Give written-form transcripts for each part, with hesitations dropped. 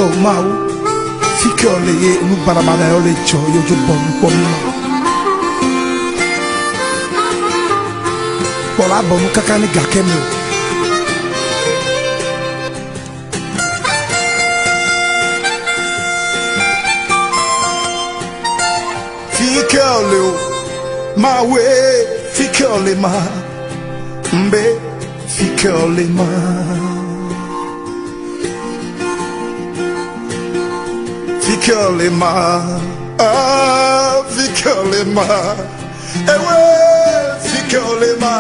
O Mawu, fi ke wòle ye nu baɖabaɖa yawo le dzɔ ye wodzo bɔ nu kpɔ mí ma. Kpɔ la bɔ nu kaka ne gake me o. Fi ke wòle o, Mawue, fi ke wòle ma, mbe fi ke wòle ma. Fi ke wòle ma, ah, fi ke wòle ma, ewe, fi ke wòle ma.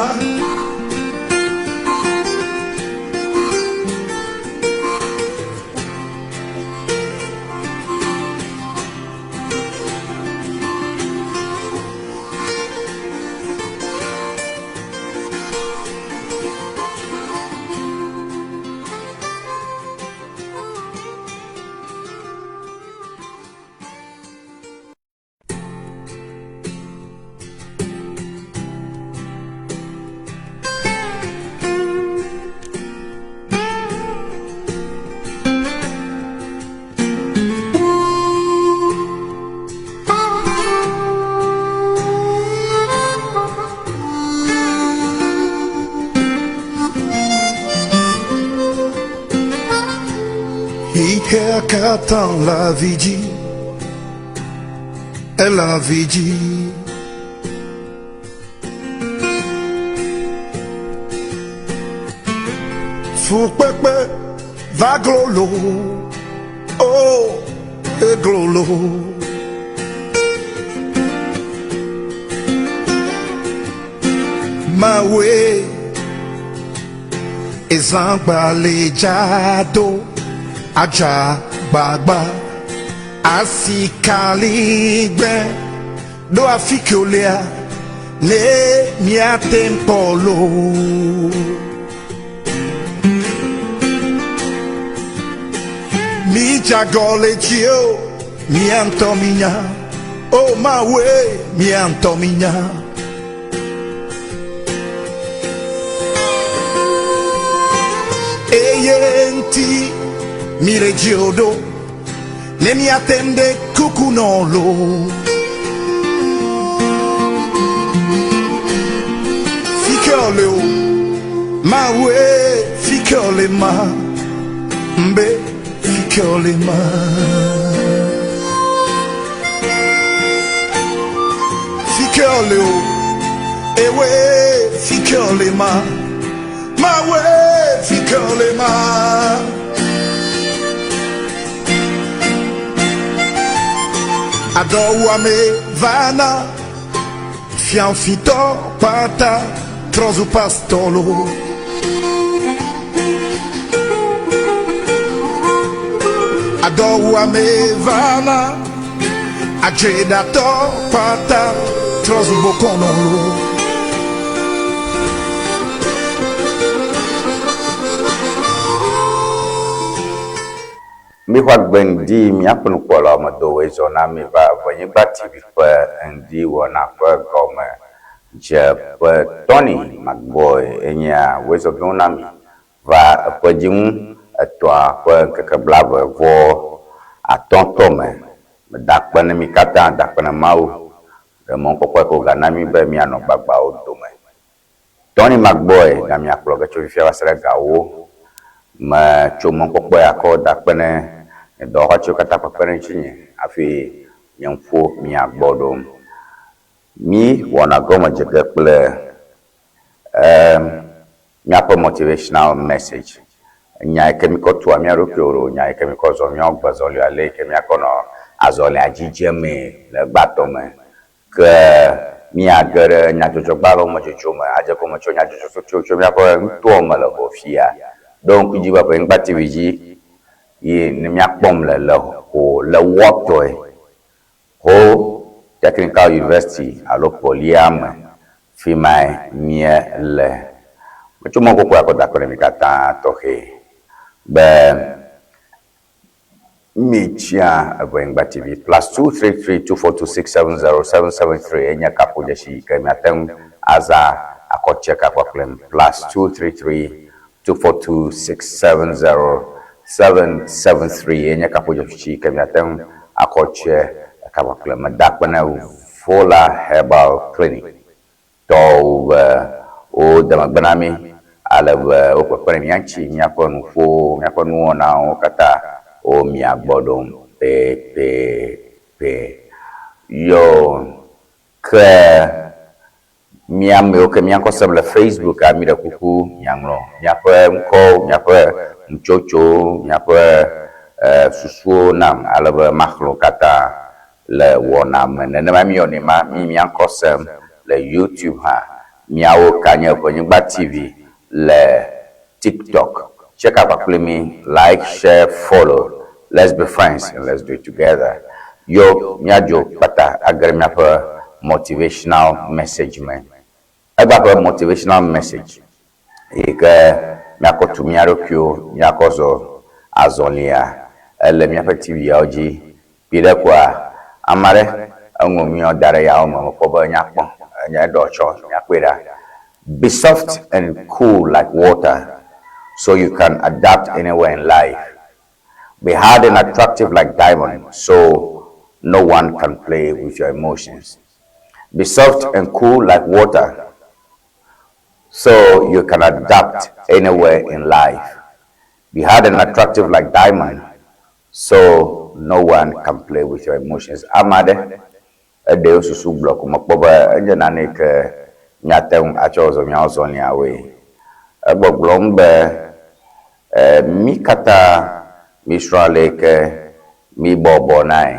Xexea katã le avi dzi, ele avi dzi. Fukpekpe va glolo, oh, eglolo. Mawe ezãgbalẽ dzado adza gbagba asikaligbe ɖo afi ke wolea ne míate ŋu kpɔ loo. Mídze agɔ le dzi o, mía ŋutɔ mínya. O Mawue, mía ŋutɔ mínya. Eye ŋuti míle dzi o ɖo, ne míate ŋu ɖe kuku nɔ loo. Fi ke wòle o, Mawue, fi ke wòle ma, mbe fi ke wòle ma. Fi ke wòle o, ewe, fi ke wòle ma, Mawue, fi ke wòle ma. Adɔwuame vana, fiafitɔ kpata trɔ zu pastɔlo. Adɔwuame vana, adzeɖatɔ kpata trɔ zu bokɔnɔlo. Mixɔ agbe ŋdi míaƒe nukpɔlawo me do woe zɔ na mí va Evenyigba TV ƒe ŋdi wɔna ƒe gɔme dzeƒe. Tony McBoy enyea woe zɔ do na mí va eƒe dzi ŋu etɔa ƒe ŋkeke blave vɔ atɔ̃ tɔ me. Meda akpe ne mí katã, da akpe ne Mawu ɖe mɔnukpɔkpɔ yi ke wògana mí be míanɔ gbagbawo dome. Tony McBoy ga mia kplɔ ge tso fifia va se ɖe ga wo me tso mɔkpɔkpɔ ya kɔ da kpe ne nye dɔwɔhatiwo katã kpekpe ɖe ŋutinye hafi nye ŋƒo mia gbɔ ɖo. Mí wɔna gɔme dze ge kple ehm míaƒe motivational message, enya yi ke mí kɔ tua mía ɖokuiwo ɖo, nya yi ke mí kɔ zɔ míawo gbe zɔli ale yi ke mía kɔ nɔ azɔlia dzi dzemee le egbãtɔ me. Ke míage ɖe nyadzɔdzɔgbalẽwo me dzodzro me adze gɔme tso nyadzɔdzɔtsotso tso míaƒe nutoa me le Hofia. Ɖo ŋku dzi be Ƒenyigba TV dzi yi ne míakpɔm le le Ho le Wɔtɔe, Ho Technical University alo Polia me. Fimae míele. Metso mɔ kɔkɔe akɔ da akpe ɖe mi katã tɔxɛ be Mitsia Eʋenyigba TV +233 242 670 773 enye kaƒodzesi yi ke miate ŋu azã akɔ tse ka kpakple +233 242 670 773 ye nye kaƒodzesi yi ke miate ŋu akɔ tse kpakple meda akpe na Vola Herbal Clinic tɔwo be wode megbe na mí ale be wo kpekpe ɖe mía ŋuti, míaƒe nuƒowo, míaƒe nuwɔnawo katã wo mia gbɔ ɖom pɛpɛpɛ. Yo ke mía amewo ke mía ŋkɔ sem le Facebooka, míɖe kuku miaŋlɔ miaƒe ŋkɔwo, miaƒe nutsotsowo, miaƒe susuwo nam ale be maxlẽ wo katã le wɔna me. Nenema míwɔnɛ ma, mí mía ŋkɔ sem le YouTube hã. Míawo ka nye Ʋenyigba TV le TikTok. Check out kpakple mí, like, share, follow. Let's be friends and let's do it together. Yo, míadzo kpata age ɖe míaƒe motivational message me. Egbea ƒe motivational message yi ke míakɔ tu mía ɖokuiwo, míakɔ zɔ azɔlia, ele míaƒe TV-awo dzi. Kpuiɖe koa, ame aɖe eŋlɔ nuyawo da ɖe yawo me, mekpɔ be enya kpɔ, enye eɖɔ tsɔ, míakpɔe ɖa. Be soft and cool like water so you can adapt anywhere in life. Be hard and attractive like diamond so no one can play with your emotions. Be soft and cool like water so you can adapt anywhere in life. Be hard and attractive like diamond so no one can play with your emotions. Ame aɖe eɖe eƒe susu gblɔ ko mekpɔ be enye nane yi ke míate ŋu atsɔ zɔ míawo zɔliawoe. Egbɔgblɔm be mí katã mísrɔ̃ ale yi ke míbɔbɔnae,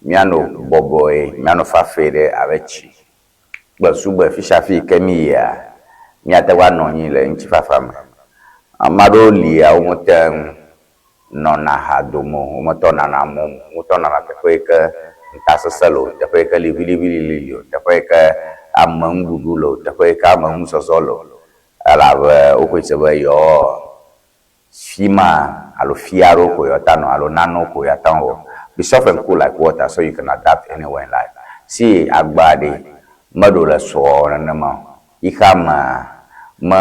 míanɔ bɔbɔe, míanɔ fafɛ ɖe abe tsi kple sugbe fisiafi yi ke míyia, míate ŋu anɔ anyi le ŋutifafa me. Ame aɖewo lia womete ŋu nɔna hadome o, wometɔ nana amewo me o, wotɔ nana teƒe yi ke ŋutasesẽ le o, teƒe yi ke liʋiliʋilili li o, teƒe yi ke ameŋuɖuɖu le o, teƒe yi ke ameŋuzɔzɔ le o elabe woxɔe se be yewoa fima alo fia aɖewo ko yewoate anɔ alo nanewo ko yewoate ŋu awɔ. Be soft and cool like water so you can adapt anywhere in life. See agbea ɖe meɖo le sɔ nenema o. Xixea mea me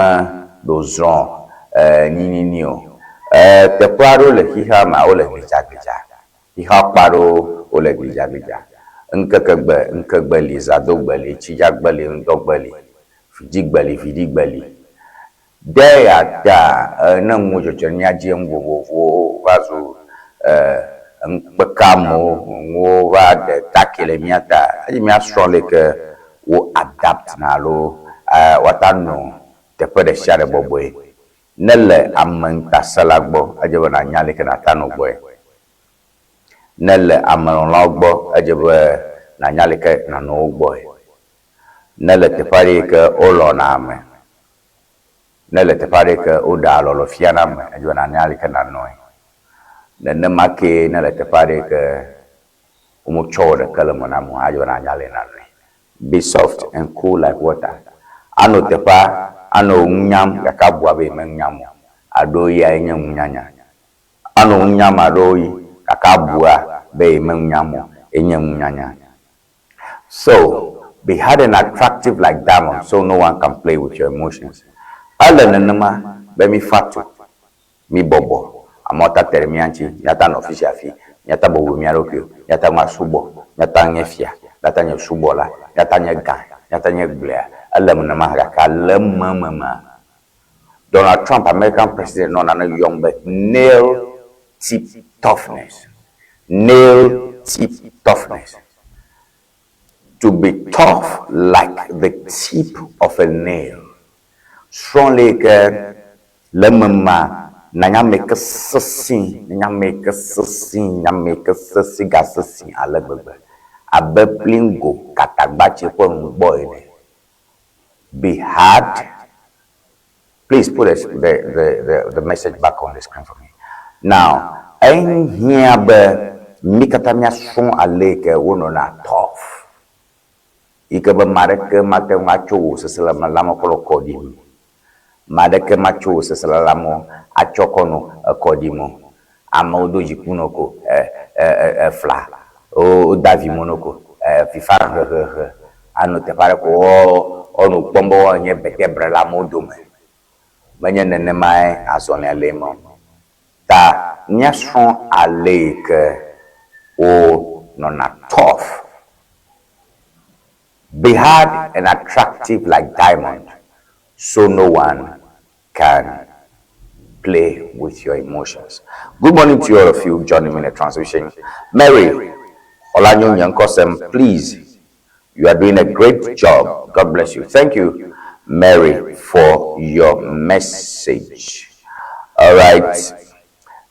ɖo zrɔ̃ nyinini o. Teƒe aɖewo le xixea mea wole glidzaglidza. Xixea kpa aɖewo wole glidzaglidza. Ŋkeke gbe, ŋkegbe li, zãdogbe li, tsidzagbe li, ŋdɔgbe li, vidzigbe li, viɖigbe li. Ɖe ya ta ne nuwo dzɔdzɔ ɖe mía dzi nu vovovowo va zu ŋukpekamewo, nuwo va ɖe taki le mía ta, eye míasrɔ̃ leke wo adapt na alo woate anɔ teƒe ɖe sia ɖe bɔbɔe. Ne le ame ŋutasẽla gbɔ, edze be nànya leke nàte anɔ gbɔe. Ne le ame lɔlɔ̃awo gbɔ, edze be nànya leke nànɔ wo gbɔe. Ne le teƒe aɖe yi ke wolɔ̃na ame, ne le teƒe aɖe yi ke woɖea lɔlɔ̃ fiana ame, edze be nànya aleke nànɔe. Nenema kee ne le teƒe aɖe yi ke wometsɔ wò ɖeke le eme na ame o hã, edze be nànya ale nànɔe. Be soft and cool like water. Anɔ teƒea, anɔ wò nu nyam gake abu abe yemenu nyam o, alo eyae nye nunyanya. Anɔ nu nyam alo gake abua be yemenu nyam o, enye nunyanya. So, be hard and attractive like diamond so no one can play with your emotions. Ele nenema be mífa tu, míbɔbɔ, amewo ate ate ɖe mía ŋuti, míate anɔ afi sia afi, míate abɔbɔ mía ɖokuiwo, míate ŋu asubɔ, míate anye fia, míate anye subɔla, míate anye gã, míate anye gblea. Ele nenema gake le emememea, Donald Trump, American president nɔ nane yɔm be nail tip toughness. Nail tip toughness. To be tough like the tip of a nail. Srɔ̃ le yi ke le ememea nanye ame yi ke sesĩ, nanye ame yi ke sesĩ, nye ame yi ke sesĩ gasesĩ ale gbegbe abe plingo katagbatse ƒe nugbɔ ene. Be hard. Please put the, the, the, the, the message back on the screen for me. Now, ehiã be mí katã míasrɔ̃ ale yi ke wonɔna tough. Yi ke be ame aɖeke mate ŋu atso wò seselelãme kɔ nɔ kɔ ɖim o. Ame aɖeke matso wò seselelãme atsɔ kɔ nɔ ekɔ ɖim o. Amewo do dziku nɔ ko e e e efla. Wode avi mo nɔ ko e fifa hehehe. Anɔ teƒe aɖe ko woanɔ kpɔm be woanye betebre le amewo dome. Menye nenemae azɔlia le eme o. Ta. míasrɔ̃ ale yi ke wonɔna tough. Be hard and attractive like diamond so no one can play with your emotions. Good morning to all of you joining me in the transmission. Mary Olanyo Nyankosem, please, you are doing a great job. God bless you. Thank you, Mary, for your message. All right.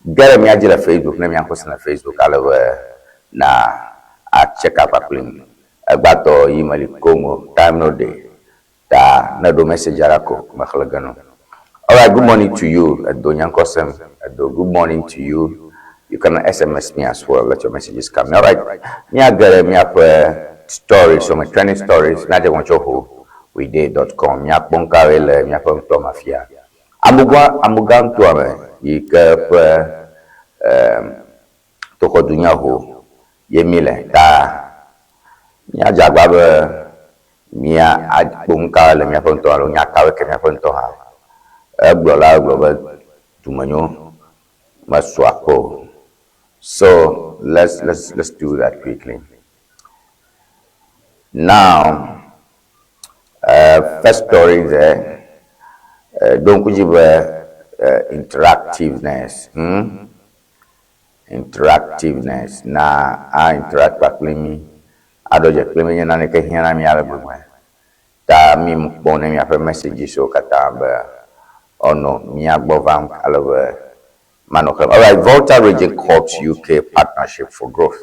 Gere míadzi le Facebook ne míakpɔ le Facebook ale be na a check up kpakplim. Egbatɔ yi meli Congo time no dey ta ne ɖo message ara ko mexlẽ ge no. All right, good morning to you, Edo Nyankosem. Edo, good morning to you. You can SMS me as well. Let your messages come. All right. Míage ɖe míaƒe stories, some trending stories. Míadze gɔme ho weday.com. Míakpɔ ŋkawoe le míaƒe ŋutɔ me fia. Amugã amugãtoa me yi ke ƒe toxɔdunya ho ye mi le ta míadze agba be mía akpɔ ŋkawoe le míaƒe ŋutɔ alo nya kawoe ke míaƒe ŋutɔ hã. Egblɔ la egblɔ be dumenyo mesɔ akpɔ o. So let's do that quickly. Now, first story there, ɖo ŋku dzi be interactiveness, Interactiveness na a interact kpakple mi, aɖo dze kple mi nye naneke hiã na mi ale gbegbe. Ta mi kpɔ ne miaƒe messages wo katã be ɔnɔ mía gbɔ vam ale be manɔ xlẽm. All right, Volta Region Court UK Partnership for Growth.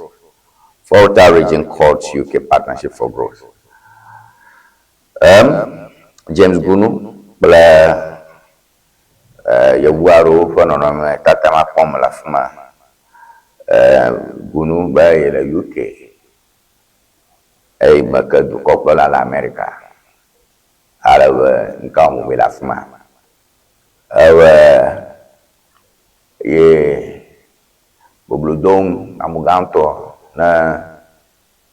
Volta Region Court UK Partnership for Growth. James Gunu kple yevu aɖewo ƒe nɔnɔme tata ma kpɔm le afi ma. Gunu be yele UK eye me ke dukɔkplɔla le Amerika. Ale be ŋka wɔm wòle afi ma. Ewɔ ye boblo dom amugãtɔ ne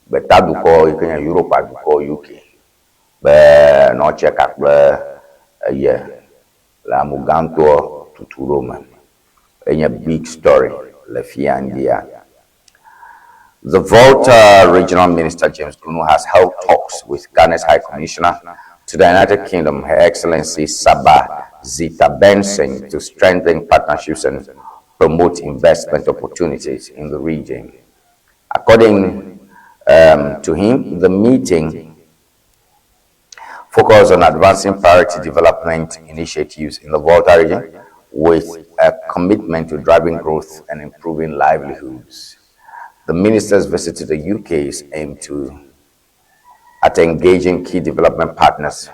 gbetadukɔ yi ke nye Europa dukɔ UK be nɔ tse kakple eye le amugãtɔ tutu ɖo me. Enye big story le fia ŋdia. The Volta Regional Minister James Gunu has held talks with Ghana's High Commissioner to the United Kingdom, Her Excellency Saba Zita Benson, to strengthen partnerships and promote investment opportunities in the region. According to him, the meeting focused on advancing priority development initiatives in the Volta region with a commitment to driving growth and improving livelihoods. The minister's visit to the UK is aimed to at engaging key development partners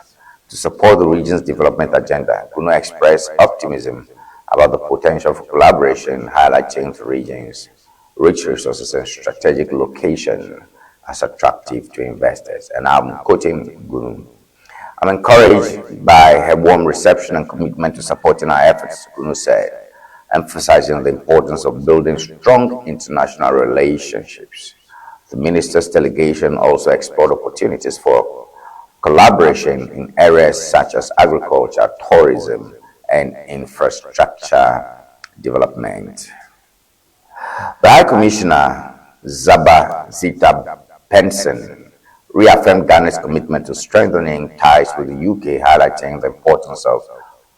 to support the region's development agenda. Gunu expressed optimism about the potential for collaboration, highlighting the region's rich resources and strategic location as attractive to investors. And I'm quoting Gunu. "I'm encouraged by her warm reception and commitment to supporting our efforts," Gunu said, emphasizing the importance of building strong international relationships. The minister's delegation also explored opportunities for collaboration in areas such as agriculture, tourism, and infrastructure development. The High Commissioner, Zaba Zita Benson, reaffirmed Ghana's commitment to strengthening ties with the UK, highlighting the importance of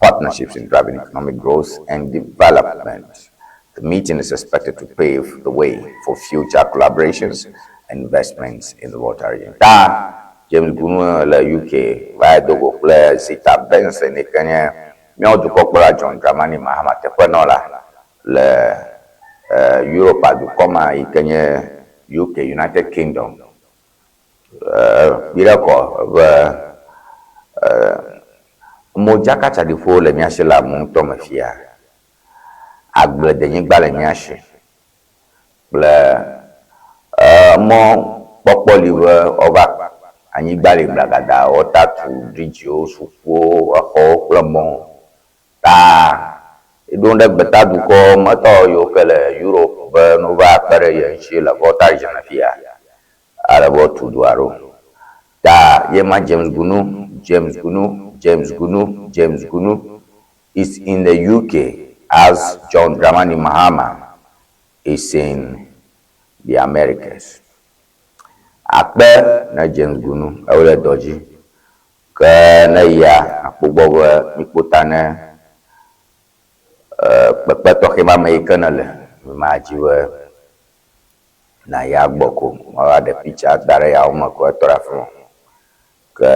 partnerships in driving economic growth and development. The meeting is expected to pave the way for future collaborations and investments in the Volta region. Ta James Gunu le UK va do go kple Zita Benson yi ke nye míawo dukɔkplɔla John Dramani Mahama teƒenɔla le Europa dukɔ ma yi ke nye UK, United Kingdom. Kpi ɖe kɔ be modzakatsaɖiƒewo le mía si le amewo ŋutɔ me fia. Agbledenyigba le mía si kple mɔ kpɔkpɔ li be woava anyigba li gblagada wota tu bridziwo, sukuwo, exɔwo kple mɔwo. Ta eɖo ɖe gbetadukɔ metɔ yiwo ke le Europe be no va kpe ɖe ye ŋuti le Volta region fia ale be wotu dua ɖo. Ta ye ma James Gunu, James Gunu, James Gunu, James Gunu is in the UK. as John Dramani Mahama is in the Americas. Akpe ne James Gunu ewo le dɔ dzi. Ke ne yia akpɔ gbɔ be mikpɔ ta ne kpekpe tɔxɛ ma me yi ke ne le ma dzi be na ya gbɔ ko woava ɖe picture da ɖe yawo me ko etɔ ɖe afi ma. Ke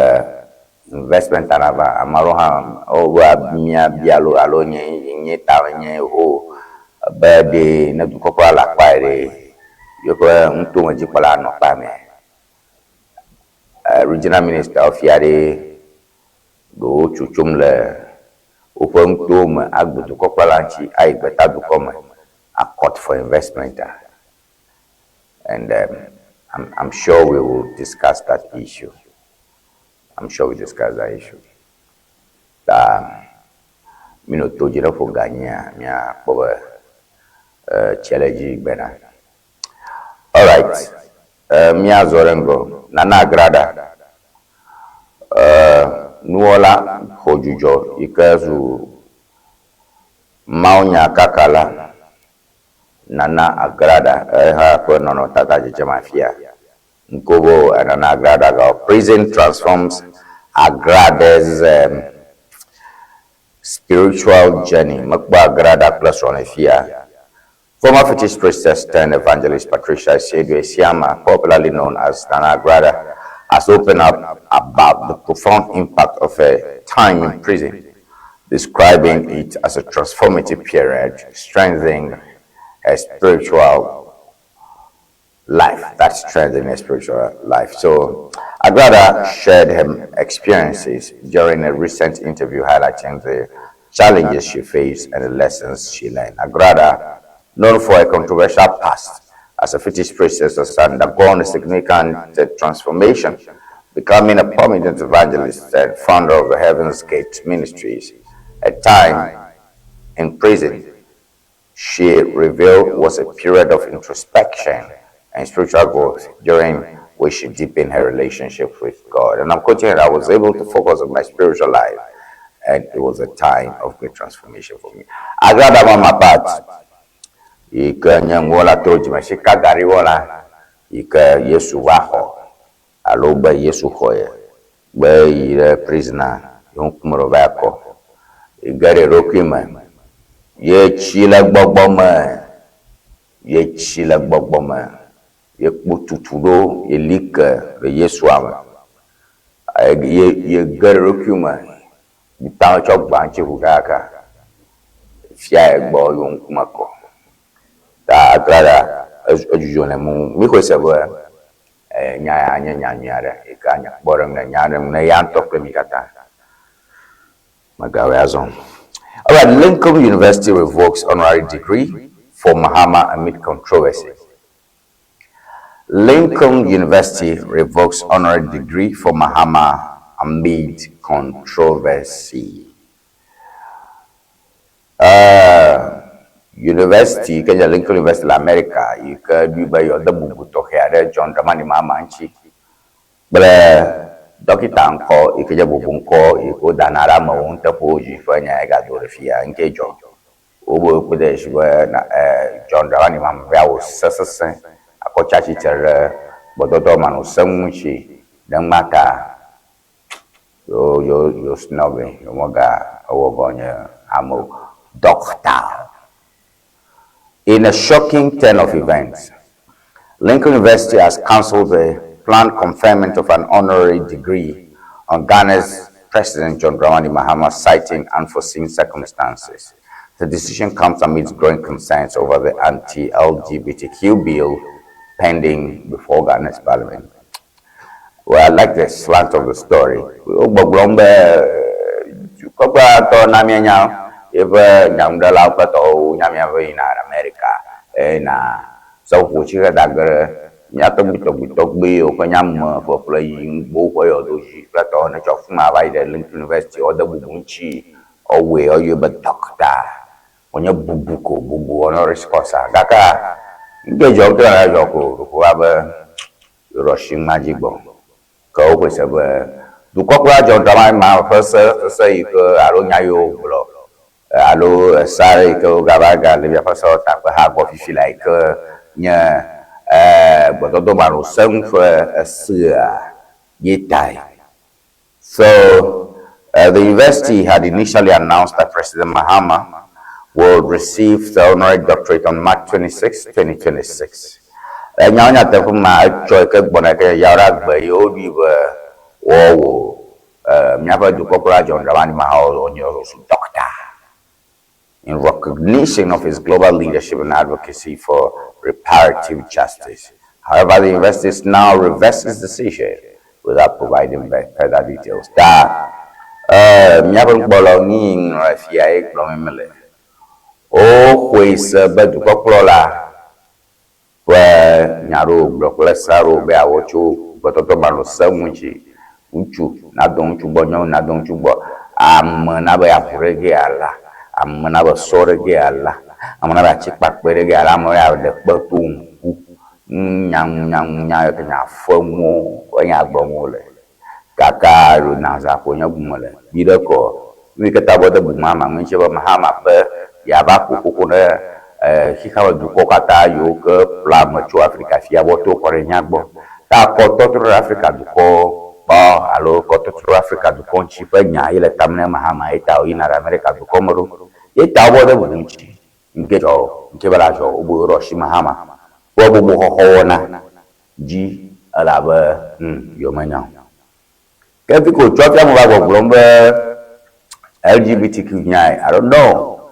investment anava ame aɖewo hã wobe míabia alo alo nye nye ta nye ho be ɖe ne dukɔkplɔla le akpa yi ɖe yeƒe nutome dzikpɔla anɔ akpa mɛ. Regional minister wo fia ɖe ɖewo tsotsom le woƒe nutowo me agbe dukɔkplɔla ŋuti ayi gbeta dukɔ me accord for investment. And I'm sure we will discuss that issue. I'm sure we discuss that issue. Ta mi no to dzi ɖe ƒo ganyia miakpɔ be tsia le dzi gbena. Alright, míazɔ ɖe ŋgɔ. Nana Agrada, nuwɔla xɔ dzudzɔ yi ke zu mawunyakakala Nana Agrada eha ƒe nɔnɔmetata dzedzem afia. Nkobo Nana Agrada gawɔ Prison transforms Agrada's spiritual journey. Mekpɔ Agrada kple srɔ̃ le fia. Former fetish priestess turned evangelist Patricia Asiedu Asiamah, popularly known as Nana Agrada, has opened up about the profound impact of her time in prison, describing it as a transformative period, strengthening her spiritual life. That strengthened her spiritual life. So Agrada shared her experiences during a recent interview highlighting the challenges she faced and the lessons she learned. Agrada, known for her controversial past as a fetish priestess, has undergone a significant transformation, becoming a prominent evangelist and founder of the Heaven's Gate Ministries. A time in prison, she revealed, was a period of introspection and spiritual growth during which she deepened her relationship with God. And I'm quoting her, I was able to focus on my spiritual life, and it was a time of great transformation for me. Agrada mama part, yi ke nye ŋuwɔla to dzime sika gariwɔla yi ke Yesu va xɔ alo be Yesu xɔ ye be yi ɖe prisoner ye ŋkume ɖo va kɔ yi ge ɖe eɖokui me ye tsi le gbɔgbɔ me ye tsi le gbɔgbɔ me ye kpo tutu ɖo ye li ke le Yesua me ye ye ge ɖe eɖokui me ta tsɔ gbã ŋuti ʋu kaka fia ye gbɔ ye ŋkume kɔ ta Agrada edzudzɔ le mu mi xɔe se be nya ya nye nya nyui aɖe yi ke anya kpɔ ɖe ŋu nya ɖe ŋu ne ya ŋutɔ kple mi katã. Megawɔe azɔ. All right, Lincoln University revokes honorary degree for Mahama amid controversy. Lincoln University revokes honorary degree for Mahama amid controversy. University ke nye Lincoln University le America yi ke ɖui be yewoade bubu tɔxɛ aɖe John Dramani Mahama ŋuti kple dɔkita ŋkɔ yi ke nye bubu ŋkɔ yi ke wodana ɖe amewo nuteƒewo dzi ƒe nya ye gado ɖe fia ŋkee dzɔ. Wobe kpe ɖe esi be John Dramani Mahama be awɔ se sesẽ akɔ tsi atsitre ɖe gbɔdɔdɔ manɔsenu ŋuti ɖe ŋma ta yo yo yo snob yo mega ewɔ gɔ nye amewo. Doctor. In a shocking turn of events, Lincoln University has cancelled the planned conferment of an honorary degree on Ghana's President John Dramani Mahama, citing unforeseen circumstances. The decision comes amidst growing concerns over the anti-LGBTQ bill pending before Ghana's parliament. Well, I like the slant of the story. Wogbɔgblɔm be dukɔkplɔtɔ na míenya yeƒe nyanuɖelawo kple tɔwo nya míaƒe yina Amerika eye seƒoƒo tsi xe da ge ɖe mía tɔgbuitɔgbuitɔgbuiwo ƒe nyame ƒeƒle yi ŋgbowo ƒe yɔdo dzi kple tɔwo ne tsɔ fi ma va yi ɖe Lincoln University wode bubu ŋuti ɔwɔe ɔyɔe be doctor wònye bubu ko bubu honoris causa gake ŋke dzɔ ŋutɔ le dzɔ ko ɖeko abe yewoɖo asi ŋma dzi gbɔ ke woxɔe se be dukɔkplɔla John Dramani Mahama ƒe se sese yi ke alo nya yiwo wògblɔ Alo ese aɖe yi ke wogava gale míaƒe sewɔtakpeha gbɔ fifi la yi ke nye gbɔdɔdɔ manɔsenu ƒe esea ye tae. So, the university had initially announced that President Mahama would receive the honorary doctorate on March 26, 2026. Enyawo nyateƒe ma etsɔ yi ke gbɔna yi ke yawo ɖe agbe ye woɖoe be woawɔ míaƒe dukɔkplɔla John Dramani Mahama wònye wòzu doctor in recognition of his global leadership and advocacy for reparative justice. However, the university is now reversed its decision without providing further details. Ta míaƒe nukpɔlawo nu yi ŋlɔ fia ye gblɔm mele. Woxɔe se be dukɔkplɔla ƒe nya ɖewo gblɔ kple se aɖewo be yeawɔ tso gbɔdɔdɔ manɔsenu ŋuti. Ŋutsu nadɔ ŋutsu gbɔ, nyɔnu nadɔ ŋutsu gbɔ. Ame nabe aʋu ɖe ge ala, ame nabe sɔ ɖe ge ala, ame nabe atikpakpɛ ɖe ge ala, ame aɖe kpe to ŋku. Nyaŋunyaŋunya yi ke nya feŋuwo ƒe nya gblɔm wole. Kaka ɖo naza ƒo nye bume le. Vi ɖe kɔ nu yi ke ta bɔ de bu Mahama ŋuti be Mahama be yeava ƒo koko ɖe xexea me dukɔwo katã yiwo ke kplɔ ame tso Afrika fia bɔ to kɔ ɖe mía gbɔ. Ta kɔtɔtrɔ ɖe Afrika dukɔ gbɔ alo kɔtɔtrɔ ɖe Afrika dukɔ ŋuti ƒe nya ye le tame ne Mahama ye ta wòyina ɖe Amerika dukɔ me ɖo. Ye ta wobɔ de bubu ŋuti. Ŋke dzɔ ŋke be la dzɔ wobe woɖo asi Mahama ƒe bubuxɔxɔ wɔna dzi elabe yewo menya o. Ke fi ko wòtsɔ fia me va gbɔgblɔm be LGBTQ nyae, I don't know.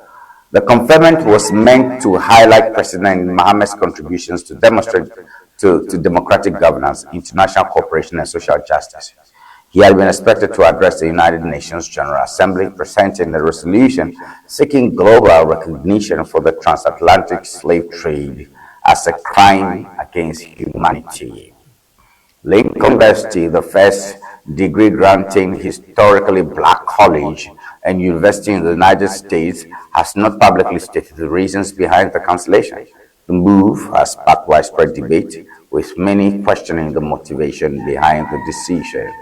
The conferment was meant to highlight President Mahama's contributions to demonstrate to democratic governance, international cooperation, and social justice. He had been expected to address the United Nations General Assembly, presenting a resolution seeking global recognition for the transatlantic slave trade as a crime against humanity. Lincoln University, the first degree granting historically black college and university in the United States, has not publicly stated the reasons behind the cancellation. The move has sparked widespread debate, with many questioning the motivation behind the decision.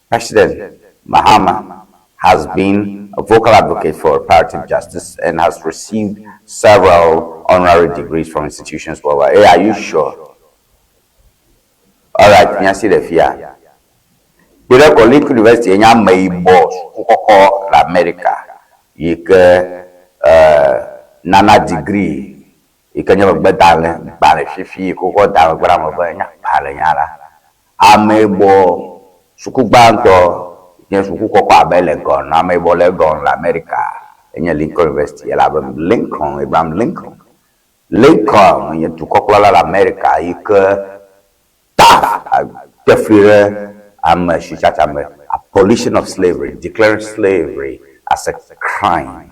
President Mahama has been a vocal advocate for reparative justice and has received several honorary degrees from institutions worldwide. Hey, are you sure? All right, míasi ɖe fia. Kpe ɖe kɔ Lincoln University enye ameyibɔ suku kɔkɔ le Amerika yi ke nana degree yi ke nye megbedalẽ gbalẽ fifi yi ke wokɔ da megbe na ame be nya gbalẽ nya la. Ameyibɔ suku gbãtɔ nye suku kɔkɔ abe Legon, ameyibɔ Legon le Amerika enye Lincoln University elabe Lincoln, Abraham Lincoln. Lincoln nye dukɔkplɔla le Amerika yi ke ta te fli ɖe ame sitsatsa me abolition of slavery, declaring slavery as a crime.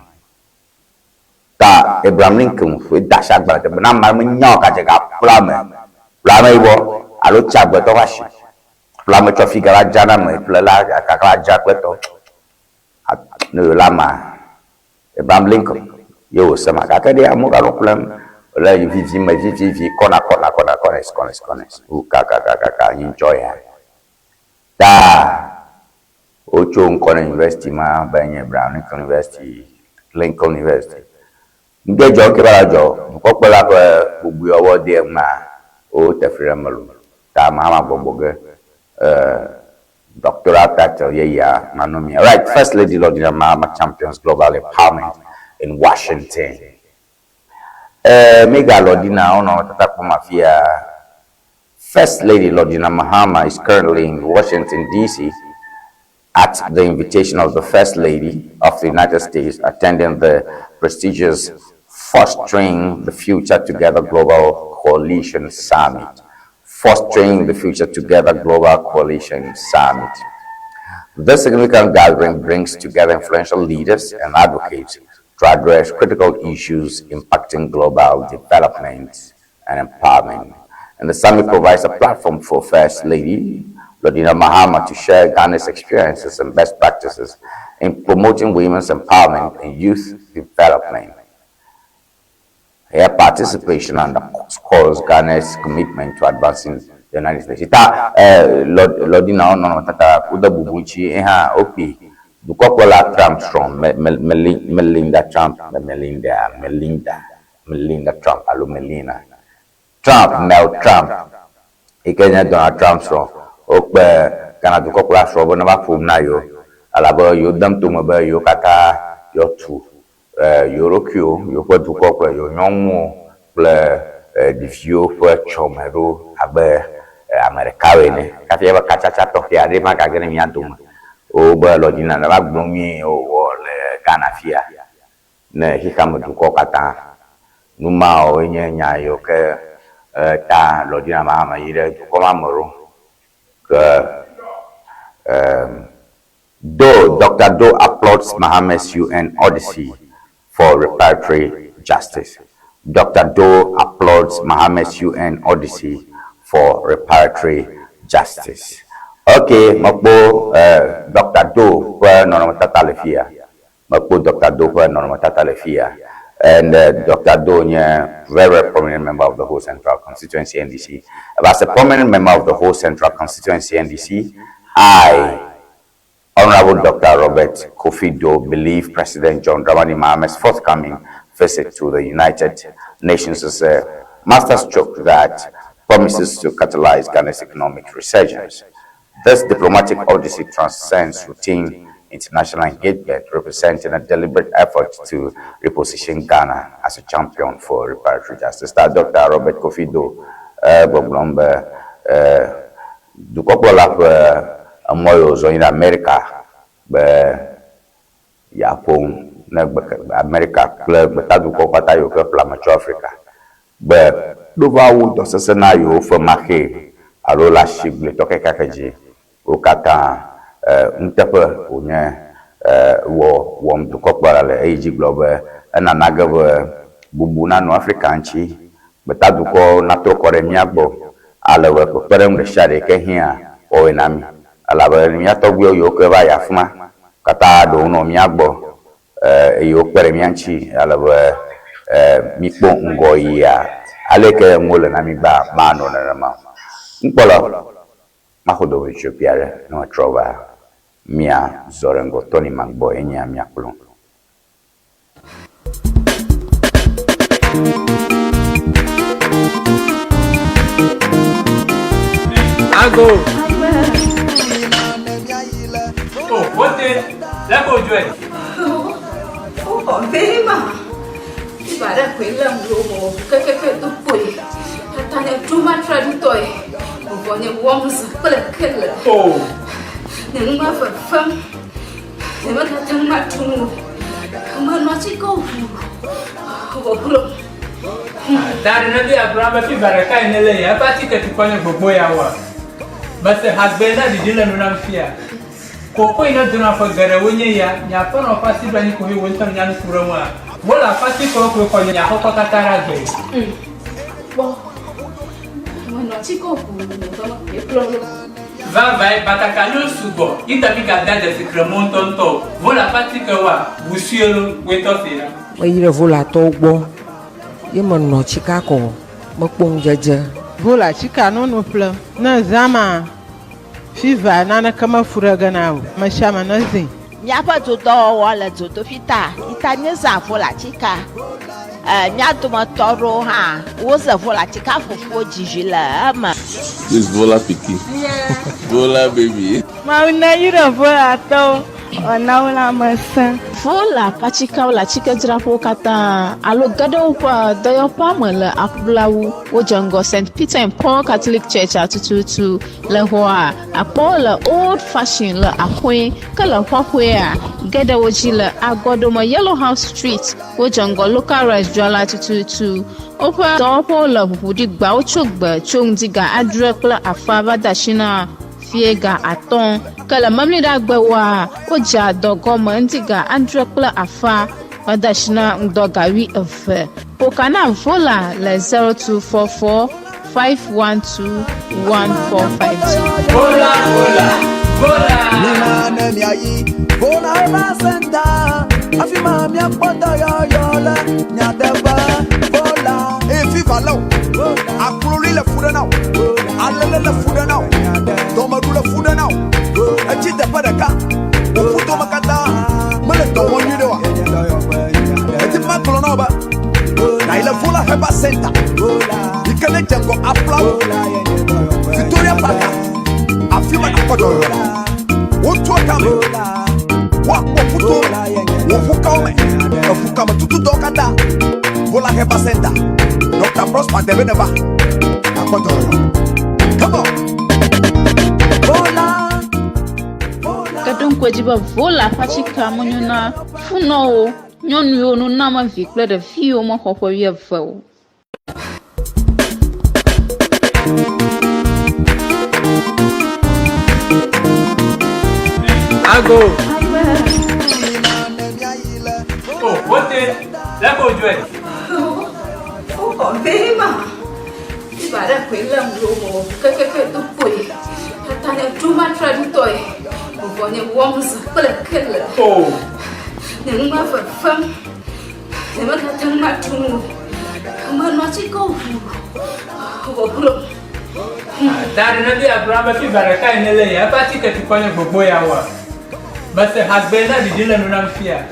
Ta Abraham Lincoln ƒe da asi agbalẽ teƒe na ame aɖe menya o gadze ga ƒle ame, ƒle ame yibɔ alo tsi agbetɔ ƒe asi. Ƒle ame tsɔ fi ga va dzra na ame ƒlela gaka va dzra kple tɔ. Ne yewo le amea Abraham Lincoln ye wòse ma gake ɖe amewo ganɔ ƒlem le vivi me vivivi kɔna kɔna kɔna kɔnɛs kɔnɛs kɔnɛs wu kakakakaka enjoy ya. Ta wotso ŋkɔ na university ma be nye Abraham Lincoln University, Lincoln University. Ŋke dzɔ ŋke va la dzɔ dukɔkplɔla ƒe bubuiwɔwɔ de ema wote fli ɖe eme loo. Ta Mahama gbɔgbɔ ge doctoral title yeyea manɔmee. All right, First Lady Lordina Mahama champions global empowerment in Washington. Mega Lordina wonɔ tata kpɔm afia. First Lady Lordina Mahama is currently in Washington, D.C. at the invitation of the First Lady of the United States, attending the prestigious Fostering the Future Together Global Coalition Summit. Fostering the Future Together Global Coalition Summit. This significant gathering brings together influential leaders and advocates to address critical issues impacting global development and empowerment. And the summit provides a platform for First Lady Lordina Mahama to share Ghana's experiences and best practices in promoting women's empowerment and youth development. Her participation underscores Ghana's commitment to advancing the United States. Ta Lordina nɔnɔmetata ku ɖe bubu ŋuti hã wokpi Dukɔkplɔla Trump srɔ̃ Melinda Trump, Melinda, Melinda, Melinda Trump alo Melina Trump, Mel Trump yi ke nye Donald Trump srɔ̃, wokpe Ghana dukɔkplɔla srɔ̃ be neva ƒom na yewo elabe yewo dem tome be yewo katã yewoatu yewo ɖokuiwo, yewoƒe dukɔ kple yewo nyɔnuwo kple ɖeviwo ƒe tsɔme ɖo abe ame ɖekawoe ene. Hafi eƒe katsatsa tɔxɛ aɖee magage ɖe mía dome o be Lɔdina neva gblɔ nyuie wòwɔ le Ghana fia ne xexeame dukɔwo katã. Nu mawoe nye nya yiwo ke ta Lɔdina ma me yi ɖe dukɔ ma me ɖo. Ke Though Dr. Doe applauds Mahama's UN Odyssey for reparatory justice. Dr. Doe applauds Mahama's UN Odyssey for reparatory justice. Ok, mekpɔ eh, Dr. Doe ƒe nɔnɔmetata le fia. Mekpɔ Dr. Doe ƒe nɔnɔmetata le fia. And Dr. Doe nye very, very prominent member of the whole Central Constituency NDC. As a prominent member of the whole Central Constituency NDC, I, Honorable Dr. Robert Kofi Doe, believe President John Dramani Mahama's forthcoming visit to the United Nations is a masterstroke that promises to catalyze Ghana's economic resurgence. This diplomatic odyssey transcends routine international engagement, representing a deliberate effort to reposition Ghana as a champion for reparatory justice. Ta Dr. Robert Kofi Doe gbɔgblɔm be dukɔkplɔla ƒe emɔ yi wòzɔ yi ɖe Amerika be yeaƒo nu ne Amerika kple gbetadukɔwo katã yiwo ke ƒle ame tso Afrika be ɖo va wu dɔ sesẽ na yewo femaxee alo le asi gblɔetɔ kekeake dzi. Wo katã nuteƒe wònye wɔ wɔm dukɔkplɔla le eyi dzi gblɔ be enana ge be bubu nanɔ Afrika ŋuti, gbetadukɔwo natrɔ kɔ ɖe mía gbɔ ale be kpekpeɖeŋu ɖe sia ɖe yi ke hiã woawɔe na mí. Elabe mía tɔgbuiwo yiwo ke va yi afi ma katã ɖewo nɔ mía gbɔ eye wokpe ɖe mía ŋuti ale be míkpɔ ŋgɔyiyia. Aleke nuwo le na mí gbea manɔ nenema o. Nukpɔla, maxɔ dɔmedzoe kpui aɖe ne metrɔ va mía zɔ ɖe ŋgɔ Tony Magbɔ ye nye mía kplɔ. Ago. Oh, wote, lẹ́kọ̀ọ́ ojú ẹ̀. Ó bema. Ibara kwela mlomo kekeke to koe. Atane duma traditoy. Obonye worms kple kele. Oh. Ne numa fefem. Ne mekate ŋu matu nu o. Menɔ atike ʋu. Wòglo. Da ɖe ne bi agblɔ be fiva ɖeka yi ne le ya eƒe atike tukɔ nye gbogbo ya wa. Mese hagbe na ɖiɖi le nu nam fia. Koko yi ne dona ƒe geɖewo nye ya, nye aƒenɔ ƒe asi ɖo anyi ko he wò ŋutɔ nya nu ku ɖe ŋua. Wole aƒe atikewo koe xɔ nye aƒekɔ katã ɖe agbe. Kpɔ. Menɔ atike ʋu nye ƒe me kplɔ ɖo. Vavae, batakaliwo sugbɔ, yi ta mi gada dzesi kremɔ ŋutɔŋutɔ o. Vola ƒe atikewoa, ʋu sue lo, woe tɔ si ɖa. Meyi ɖe Volatɔwo gbɔ ye menɔ tsika kɔ mekpɔ ŋudzedze. Vola tsika nono ƒlem. Ne zã ma, fiva naneke mefu ɖe ge na o. Ame sia ame nezĩ. Míaƒe dodɔwɔwɔ le dzodoƒi ta yi ta míezã volatsika. E, mía dometɔ aɖewo hã woze volatsika ƒoƒuwo dzi vi le eme. This Vola pikin. Vola baby. Mawu neyra Volatɔwo wòana wo lãmesẽ. Vola ƒe atsikewo le atsikedzraƒewo katã alo ge ɖe woƒe dɔyɔƒea me le aƒulawu. Wodze ŋgɔ St. Peter and Paul Catholic Church tututu le xɔa akpɔ le Old Fashion le axɔe ke le xɔxɔea ge ɖe wo dzi le agɔɖome Yellow House Street. Wodze ŋgɔ Local Rice dzrala tututu. Woƒe dɔwɔƒewo le ʋuʋu ɖi gbawo tso gbe tso ŋdi ga adre kple afa va de asi na fie ga atɔ̃. Ke le memleɖagbewoa, wodzea dɔ gɔme ŋdi ga adre kple afa va de asi na ŋdɔ ga wuieve. Ƒoka na Vola le 0244 512 1452. Vola, vola, vola. Mina ne miayi Vola Herbal Center afi ma miakpɔ dɔyɔyɔ le nyateƒe Vola. Eye fiva lé o, akloli le fu ɖe na o, alele le fu ɖe na o, dɔmeɖu le fu ɖe na o, etsi teƒe ɖeka, wò ƒu dome katã. magblɔ na wò be nàyi le Vola Herbal Center yi ke ne dze ŋgɔ Aflawo, Victoria Park, afi ma nàkpɔ dɔyɔyɔ le. Wotua kame, woakpɔ ƒuto wò ƒukawo me, eƒukame tutudɔwo katã. Vola Herbal Center, Dr. Prosper Debe neva nàkpɔ dɔyɔyɔ. Come on. Vola. Ke ɖo ŋku edzi be Vola ƒe atikea menyo na funɔwo, nyɔnuwo, nunamevi kple ɖeviwo mexɔ ƒe wuieve o. Ago. Oh, wote, leko dzɔe. Wokɔ be ma. Iba ɖe koe lém ɖo wɔ kekeke do kpoe. Tata nye ɖo matra ɖitɔe. Vɔvɔ nye wɔm zã kple kele. Oh. Nye nu ma fefem. Nye megate ŋu aɖu nu o. Menɔ atikewo ʋu vɔvɔ. Ta ɖe ne bia gblɔ be fiva ɖeka yi ne le ya eƒe atike tukɔ nye gbogbo ya wa. Mese hagbe na ɖiɖi le nu nam fia.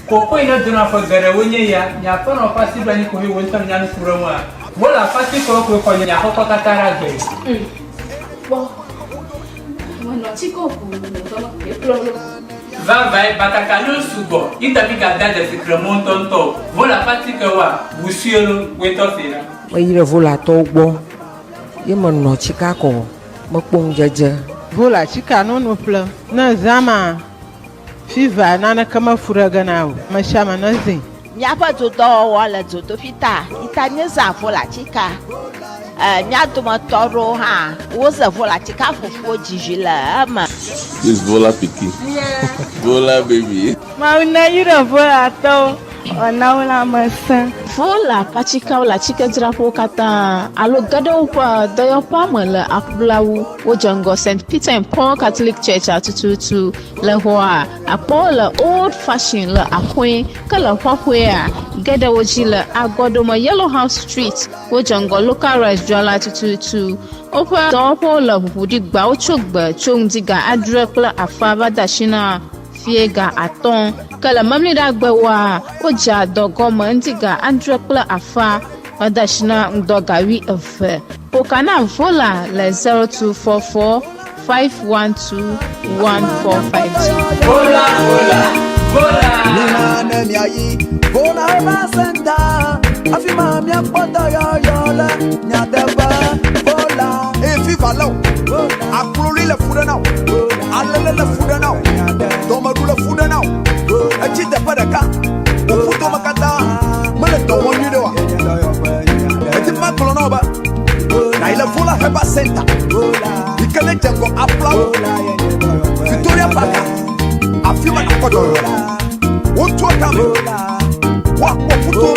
Koko yi ne dona ƒe geɖewo nye ya, nye aƒenɔ ƒe asi ɖo anyi koe wò ŋutɔ nya nu ku ɖe ŋua. Wole aƒe atikewo koe xɔ nye aƒekɔ katã ɖe agbe. Kpɔ, menɔ atikewo ʋu nye dɔme koe kplɔ ɖo. Vavãe, batakaliwo sugbɔ, yi ta migade dzesi kremɔ ŋutɔŋutɔ o. Wole aƒe atikewoa, ʋu sue lo, woe tɔ see ɖa. Meyi ɖe Volatɔwo gbɔ ye menɔ tsika kɔ mekpɔ ŋudzedze. Vola tsika nono ƒlem ne zã ma. Fiva naneke mefu ɖe ge na o, mesiame nezĩ. Míaƒe dodɔwɔwɔ le dzodoƒi ta yi ta míezã volatika. E, mía dometɔ aɖewo hã woze volatika fufuwo dzizi le eme. This Vola pikin. Vola baby. Mawu neyra Volatɔwo wòana wo lãmesẽ. Vola ƒe atikeawo le atikedzraƒewo katã alo ge ɖe woƒe dɔyɔƒea me le aƒlawu. Wodze ŋgɔ St. Peter and Paul Catholic Church-a tututu. Le xɔa, akpɔwo le Old Fashion le Akoe, ke le xɔxɔea, ge ɖe wo dzi le Agɔɖome Yellow House Street. Wodze ŋgɔ Local Rice dzrala tututu. Woƒe dɔwɔƒewo le ʋuʋu ɖi gbawo tso gbe tso ŋdi ga adre kple afã va de asi na fiẽ ga atɔ̃. Ke le Memleɖagbewoa, wodzea dɔ gɔme ŋdi ga adre kple afã va de asi na ŋdɔ ga wuieve. Ƒo ka na Vola le 0244 512 145 dzi. Vola, vola, vola. Mina ne miayi Vola Herbal Center, afi ma miakpɔ dɔyɔyɔ le nyateƒe. Vola. Eye fifa lé wò, akloli le fu ɖe na wò, alele le fu ɖe na wò, dɔmeɖu le fu ɖe na wò, etsi teƒe ɖeka, wò ƒudome katã mele dɔ wɔm nyuiɖe oa? Medi be magblɔ na wò be nàyi le Vola Herbal Center yi ke ne dze ŋgɔ Aflawo, Victoria Park, afi ma nàkpɔ dɔyɔyɔ le. Wotua kame, woakpɔ ƒuto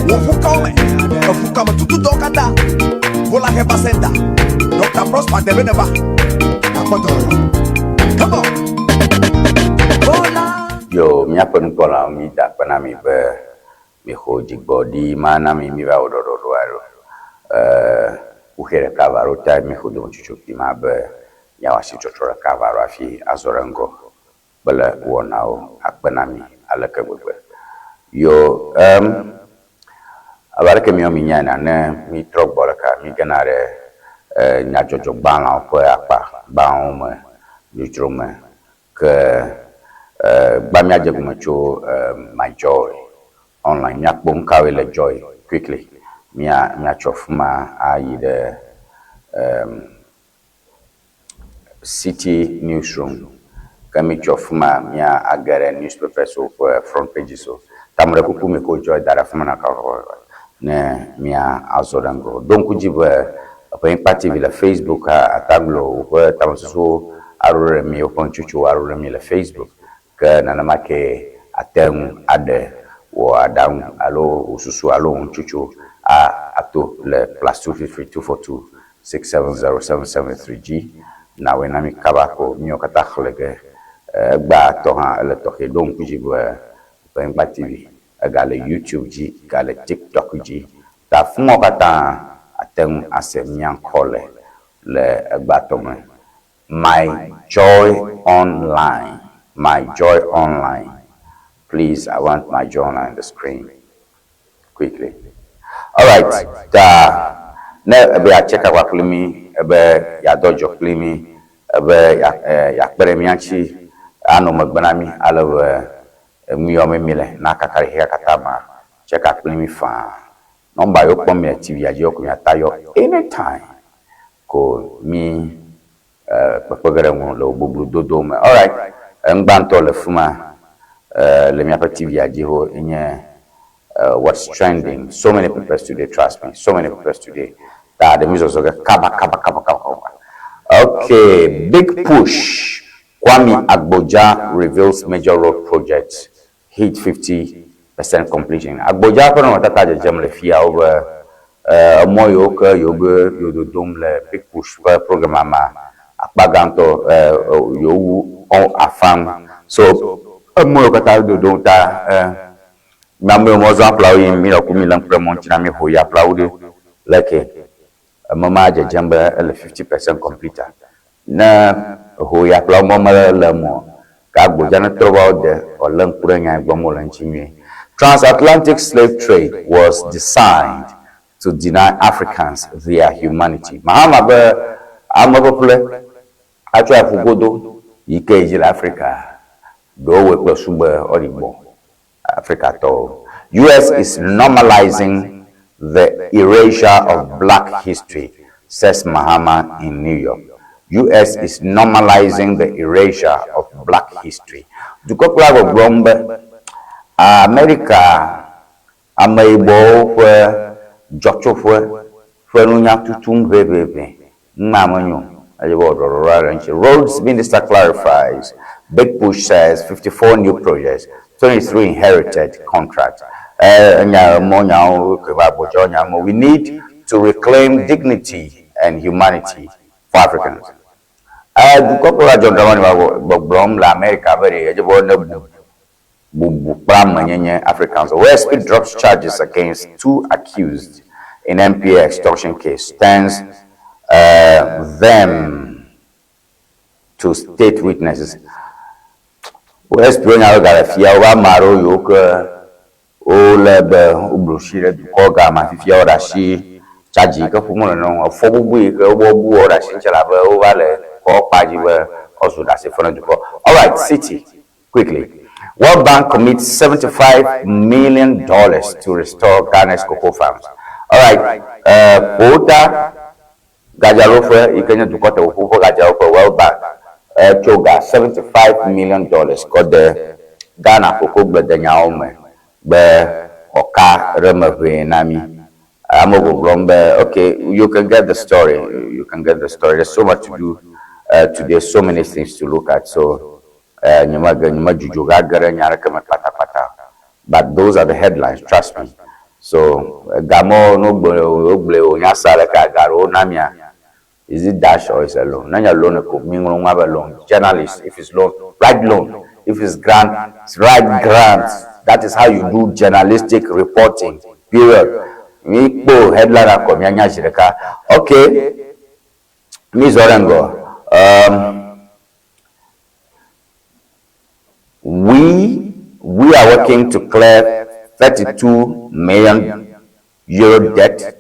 wò ƒukawo me, eƒukame tutudɔwo katã. Vola Herbal Center, Dr. Prosper Debe neva nàkpɔ dɔyɔyɔ. Come on! Yo, míaƒe nukpɔlawo, mída akpe na mi be mixɔ dzigbɔɖi ma na mi míva wɔ ɖɔɖɔɖoa ɖo. Ee, kuxi ɖeka va ɖo tae míxɔ dometsotso kpui ma be míawɔ asitɔtrɔ ɖeka va ɖo hafi azɔ ɖe ŋgɔ kple wɔnawo akpe na mi aleke gbegbe. Yo, em, abe aleke míawo minyae ena, ne mítrɔ gbɔ ɖeka, mígena ɖe e, nyadzɔdzɔgbalẽawo ƒe akpa gbãwo me dzodzro me. Ke e, gbã míadze gome tso e, My Joy Online. Míakpɔ nu kawoe le Joy quickly. Mía, míatsɔ fi ma ayi ɖe em, City Newsroom. Ke mítsɔ fi ma mía age ɖe newspapers wo ƒe front pages wo. Ta meɖe kuku mi ko Joy da ɖe afi ma na kabakabakaba ne mía azɔ ɖe ŋgɔ. Ɖo ŋku dzi be Eƒe TV le Facebook ataglo woƒe tamesusuwo aɖo ɖe mí, woƒe nutsotsowo aɖo ɖe mí le Facebook. Ke nenema kee àte ŋu aɖe wò aɖaŋu alo wò susu alo wò nutsotso a ato le +233 242 670 773 dzi. Nawɔe na mí kaba ko míwo katã xlẽ ge. Egbea tɔ hã ele tɔxɛ. Ɖo ŋku dzi be Eƒe TV egale YouTube dzi, gale TikTok dzi. Ta afi mawo katã àte ŋu ase mía ŋkɔ le le egbea tɔ me. My Joy Online, My Joy Online. Please, I want My Joy Online on the screen. quickly. Alright, ta ne ebe yeatse kaba kpli mí, ebe yeadɔ dzɔ kpli mí, ebe yeakpe ɖe mía ŋuti anɔ megbe na mí ale be enu yawo me míle nakaka ɖe xexea katã mea, tse ka kpli mí faa. Nɔmba yiwo kpɔm mile TV-a dzi ko miata yɔ anytime ko mí kpekpe ge ɖe ŋu le wò boblododo me. Alright, enu gbãtɔ le fi ma le míaƒe TV-a dzi ho enye What's Trending. So many papers today, trust me, so many papers today. Ta ɖe mi zɔzɔ ge kaba kaba kaba kaba kaba. Okay, big push. Kwame Agbodza reveals major road projects hit 50% completion. Agbodza ƒe nɔnɔmetata dzedzem le fia wo be emɔ yiwo ke yewo be yewo dodom le big push ƒe program mea akpa gãtɔ yewowu afã. So emɔ yiwo katã dodom ta mi ame yiwo mezɔ aƒlawo yim mi le ku mi le ŋku ɖe mɔ ŋuti na mi ho yi aƒlawo ɖe leke eme ma dzedzem be ele 50% complete. Ne ho yi aƒlawo mɔ mele eme o, ke agbodza ne trɔ va wo de wòalé ŋku ɖe nya yi gblɔm wole ŋuti nyuie. Transatlantic slave trade was designed to deny Africans their humanity. Mahama be ame ƒeƒle atsɔ aƒu godo yi ke yi dzi le Afrika ɖewo wɔe kple su be woaɖi gbɔ Afrikatɔwo. US is normalizing the erasure of black history, says Mahama in New York. US is normalizing the erasure of black history. Dukɔkplɔla gbɔgblɔm be Amerika ameyibɔwo ƒe dzɔtsoƒe ƒe nunya tutum ʋɛʋɛʋɛ ŋma menyo eye be wòɖɔɖɔɖo aɖe ŋuti. Roads Minister clarifies Big Push says 54 new projects, 23 inherited contracts. Enya emɔ nyawo ke va gbɔdzɔ nya me. We need to reclaim dignity and humanity for Africans. Dukɔkplɔla John Dramani va gbɔgblɔm le Amerika be ɖe edze be ne bu bubu kple amenyenye Africans. OSP drops charges against two accused in NPA extortion case, turns them to state witnesses. OSP wo nya be gale fia wobe ame aɖewo yiwo ke wolé be woblu shi ɖe dukɔ ga ma fifia woɖe asi charge yi ke ƒom wole na wo. Efɔ bubu yi ke wobe wobu woɖe asi ŋuti elabe wova le kɔ kpa dzi be woazu ɖasefo na dukɔ. Alright, City quickly. World Bank commits $75 million to restore Ghana's cocoa farms. All right, Kota gadzraɖoƒe yi ke nye dukɔ teƒoƒo ƒe gadzraɖoƒe World Bank tso ga $75 million kɔ de Ghana koko gbledenyawo me be xɔka ɖe me ʋee na mí. Ame gbɔgblɔm be okay, you can get the story, you can get the story. There's so much to do today, so many things to look at. So nyemege nyemedzudzo ge age ɖe nya aɖeke me kpatakpata o. But those are the headlines, trust me. So gamɔ ne wogblɔe wogblɔe wònya sa ɖeka ga ɖewo na mia. Is it dash or is a loan? Ne nye loan ko mi ŋlɔ nua be loan. Journalist, if it's loan, write loan. If it's grant, write grant. That is how you do journalistic reporting. Period. Mi kpo headline akɔ mianya zi ɖeka. Okay, mi zɔ ɖe ŋgɔ. We are working to clear 32 million euro debt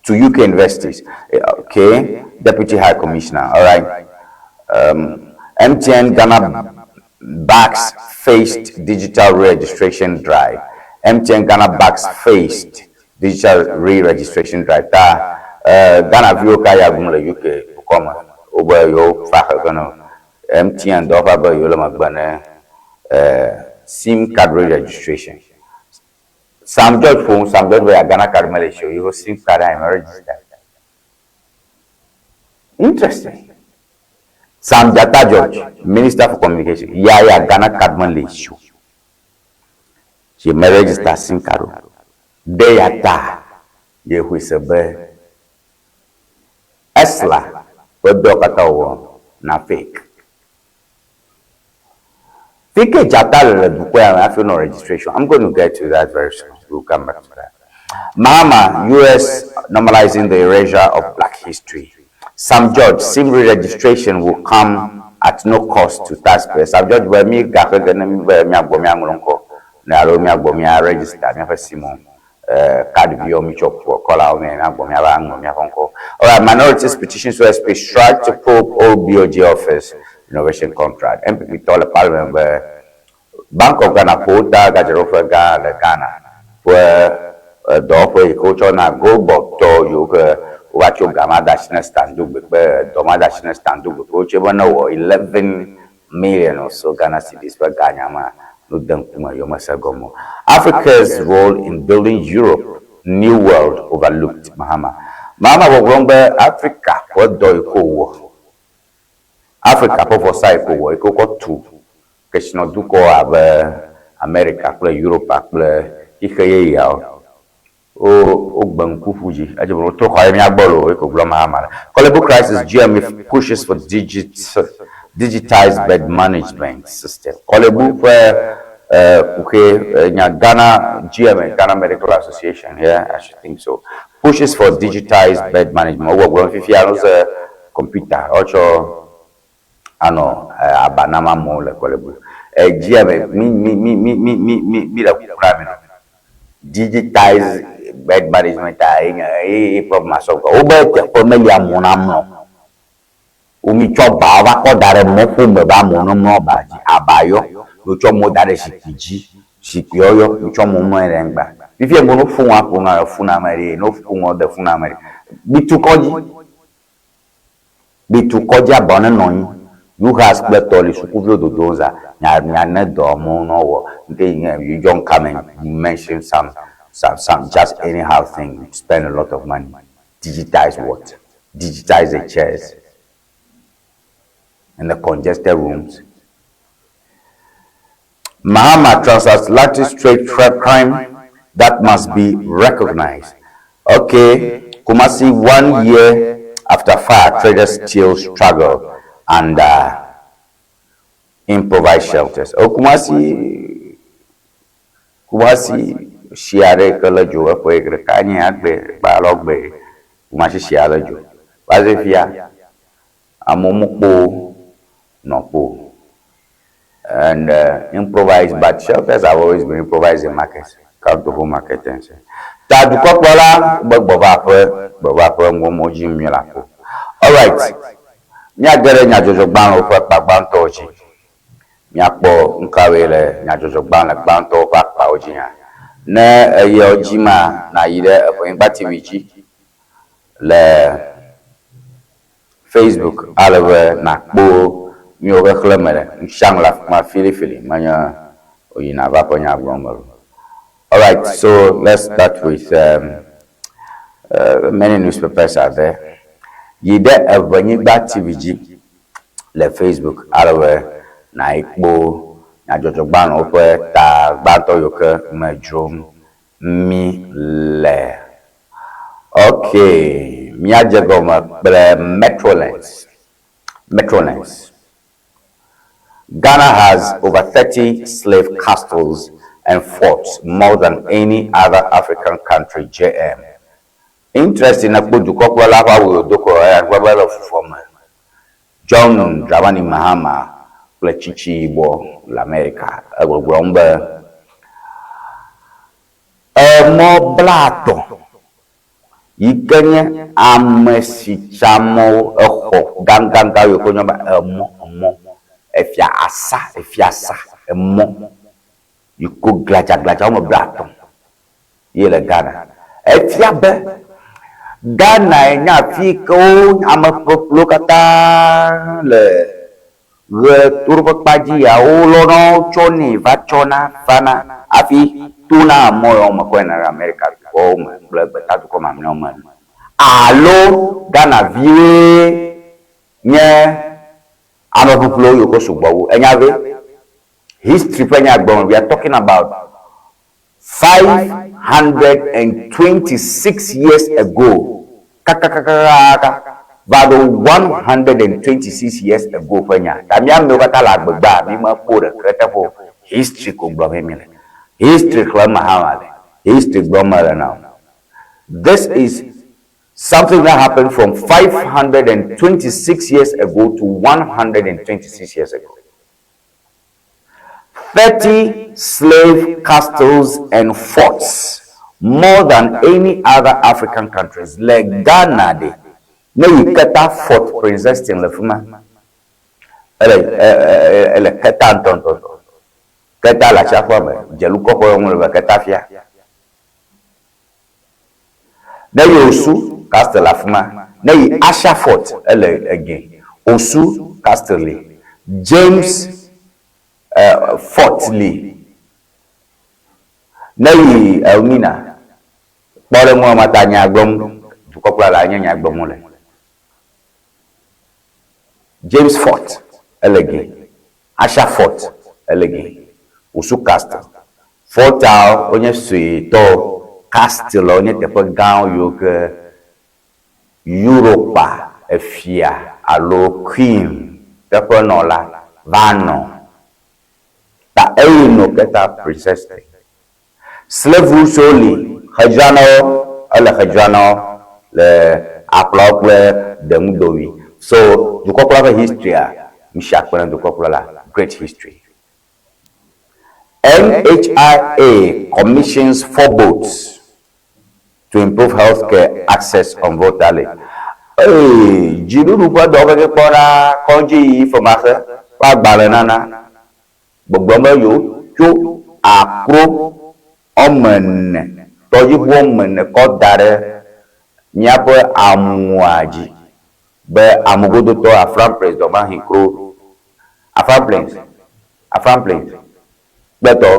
to UK universities. Okay, Deputy High Commissioner. All right. MTN Ghana backs phased digital re-registration drive. MTN Ghana backs phased digital re-registration drive. Ta Ghana viwo ka ya gum le UK dukɔ me wobe yewo fa xexe no MTN dɔwɔƒea be yewo le megbe ne SIM card re-registration. Sam George ƒo Sam George be ya Ghana card mele si o yewo SIM card hã me register. Interesting. Sam Jata George, Minister for Communication, ya ya Ghana card mele si o. Si me register SIM card o. Ɖe ya ta ye xɔe se be Esla ƒe dɔ katã wòwɔ na fake. Fike Jata le le dukɔ ya me hafi wonɔ registration. I'm going to get to that very soon. We'll come back to that. Mahama, US normalizing the erasure of black history. Sam George, SIM re-registration will come at no cost to taxpayers. Sam George be mi gaxe ge ne mi be miagbɔ miaŋlɔ ŋkɔ. Ne alo míagbɔ mía register míaƒe simu card viwo mítsɔ ƒo kɔlawo me míagbɔ míava ŋlɔ míaƒe ŋkɔ. Alright, minorities petition to SP strike to probe old BOG office renovation contract. NPP tɔ le parliament be Bank of Ghana ƒo wo ta gadzraɖoƒe gã le Ghana ƒe dɔwɔƒe yi ke wotsɔna Goldbod tɔ yiwo ke wova tso ga ma de asi na Standogbe kple dɔ ma de asi na Standogbe kple wotse be ne wɔ 11 million or so Ghana cedis ƒe ga nya ma nu de ŋkume yewo mese gɔme o. Africa's role in building Europe new world overlooked Mahama. Mahama gbɔgblɔm be Africa ƒe dɔ yi ke wòwɔ, Africa ƒe vɔsa yi ke wòwɔ yi ke wokɔ tu kesinɔdukɔ abe Amerika kple Europa kple xixe yeyeawo. Wo wogbe ŋku ƒu dzi. Edze be wotrɔ xɔ ɖe mía gbɔ loo eye ko gblɔm Mahama le. Korle-Bu crisis, GMA pushes for digit digitized bed management system. Korle-Bu ƒe kuxi nya Ghana GMA, Ghana Medical Association, yeah, I should think so, pushes for digitized bed management. Wo gbɔgblɔm fifia no se computer woatsɔ anɔ aba nam amewo le Korle-Bu. GMA, mi mi mi mi mi mi mi mi le kuku na mi no. Digitize bed management a ye nye ye problem a solve. Wobe teƒe meli amewo namlɔ. Wo mi tsɔ ba va kɔ da ɖe mɔƒo me be amewo ne mlɔ ba dzi. Aba yɔ. Mi tsɔ amewo da ɖe zikpui dzi. Zikpuiawo yɔ. Mi tsɔ amewo mlɔ anyi ɖe anyigba. Fifia ŋgɔ ne woƒo nua ƒo nua fu na ame ɖe. Ne woƒo nua de fu na ame ɖe. Mi tu kɔdzi. Mi tu kɔdzi abawo ne nɔ anyi. UHAS kple tɔ li sukuviwo dodom za. Nya nya ne dɔ amewo ne woawɔ. Nke nye you don't come and mention some just anyhow thing. Spend a lot of money. Digitize what? Digitize the chairs in the congested rooms. Mahama transatlantic trade crime that must be recognized. Okay, Kumasi one year after fire, traders still struggle under improvised shelters. Oh, Kumasi, Kumasi, shi aɖe ke le dzo eƒe ɖeka nye agbe gba alo gbe Kumasi shia le dzo. Va ze fia amewo mekpo nɔƒo and improvised, but shelters have always been improvised in markets. Come to home market and say. Ta dukɔkplɔla be gbɔ va aƒe gbɔ va aƒe ŋgɔmɔ dzi mi le aƒo. Alright, míage ɖe nyadzɔdzɔgbalẽwo ƒe akpa gbãtɔwo dzi. Míakpɔ nukawoe le nyadzɔdzɔgbalẽ gbãtɔwo ƒe akpawo dzi hã. Ne eyɔ dzi ma, nàyi ɖe Eʋenyigba TV dzi le Facebook ale be nàkpɔ míwo xexlẽme le nusianu le afi ma filifili menye woyina va ƒe nya gblɔm mele o. Alright, so let's start with many newspapers are there. Yi ɖe Eʋenyigba TV dzi le Facebook ale be nàyi kpɔ nyadzɔdzɔgbalẽwo ƒe ta gbãtɔ yiwo ke me dzrom mí le. Okay, míadze gɔme kple Metrolens. Metrolens. Ghana has over 30 slave castles and forts, more than any other African country, JM. Interesting na kpɔ dukɔkplɔla ƒe awu do ko eya gblɔ be le fufɔ me. John Dramani Mahama kple tsitsi yibɔ le Amerika egbɔgblɔm be emɔ 30 yi ke nye ame si tsamɔwo exɔ gãgãgã yiwo ke woyɔna be emɔ emɔ efia asa efia sa emɔ yi ko gladzagbladza woame 30 ye le Ghana. Efia be Ghana nye afi yi ke wo ame ƒeƒlewo katã le ɣetoɖoƒekpa dzi ya wolɔna wo tsɔnɛ va tsɔna vana hafi tona emɔ yawo me kɔ yina ɖe Amerika dukɔwo me kple gbetadukɔ mamlɛawo me alo Ghana viwoe nye ame ƒuƒluwo yiwo ke sugbɔ wu. Enya be history ƒe nya gblɔm we are talking about 526 years ago kakakakaka va ɖo 126 years ago ƒe nya. Ta mía amewo katã le agbegbea mi mekpɔ ɖeke teƒe o. History ko gblɔm mi le. History xlẽm Mahama le. History gblɔm mele na wo. This is something that happened from 526 years ago to 126 years ago. 30 slave castles and forts more than any other African countries. Le Ghana ɖe, ne yi Keta Fort Princeton le fi ma, ele ele Keta ŋutɔŋutɔŋutɔ. Keta le atsiaƒua me, Dzelukɔƒe ŋu le be Keta fia. Ne yi Osu Castle le afi ma, ne yi Asha Fort ele Ege, Osu Castle li, James Fort li. Ne yi Elmina, kpɔɖeŋua mata nya gblɔm dukɔkplɔla nye nya gblɔm wole. James Fort ele Ge, Asha Fort ele Ge, Osu Castle. Fortawo wonye suetɔwo, castlewo nye teƒe gãwo yiwo ke Europa efia alo queen teƒenɔla va nɔ. Ta eyi no keta princess te. Slave siwo li xedzranawo ele xedzranawo le akplɔawo kple ɖeŋudowi. So dukɔkplɔla ƒe history a misi akpe na dukɔkplɔla great history. NHIA commissions four boats to improve healthcare access on Volta Lake. Eye dziɖuɖu ƒe dɔwɔƒedzikpɔla kɔdzi yiyi femaxe ƒe agbalẽ nana gbɔgblɔm be yewotso akro wɔme ene, tɔdziʋu wɔme ene kɔ da ɖe míaƒe amua dzi be amegodotɔ Afram Plains dɔmahi kro Afram Plains Afram Plains kple tɔ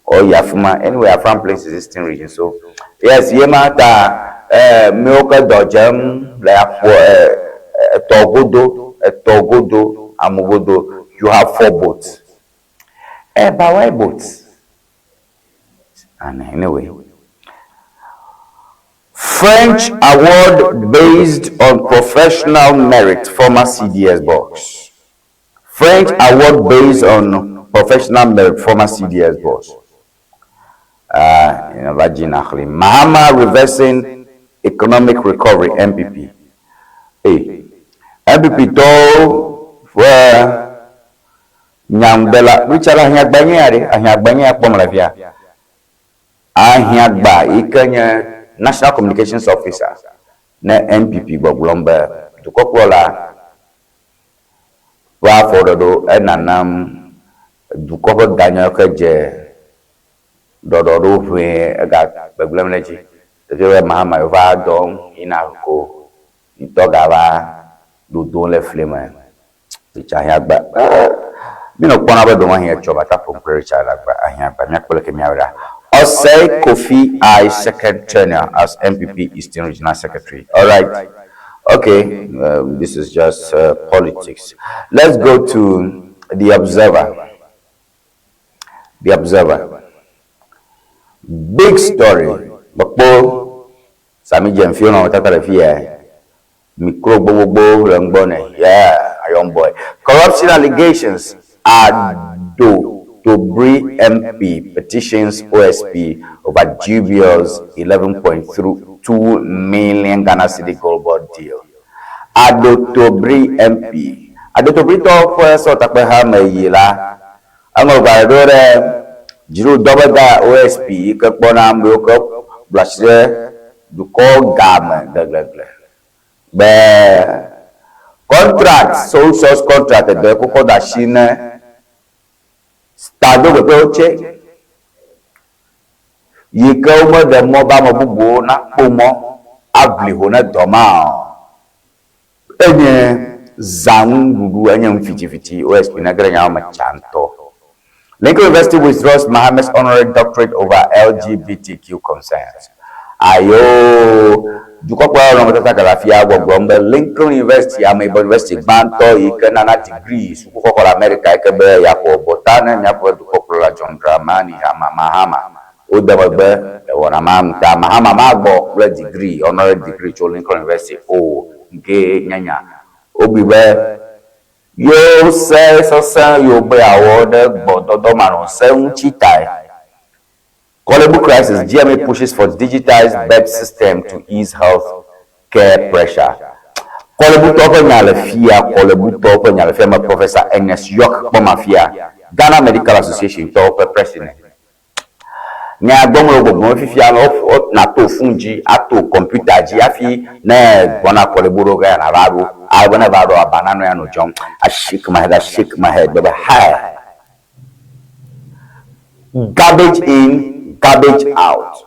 or yi afima anyway Afram Plains is eastern region so yes ye ma ta eh miwo ke dɔ dzem le aƒu eh etɔ godo etɔ godo amu godo you have four boats eh but why boats and anyway French award based on professional merit former CDS boss. French award based on professional merit former CDS boss. Uh, Mahama reversing economic recovery MPP. Hey, MPP tɔwo ƒe nyaŋudela Richard Ahiagbah nye ya ɖe Ahiagbah nye ya kpɔm le fia. Ahiagbah yi ke nye National Communications Officer ne MPP gbɔgblɔm be dukɔkplɔla ƒe afɔɖeɖewo enanam dukɔ ƒe ganyawo ke dze ɖɔɖɔɖo ʋee ega gbegblẽm ɖe edzi. Teƒe be Mahama va dɔm yina ko ŋutɔ gava dodom le fli me. Richard Ahiagba eh mi nɔ kpɔna be ɖewohĩ etsɔ va ta ƒom kple Richard Agba Ahiagba míakpɔ leke míawɔe ɖa. Osei Kofi I second tenure as NPP Eastern Regional Secretary. All right. Okay, um, this is just politics. Let's go to the Observer. The Observer. Big story. Mekpɔ Sammy Gyamfi nɔ tata le fi ya. Micro gbogbogbò le ŋgbɔ nɛ. Yeah, young boy. Corruption allegations Adotobri MP petitions OSP over dubious 11.2 million Ghana Cedi gold board deal. Adotobri MP. Adotobri tɔwo ƒe sewɔtakpeha me yi la, eŋlɔ gbalẽ ɖo ɖe dziɖuɖudɔbeda OSP yi ke kpɔna ame yiwo ke blu asi ɖe dukɔ game gleglegle be contract sole source contract edɔ yi kɔ de asi ne Stadogbeƒewo tsɛ yi ke womeɖe mɔ be ame bubuwo nakpɔ mɔ aʋli ho ne dɔ ma o. Enye zãnuɖuɖu, enye nu fitifiti. OSP nege ɖe nyawo me tsã ŋutɔ. Lincoln University withdraws Mahama's honorary doctorate over LGBTQ concerns. Ayo, dukɔkplɔlawo nɔ nɔnɔmetata ke le afia gbɔgblɔm be Lincoln University, ameyibɔ university gbãtɔ yi ke nana degree sukukɔkɔ le Amerika yi ke be yeaƒo abɔta ne míaƒe dukɔkplɔla John Dramani Mahama. Wode megbe le wɔna ma nu ta Mahama magbɔ kple degree, honorary degree tso Lincoln University o. Ŋkee nye nya. Wobui be yewo se sesẽ yiwo be yeawɔ ɖe gbɔdɔdɔ manɔse ŋuti tae. Korle Bu crisis, GMA pushes for digitized bed system to ease health care pressure. Korle Bu tɔwo ƒe nya le fia, Korle Bu tɔwo ƒe nya le fia me Professor Ernest York kpɔm afia. Ghana Medical Association tɔwo ƒe president. Nya gbɔm le wo gbɔgblɔm fifia nato fon dzi ato kɔmputa dzi hafi ne gbɔna kɔlibo ɖo ge nava ɖo ale be ne va ɖo aba nanɔ ya nɔ dzɔm. I shake my head, I shake my head gblɔ be hey! Garbage in, garbage out.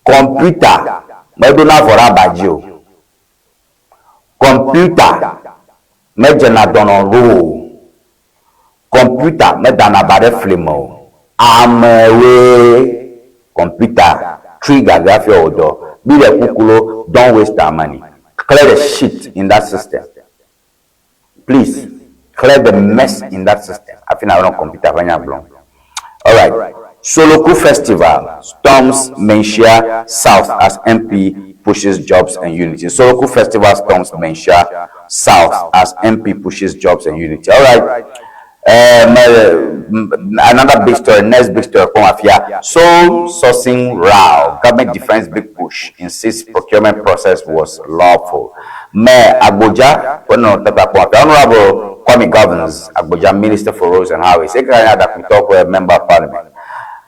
Kɔmputa meɖona vɔ ɖe aba dzi o. Kɔmputa medzena dɔnɔ ɖo o. Kɔmputa medana aba ɖe fli me o. Amewoe kɔmputa trigger ge hafi awɔ dɔ. Miɖe kuku lo, don't waste our money. Clear the shit in that system. Please clear the mess in that system hafi nàva nɔ kɔmputa ƒe nya gblɔm. Alright. Soloku Festival storms Manhyia South as MP pushes jobs and unity. Soloku Festival storms Manhyia South as MP pushes jobs and unity. Alright. Um, another big story, next big story kpɔm afia. Sole sourcing row, government defends big push, insists procurement process was lawful. Me Agbodza ƒe nɔnɔmetata kpɔm afia. Honorable Kwame Governs Agbodza, Minister for Roads and Highways, eka nye Aɖakpitɔwo ƒe Member of Parliament.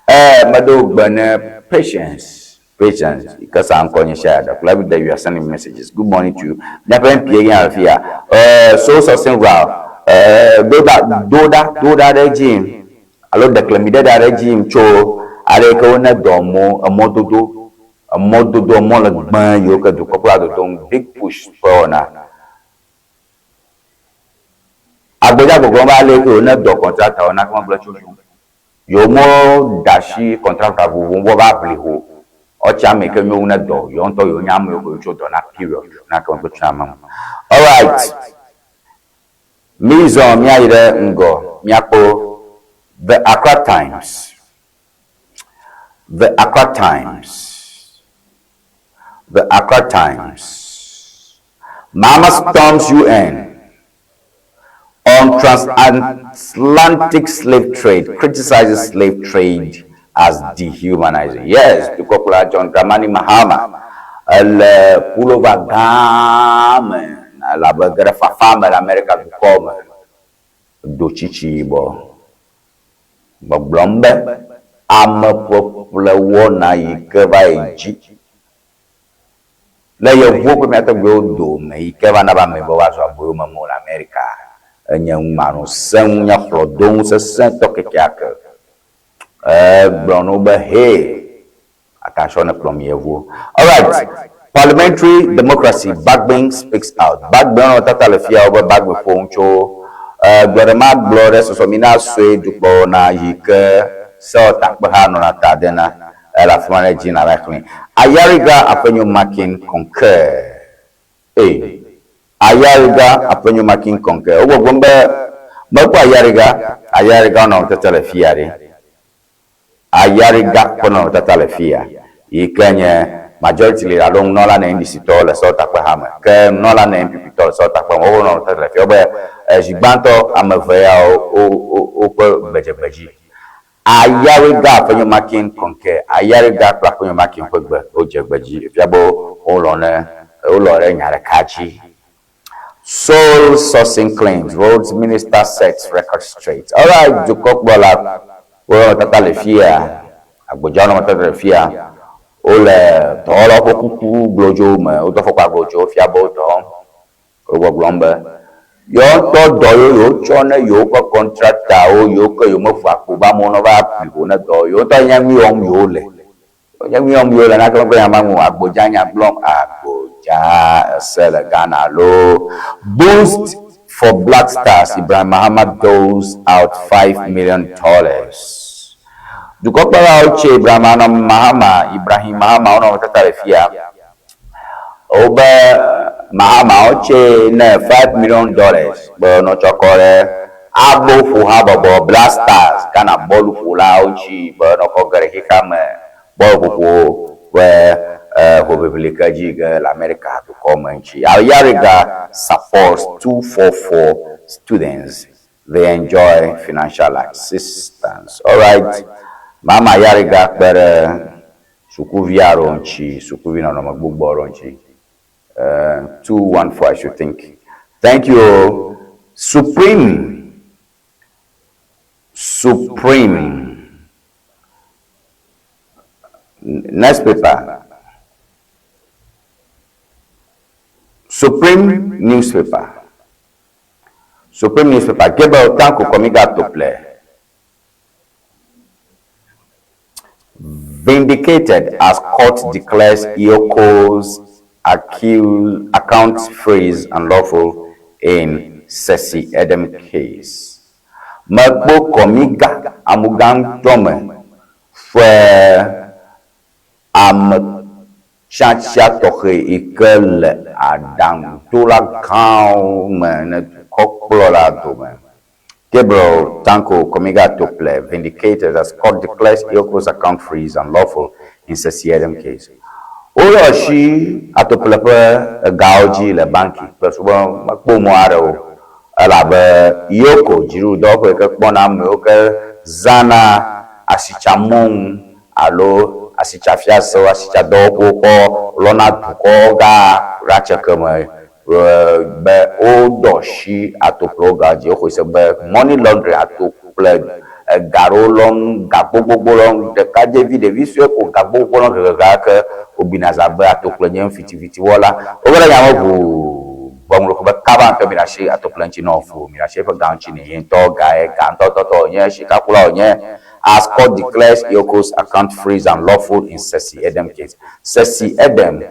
Eh, meɖo gbe ne Patience, Patience, yi ke sa ŋkɔ nye sia Aɖakpila. Every day you are sending messages. Good morning to you. Míaƒe MP ye nye afia. Eh, sole sourcing row, eh, do ɖa, do ɖa, do ɖa ɖe edzi alo ɖeklemi ɖe ɖa ɖe edzi tso ale yi ke wone dɔ mɔ emɔdodo Emɔdodo emɔ legbe yiwo ke dukɔkplɔla dodom Big Push ƒe wɔna. Agbedza gbɔgblɔm be ale ke wòne dɔ kɔntraktawo na ke megblɔ tso zu. Yewo mo ɖasi kɔntrakta vovovowo gbɔ va ʋli ho. Ɔtsi ame yi ke nyo wu ne dɔ, yewo ŋutɔ yewo nya ame yiwo ke yewo tso dɔ na period na ke megblɔ tso ame ŋu. Alright. Mizɔ míayi ɖe ŋgɔ míakpɔ The Accra Times. The Accra Times. The Accra Times. Mama storms UN on transatlantic slave trade, criticizes slave trade as dehumanizing. Yes, dukɔkplɔla John Dramani Mahama ele pulova gã me elabe ge ɖe fafa me le Amerika dukɔ me do tsitsi yibɔ. Gbɔgblɔm be ameƒeƒle wɔna yi ke va yi dzi le yevuwo kple mía tɔgbuiwo dome yi ke va na be ameyibɔ va zu aboyomemewo le Amerika enye numanu sẽŋu, nye hlɔ̃doŋu sesẽtɔ kekeake. Egblɔ na wo be, Hey! Attention ne kplɔ mi yevuwo. Alright, parliamentary democracy, Bagbin speaks out. Bagbin nɔ tata le fia wobe Bagbin ƒo nu tso gblɔ ɖe ma gblɔ ɖe sɔsɔ mi na sue dukplɔwo na yi ke sewɔtakpeha nɔna ta de na ele afi ma ɖe dzi na va xlẽ. Ayariga Afenyo Makin concur. Ee, Ayariga Afenyo Makin concur. Wo gbɔgblɔm be mekpɔ Ayariga, Ayariga nɔ tete le fia ɖe. Ayariga ƒe nɔnɔmetata le fiya, yi ke nye Majority Leader alo nunɔla na NDC tɔwo le Sewɔtakpeha me. Ke nunɔla na NPP tɔwo le Sewɔtakpeha me, woƒe nɔnɔmetata le fiya. Wobe zi gbãtɔ ame eve yawo wo wo woƒe gbedzgbedzi. Ayariga Afenyo Markin Konkɛ, Ayariga kple Afenyo Markin ƒe gbe wodze gbedzi. Efia be wolɔ̃ ɖe wolɔ̃ ɖe nya ɖeka dzi. Sole sourcing claims, Roads minister sets record straight. Alright, dukɔkplɔla wo nɔnɔmetata le fia, agbodzawo nɔnɔmetata le fia, wole dɔwɔlawo ƒe kuku glodzo me, wodo afɔkpa glodzo fia be wo dɔ wɔm. Wo gbɔgblɔm be yewo ŋutɔ dɔ yewo yewotsɔ ne yewoƒe kɔntraktawo yiwo ke yewomeƒo akpo be amewo neva ʋli ho ne dɔ yewo ŋutɔ nya nu yi wɔm yewole. Nye nu yɔm yewo le nake megblɔ nya ma ŋu agbodza nya gblɔm agbodza ese le Ghana loo. Boost for Black Stars Ibrahim Mahama doles out $5 million. Dukɔkplɔlawo tse Ibrahim Mahama Ibrahim Mahama wonɔ nutata le fia. Wobe Mahama wotse ne $5 million be nɔ tsɔ kɔ ɖe aboƒohabɔbɔ Black Stars Ghana bɔluƒolawo ŋuti be nɔ kɔ ge ɖe xexea me bɔluƒoƒo ƒe hoʋiʋli ke dzi ge le Amerika dukɔ me ŋuti. Ayariga supports 244 students they enjoy financial assistance. Alright, Mama Ayariga kpe ɖe sukuvi aɖewo ŋuti, sukuvi nɔnɔme gbogbo aɖewo ŋuti. 214 I should think. Thank you. Supreme. Supreme. Next paper. Supreme newspaper. Supreme newspaper. Gabriel Tanko Komiga Tople. Vindicated as court declares EOCO's accused account freeze unlawful in Sesi Edem case. Mekpɔ Komiga amugãtɔ me ƒe ame tsiatsia tɔxɛ yi ke le aɖaŋuɖola gãwo me ne dukɔkplɔla dome. Gabriel Tanko Komiga Tople vindicated as court declares EOCO's account freeze unlawful in Sesi Edem case. Woyɔ asi Atople ƒe egawo dzi le banki kple su be mekpɔ mɔ aɖe o elabe EOCO dziɖuɖudɔwɔƒe yi ke kpɔna amewo ke zãna asitsamɔnu alo asitsafiasewo, asitsadɔwɔƒewo kɔ lɔna dukɔ ga ɖatseke me be wodɔ asi atoƒlewo ga dzi. Woxɔe se be money laundering ato kple ega ɖewo lɔm, ga gbogbogbo lɔm. Ɖekadzevi ɖevi sue ko ga gbogbo lɔm hehehe ke wobina zã be atoƒle nye nufitifitiwɔla. Woge ɖe nya me ʋuu gbɔŋlɔ be kaba ŋutɔ mi ɖe asi atoƒle ŋuti nɔ fu mi ɖe asi eƒe ga ŋuti nɛ. Ye ŋutɔ gae ga ŋutɔtɔtɔ wònye, sikakula wònye. As court declares EOCO's account freeze unlawful in Sesi Edem case. Sesi Edem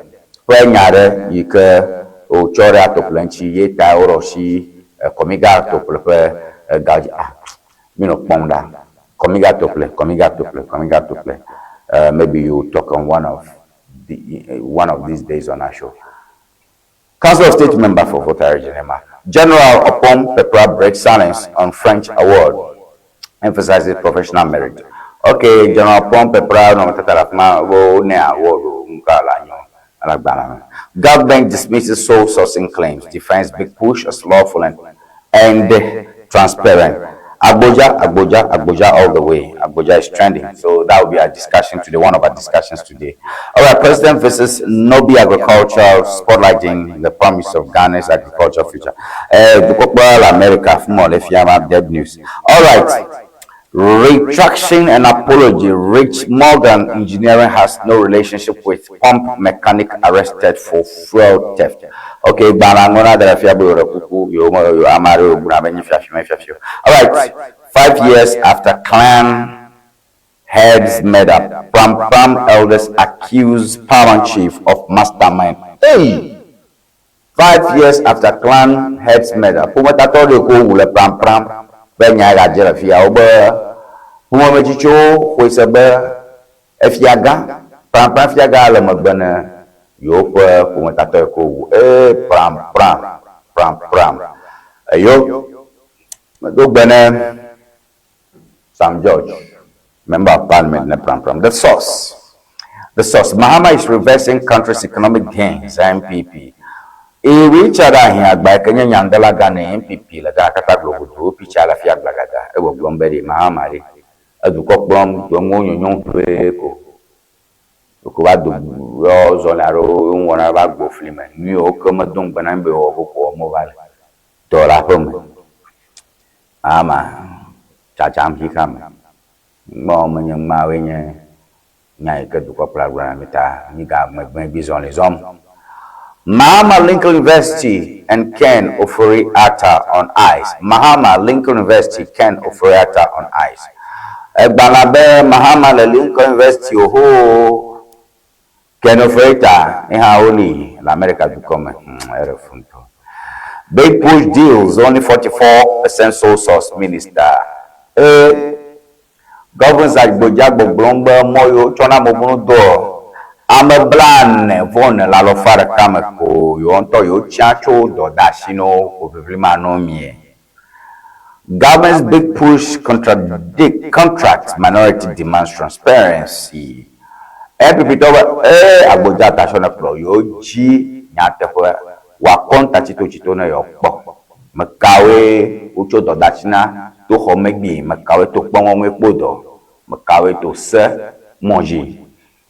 ƒe nya aɖe yi ke wòtsɔ ɖe atoƒle ŋuti ye tae woɖɔ asi Kɔmiga atoƒle ƒe ga dzi. Ah, mi nɔ kpɔm ɖa. Kɔmiga atoƒle, Kɔmiga atoƒle, Kɔmiga atoƒle. Maybe you talk on one of the, one of these days on our show. Council of State member for Volta Region, Emma. General Oppong Peprah breaks silence on French award, emphasizes professional merit. Okay, General Oppong Peprah, no, tata la wo ne award nka la nyo ala gbala. Government dismisses sole sourcing claims, defines big push as lawful and, and transparent. Agbodza, Agbodza, Agbodza all the way. Agbodza is trending. So that will be our discussion today, one of our discussions today. All right, President versus Nobi Agriculture, spotlighting the promise of Ghana's agriculture future. America, dead news. All right. Retraction and apology. Rich Morgan Engineering has no relationship with pump mechanic arrested for fuel theft. Okay, All right, 5 years after clan heads murder, Prampram elders accuse Paramount chief of mastermind. Hey! 5 years after clan heads murder, ƒometatɔ ɖe ko wu le Prampram be nya gadze le fia wo be ƒomemetsitsiwo xɔe se be efiagã Prampram fiagã le megbe ne yewoƒe ƒometatɔ yi ko wu ee Prampram Prampram eyo medo gbe ne Sam George, member of parliament ne Prampram. The source. The source. Mahama is reversing country's economic gains, NPP. Richard Ahiagbah ke nye nyandela gã ne NPP le Ghana katã globodo pitsa le fia gbagada egbɔgblɔm be ɖe Mahama ɖe edukɔ kplɔm enuwo nyonyom ƒe ko ko va do yɔ zɔli aɖewo nuwɔna va gbo fli me nu yiwo ke medo ŋugbe na mi be yewɔ ko wɔm wova le dɔ le aƒe me. Mahama tsatsam xixea me. Ŋgbɔ menye ŋmawoe nye nya yi ke dukɔkplɔla gblɔ na mi ta mi ga megbe bi zɔli zɔm. Mahama Lincoln University and Ken Ofori Atta on ice. Mahama Lincoln University, Ken Ofori Atta on ice. Egbana be Mahama le Lincoln University oho Ken Ofori Atta ihe woli le America dukɔ me. Ere funto. Big push deals only 44% sole source minister. E Governor Agbodza gbɔgblɔm be mɔ yiwo tsɔna mobunu doɔ ame blaene vɔ ene le alɔfa ɖeka me ko yewo ŋutɔ yewo tsia tso dɔdeasi na wo ko ʋiʋli manɔ mie. Government's big push contradict contract minority demands transparency. NPP tɔ be ee Agbodza tasɔ ne kplɔ yewo dzi nyateƒe wòakɔnta tsitotsito ne yewo kpɔ. Mekawoe wotso dɔdeasi na to xɔ megbee, mekawoe to kpɔŋɔŋɔe kpo dɔ, mekawoe to se mɔ dzi.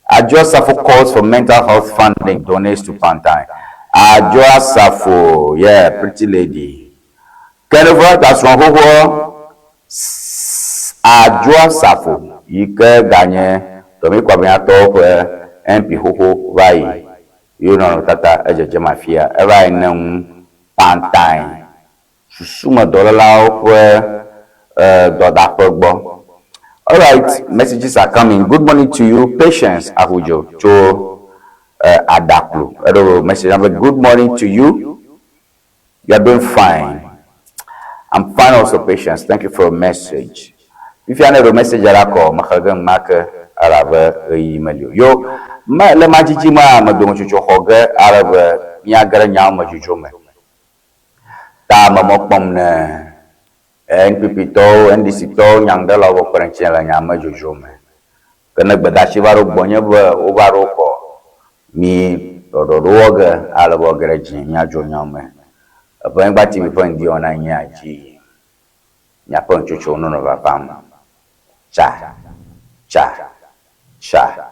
Adwoa Safo calls for mental health funding donates to Pantang. Adwoa Safo, yeah, pretty lady. Ken Ofori-Atta srɔ̃ xoxoa. Adwoa Safo yi ke ganye Dɔmi Kwabenyatɔwo ƒe MP xoxo va yi ye nɔnɔmetata edzedzem afia. Eva yi ne ŋu pantae susumedɔlélawo ƒe dɔdaƒe gbɔ. Alright, messages are coming. Good morning to you, Patience Ahudzo tso Adaklu. Eɖo message na be good morning to you. You are doing fine. I'm fine also, Patience. Thank you for your message. Fifia ne ɖo message la kɔ mexlẽ ge enumake elabe ɣeyiɣi meli o. Yo, me le madzidzi mea me dometsotso xɔ ge ale be míage ɖe nyawo me dzodzro me. Ta me mɔ kpɔm ne NPP tɔwo, NDC tɔwo, nyanuɖelawo be kpe ɖe ŋutinye le nya me dzodzro me. Ke ne gbedeasi va ɖo gbɔnye be wova ɖo kɔ mí ɖɔɖɔɖo wɔ ge ale be woage ɖe dzinye míadzro nyawo me. Eƒe Anyigba TV ƒe ŋdi wɔna nyea dzi yim. Miaƒe nutsotsowo nenɔ vavam. Tsa, tsa, tsa.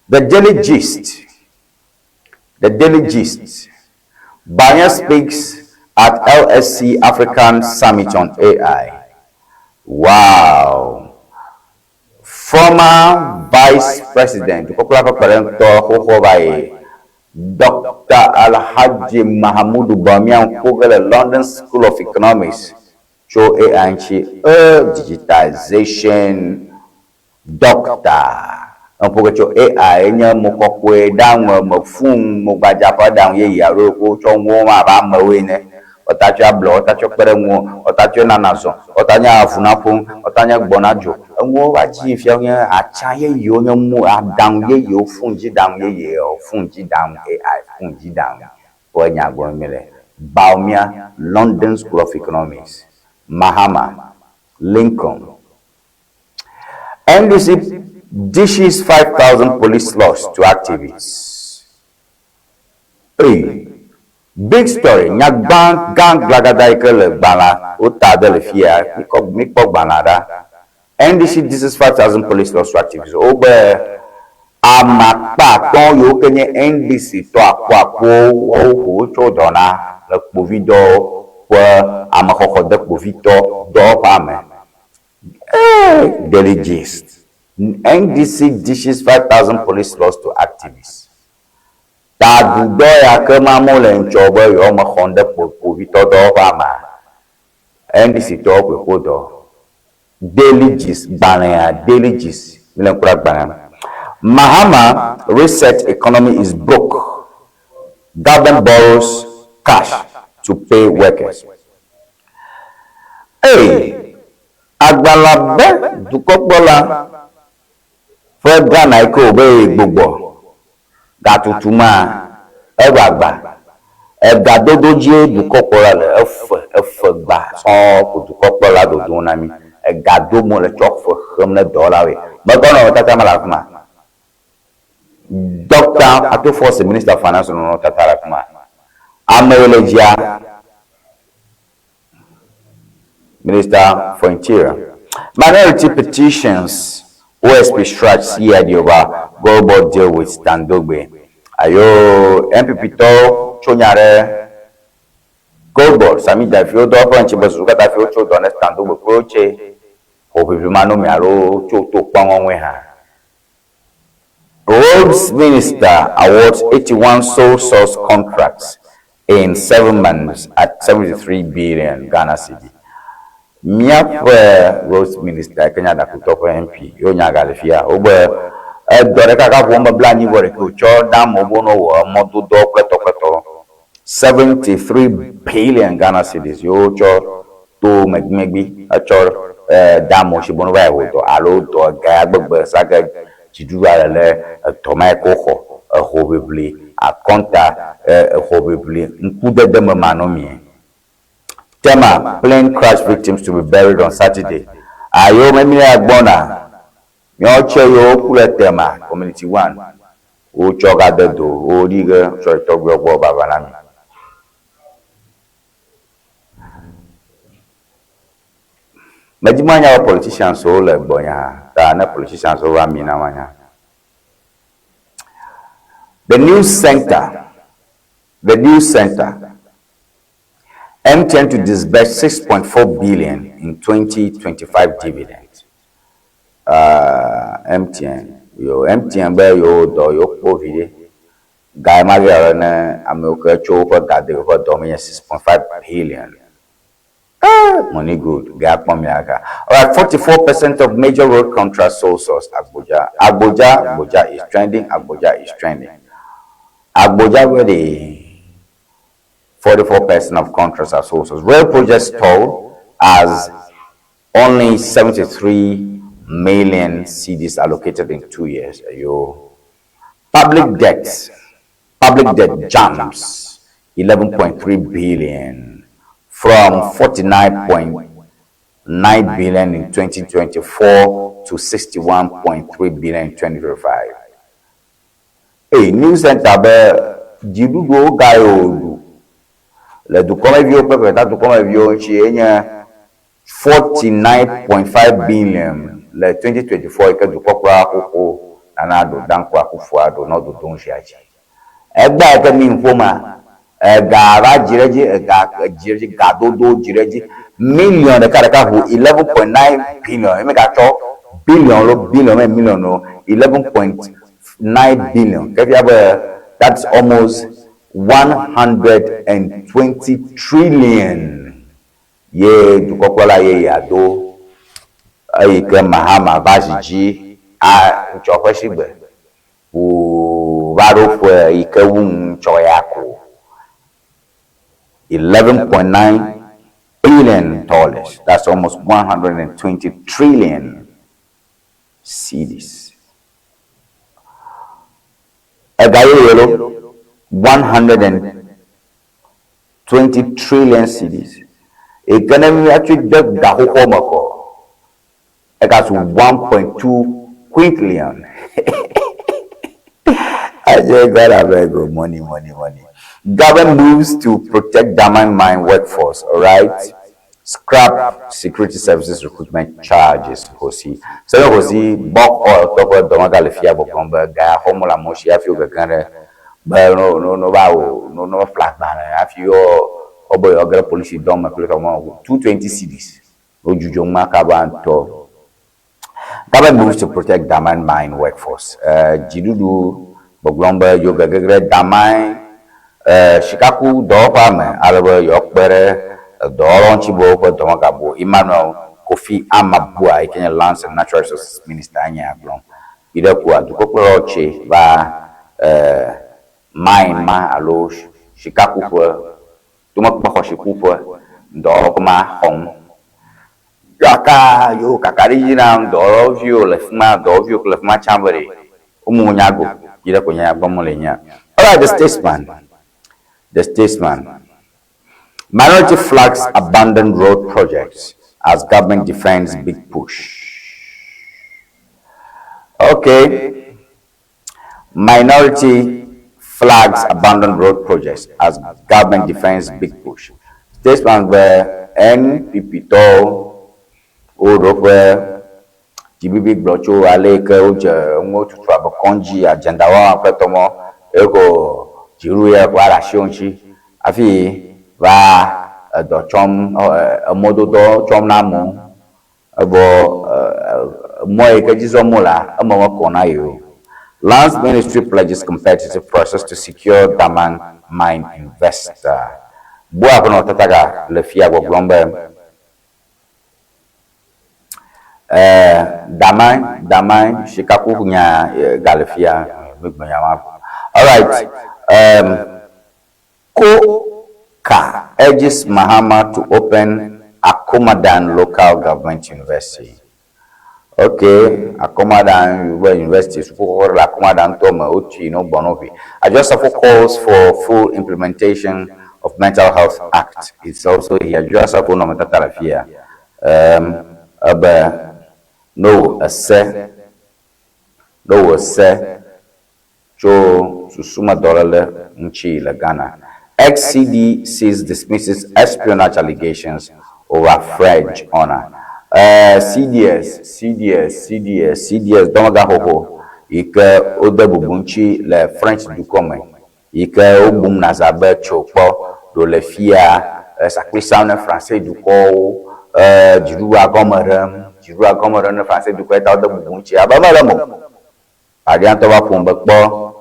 The Daily Gist The Daily Gist Bawumia speaks at LSC African Summit on AI. Wow! Former Vice President, dukɔkplɔla ƒe kpeɖeŋutɔ xoxoa va yi, Doctor Alhaji Mahamudu Bawumia ŋku ge le London School of Economics tso AI ŋuti, e digitization Doctor eƒo ge tso AI nye mo kɔkɔe ɖaŋue me fũ mo gbadza ƒe aɖaŋu yeye alo ɖeko wotsɔ ŋuwo ma abe amewo ene. Ɔta tsɔe ablɔ, ɔta tsɔe kpe ɖe ŋuwò, ɔta tsɔe na nàzɔ, ɔta nye avu naƒo ŋu, ɔta nye gbɔ nadzo. Enuwo va dzi fia wonye atsã yeyewo nye mo aɖaŋu yeyewo fũ dzi ɖaŋu yeyewo fũ dzi ɖaŋu AI fũ dzi ɖaŋu ƒe nya gblɔm míele. Bawumia, London School of Economics, Mahama, Lincoln. NDC dishes 5,000 police slots to activists. Hey, big story, nya gbã gã glagada yi ke le gbalẽa wota de le fia, mikɔ mikpɔ gbalẽa ɖa. NDC dishes 5,000 police slots to activists. Wobe ame akpe atɔ̃ yiwo ke nye NDC tɔ akpoakpowo woƒo wotsɔ dɔ na le kpovidɔ ƒe amexɔxɔ de kpovitɔ dɔwɔƒea me. Hey, Daily Gist. NDC dishes 5,000 police slots to activists. Ta dudɔ ya ke ma amewo le ŋtsɔ be yewo me xɔm ɖe kpovitɔ dɔwɔƒea mea, NDC tɔwo koe ƒo dɔ. Daily Gist gbalẽa, Daily Gist, mi le ŋku ɖe agbalẽa me. Mahama reset economy is broke, government borrows cash to pay workers. Eye agbalẽa be dukɔkplɔla ƒe Ghana yi ke wòbe ye gbugbɔ gatutu ma, eva gba. Ega dodo dzie dukɔkplɔla le, efe, efe gba sɔŋ ko dukɔkplɔla dodom na mí. Ega dom wole tsɔ fe xem ne dɔwɔlawoe. Megɔ nɔnɔmetata mele afi ma. Ɖɔkta Ato Forson, Minister of Finance nɔnɔmetata le afi ma. Ame yi le dzia, Minister for Interior. Minority petitions OSP strike CID over Goldboard deal with Standogbe. Ayo NPP tɔwo tso nya ɖe Goldboard, Sami Gyamfi wo dɔwɔƒe ŋuti be susu katã fi wotso dɔ ne Standogbe kple wotse hoʋiʋli manɔmee alo tso to kpɔ ŋɔŋɔe hã. Roads Minister awards 81 sole source contracts in seven months at 73 billion Ghana cedi. Míaƒe Roads Minister yi ke nye Aɖakutɔ ƒe MP ye wonya gale fia. Wobe edɔ ɖeka ka ƒo eme blanyi vɔ ɖekɛ wòtsɔ na amewo be wonɔ wɔ emɔdodɔ kple tɔkpletɔwo. 73 billion Ghana cedis ye wotsɔ to megbimegbi etsɔ de amewo si be wova yi wɔ dɔ alo dɔ ega ya gbegbe sa ke dziɖuɖua le le edɔ ma yi ke woxɔ ehoʋiʋli, akɔnta, ehoʋiʋli ŋkudede me manɔmee. Tema, Plane crash victims to be buried on Saturday. Ayo memlea gbɔna míawo tse yiwo ku le Tema Community One wotsɔ gade do woɖi ge tsɔ yi tɔgbuiwo gbɔ vava na mi. Medi manya be politicians wo le gbɔnye hã ta ne politicians wo va mi na manya. The News Center, The News Center, MTN to disburse 6.4 billion in 2025 dividend. Ah, MTN, yo MTN be yewo dɔ yewo kpɔ viɖe. Ga yi ma ge alo ne amewo ke tso woƒe ga de woƒe dɔ me nye 6.5 billion. Eh, money good. Ga kpɔ mia ga. Alright, 44% of major road contracts sole source Agbodza. Agbodza, Agbodza is trending. Agbodza is trending. Agbodza ready. 44% of contracts are sole source. Rail projects stalled as only 73 million cedis allocated in 2 years. Yo. Public debt jumps 11.3 billion from 49.9 billion in 2024 to 61.3 billion in 2025. Hey, News Center be dziɖuɖuwo ga yi wòɖu le dukɔmeviwo ƒe ƒeta dukɔmeviwo ŋuti enye 49.5 billion le 2024 yi ke dukɔkplɔla xoxo Nana Addo Dankwa Akufo-Addo nɔ dodom sia dzi. Egbea yi ke mi ƒo ma, ega va dzi ɖe edzi, ega dzi ɖe edzi, gadodo dzi ɖe edzi. Million ɖeka ɖeka ʋu 11.9 billion. Eme gatsɔ billion lo billion me million o 11.9 billion. Ke fia be that's almost 120 trillion ye dukɔkplɔla yeyea do eyi ke Mahama va zi dzi a ŋutsɔ ƒe sigbe wò va ɖo ƒe yi ke wu ŋutsɔ ya ko $11.9 billion. That's almost 120 trillion cedis. Ega yeye lo 120 trillion cedis. Yi ke ne míatsɔe de gaxoxoa me kɔ, ega zu 1.2 quintillion. I just got a very good money, money, money. Government moves to protect Damang mine workforce, all right? Scrap security services recruitment charges, Hosi. So, Hosi, bulk oil, tɔƒe dɔmega le fia gbɔgblɔm be ga ya xɔm le amewo si hafi wo gege ɖe be no no no va wo no no ƒle agbalẽ hafi wo wobe yewoage ɖe polisi dɔ me kple tɔmɔ 220 cedis. Wodzudzɔ nua kaba ŋutɔ. Government moves to protect Damang mine workforce. Dziɖuɖu gbɔgblɔm be yewo gege ɖe Damang sikaku dɔwɔƒea me ale be yewoakpe ɖe dɔwɔlawo ŋuti be woƒe dɔ megabu o. Emmanuel Kofi Armah Buah yi ke nye Lands and Natural Resources Minister nye agblɔm. Yi ɖe koa dukɔkplɔlawo tse va mine ma alo sikakuƒe tomekpexɔsikuƒe dɔwɔƒe ma xɔm. Gaka yewo kaka ɖe edzi na dɔwɔviwo le fi ma dɔwɔviwo le fi ma tsã be ɖe womu nya go yi ɖe ko nya gbɔm le nya. Alright, the Statesman. The Statesman. Minority flags abandoned road projects as government defends big push. Okay. Minority flags abandoned road projects as government defends big push. Statesman be NPP tɔwo woɖo ƒe dzibibi gblɔ tso ale yi ke wodze nuwo tutu abe kɔndzi agenda wɔm kple tɔmɔ eye ko dziɖuɖu ya ƒe aɖe asi wo ŋuti hafi va edɔ tsɔm emɔdodɔ tsɔm na amewo evɔ mɔ yi ke dzi zɔm wolea eme mekɔ na yewo. Lands Ministry pledges competitive process to secure Damang mine investor. Bua ƒe nɔtataga le fia gbɔgblɔm be Damang Damang sikakuƒu nya gale fia gbegbe nya ma. Alright. Koka urges Mahama to open Akomadan Local Government University. Okay, Akomadan University, suku le Akomadan ŋutɔ me wotui no gbɔ no vi. Adwoa Safo calls for full implementation of Mental Health Act. It's also here. Adwoa Safo nɔ metata le fia. Ebe no ese no wɔ se tso susumedɔléle ŋuti le Ghana. Ex-CDC dismisses espionage allegations over French honor. CDS, CDS, CDS, CDS dɔmegaxoxo yi ke wode bubu ŋuti le French dukɔ me yi ke wobum naza be tso kpɔ ɖo le fia sakplisam ne Français dukɔwo dziɖuɖua gɔme ɖem. Dziɖuɖua gɔme ɖe ne Franse dukɔa ta wode bubu ŋuti abe mele eme o. Aɖia ŋutɔ va ƒom be kpɔ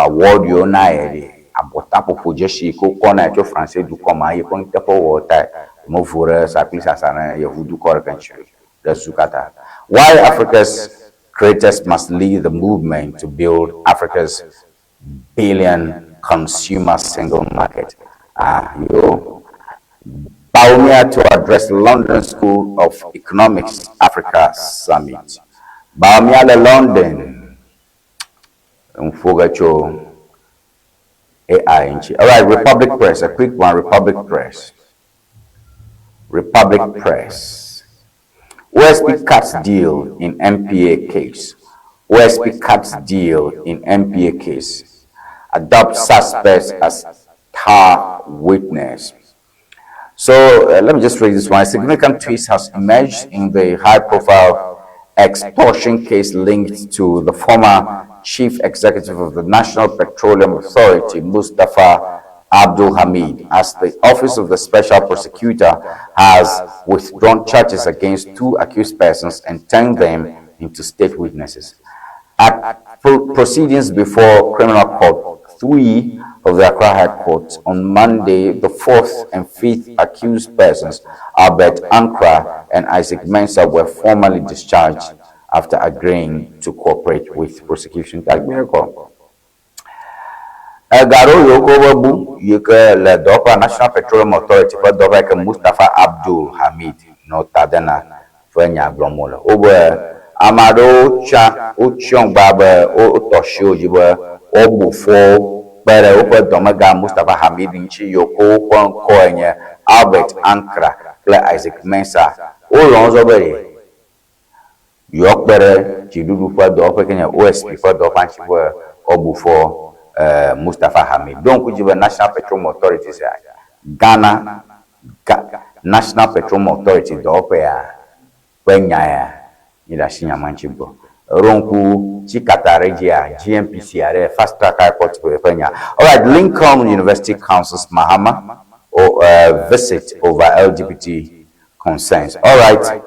award yiwo na ye ɖe abɔtaƒoƒo dzesi yi ke wokɔ nae tso Franse dukɔ me yeƒe nuteƒewɔwɔ tae mevo ɖe sakplisasa ne yevu dukɔ ɖeke ŋuti o ɖe susu katã. Why Africa's creators must lead the movement to build Africa's billion consumer single market. Ah, yo. Bawumia to address London School of Economics Africa Summit. Bawumia le London. Mfoge tso AI ŋuti. All right, Republic Press, a quick one, Republic Press. Republic Press. OSP cuts deal in NPA case. OSP cuts deal in NPA case. Adopt suspects as tar witness. So let me just read this one. A significant twist has emerged in the high-profile extortion case linked to the former chief executive of the National Petroleum Authority, Mustapha Abdul Hamid, as the Office of the Special Prosecutor has withdrawn charges against two accused persons and turned them into state witnesses. At proceedings before Criminal Court 3 of the Accra High Court on Monday, the fourth and fifth accused persons, Albert Ankra and Isaac Mensah, were formally discharged after agreeing to cooperate with prosecution. Ega ɖewo yiwo ke wobe bu yi ke le dɔwɔƒea National Petroleum Authority ƒe dɔwɔƒe yi ke Mustapha Abdul Hamid nɔ ta de na ƒe nya gblɔm wole. Wobe ame aɖewo tsã wotsyɔ ŋgba be wotɔ asi wo dzi be woabu fɔ wo kpe ɖe woƒe dɔmegã Mustapha Hamid ŋuti yiwo ke woƒe ŋkɔe nye Albert Ankra kple Isaac Mensah. Wolɔ̃ zɔ be ɖe Yewoakpe ɖe dziɖuɖu ƒe dɔwɔƒe ke nye OSP ƒe dɔwɔƒea ŋuti be woabu fɔ Mustapha Hamid. Ɖo ŋku dzi be National Petroleum Authority sia, Ghana, Ga, National Petroleum Authority dɔwɔƒea ƒe nya ya mi ɖe asi nya ma ŋuti gbɔ. Ɖo ŋku tsikata ɖe dzia, GNPC aɖe, Fast Track Airport ƒe nya. Alright, Lincoln University Council's Mahama o, visit over LGBT concerns. Alright,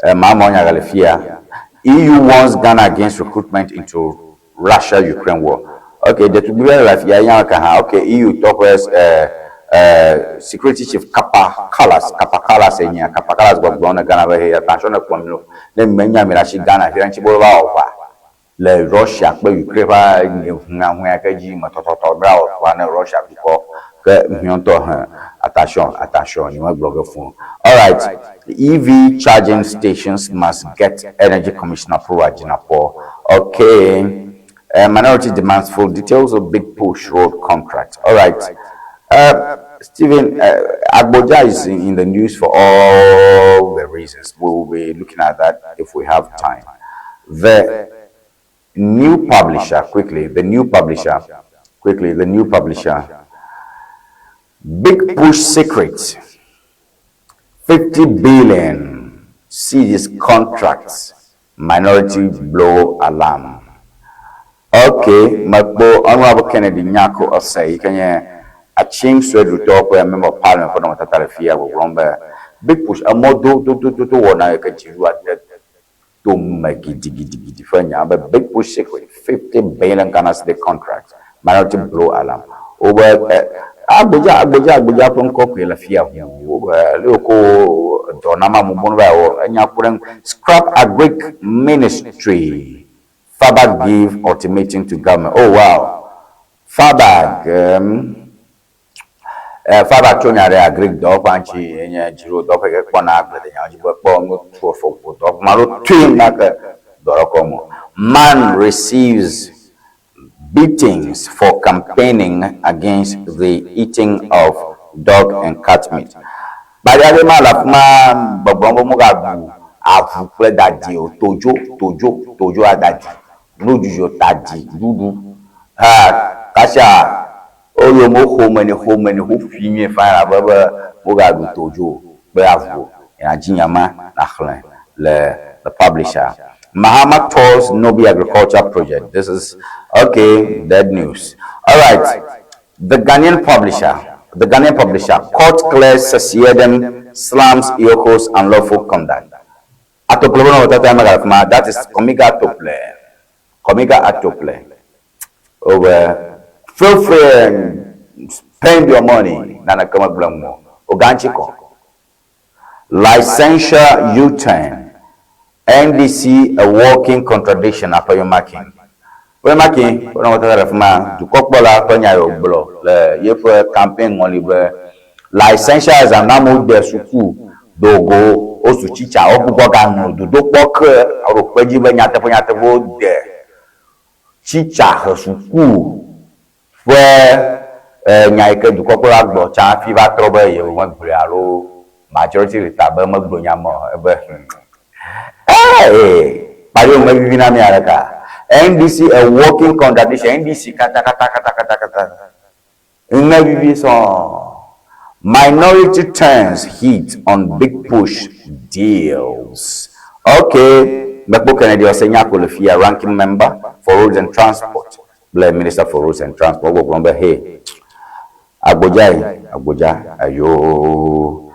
Mahama nya gale fia. EU warns Ghana against recruitment into Russia-Ukraine war. Okay, ɖetugbi aɖe le afia nya ka hã. Okay, EU tɔ ƒe security chief Kapa Kallas, Kapa Kallas enye. Kapa Kallas gbɔgblɔm ne Ghana be hey, attention ne kplɔ mi ɖo. Ne mi menya mi ɖe asi Ghana fia ŋuti be wova wɔ ʋa le Russia kple Ukraine ƒe huyahuya ke dzi me tɔtɔtɔ be awɔ ʋa ne Russia dukɔ ke ŋutɔ hẽ attention attention nye megblɔ ge fũ. Alright, EV charging stations must get energy commission approval Jinapor. Okay, minority demands full details of big push road contract. Alright, Stephen, Agbodza is in the news for all the reasons. We will be looking at that if we have time. The new publisher, quickly, the new publisher, quickly, the new publisher, Big Push Secret, 50 billion cedis contracts, minority blow alarm. Okay, mekpɔ Honorable Kennedy Nyako Osei yi ke nye Akyem Suedutɔwo ƒe Member of Parliament ƒe nɔnɔmetata le fia gbɔgblɔm be Big Push emɔ do do do do do wɔna yi ke dziɖuɖua de to me gidigidigidi ƒe nya be Big Push Secret 50 billion Ghana cedi contract minority blow alarm. Wobe Agbodza Agbodza Agbodza ƒe ŋkɔ koe le fia ʋuu. Wobe le woko dɔ na ma mubunu va wɔ enya ku ɖe scrap agric ministry Fabag give ultimatum to government. Oh wow. Fabag Fabag tso nya ɖe agric dɔwɔƒea ŋuti enye dziɖuɖu dɔwɔƒe ke kpɔna agbledenyawo dzi be kpɔ nu tu afɔkpo dɔwɔƒe ma ɖo tui na ke dɔ ɖe kɔ mo. Man receives beatings for campaigning against the eating of dog and cat meat. Kpaɖi aɖe ma le afi ma gbɔgblɔm be womegaɖu avu kple dadi o. Todzo, todzo, todzo adadi. Nudzudzu tadi ɖuɖu. Ha, kasia woyome woxome nɛ, xome nɛ, woƒui nyuie fine abe be wogaɖu todzo o kple avu o. Nàdzi nya ma nàxlẽ le The Publisher. Mahama tours Nobi Agriculture Project. This is okay, dead news. All right. The Ghanaian Publisher. The Ghanaian Publisher. Court clears Sasiedem slams EOCO's unlawful conduct. Atople ƒe nɔnɔmetata megale afi ma. That is Kɔmiga Atople. Kɔmiga Atople. Wobe feel free and spend your money. Naneke megblẽ ŋu o. Wogã ŋuti kɔ. Licensure U-turn. NDC a walking contradiction Aƒenyo Makin. Aƒenyo Makin ƒe nɔnɔmetata le afi ma. Dukɔkplɔla ƒe nya ye wògblɔ le yeƒe campaign ŋɔli be licensure exam na amewo de suku do go wozu tsitsa wogbugbɔ gaŋlɔ dodokpɔ ke ɖo kpe edzi be nyateƒe nyateƒe wode tsitsa he suku ƒe nya yi ke dukɔkplɔla gblɔ tsã hafi va trɔ be yewomegblɔe alo majority leader be megblɔ nya ma o ebe hum ee kpaɖi mevivi na mi aleka NDC a walking contradiction NDC katakatakatakatakata ŋe vivi sɔŋ. Minority turns heat on big push deals. Okay, Mekpo Kennedy Osei-Nyarko le fia, ranking member for roads and transport kple minister for roads and transport wogbɔgblɔm be hey, Agbodza ye, Agbodza ayoo.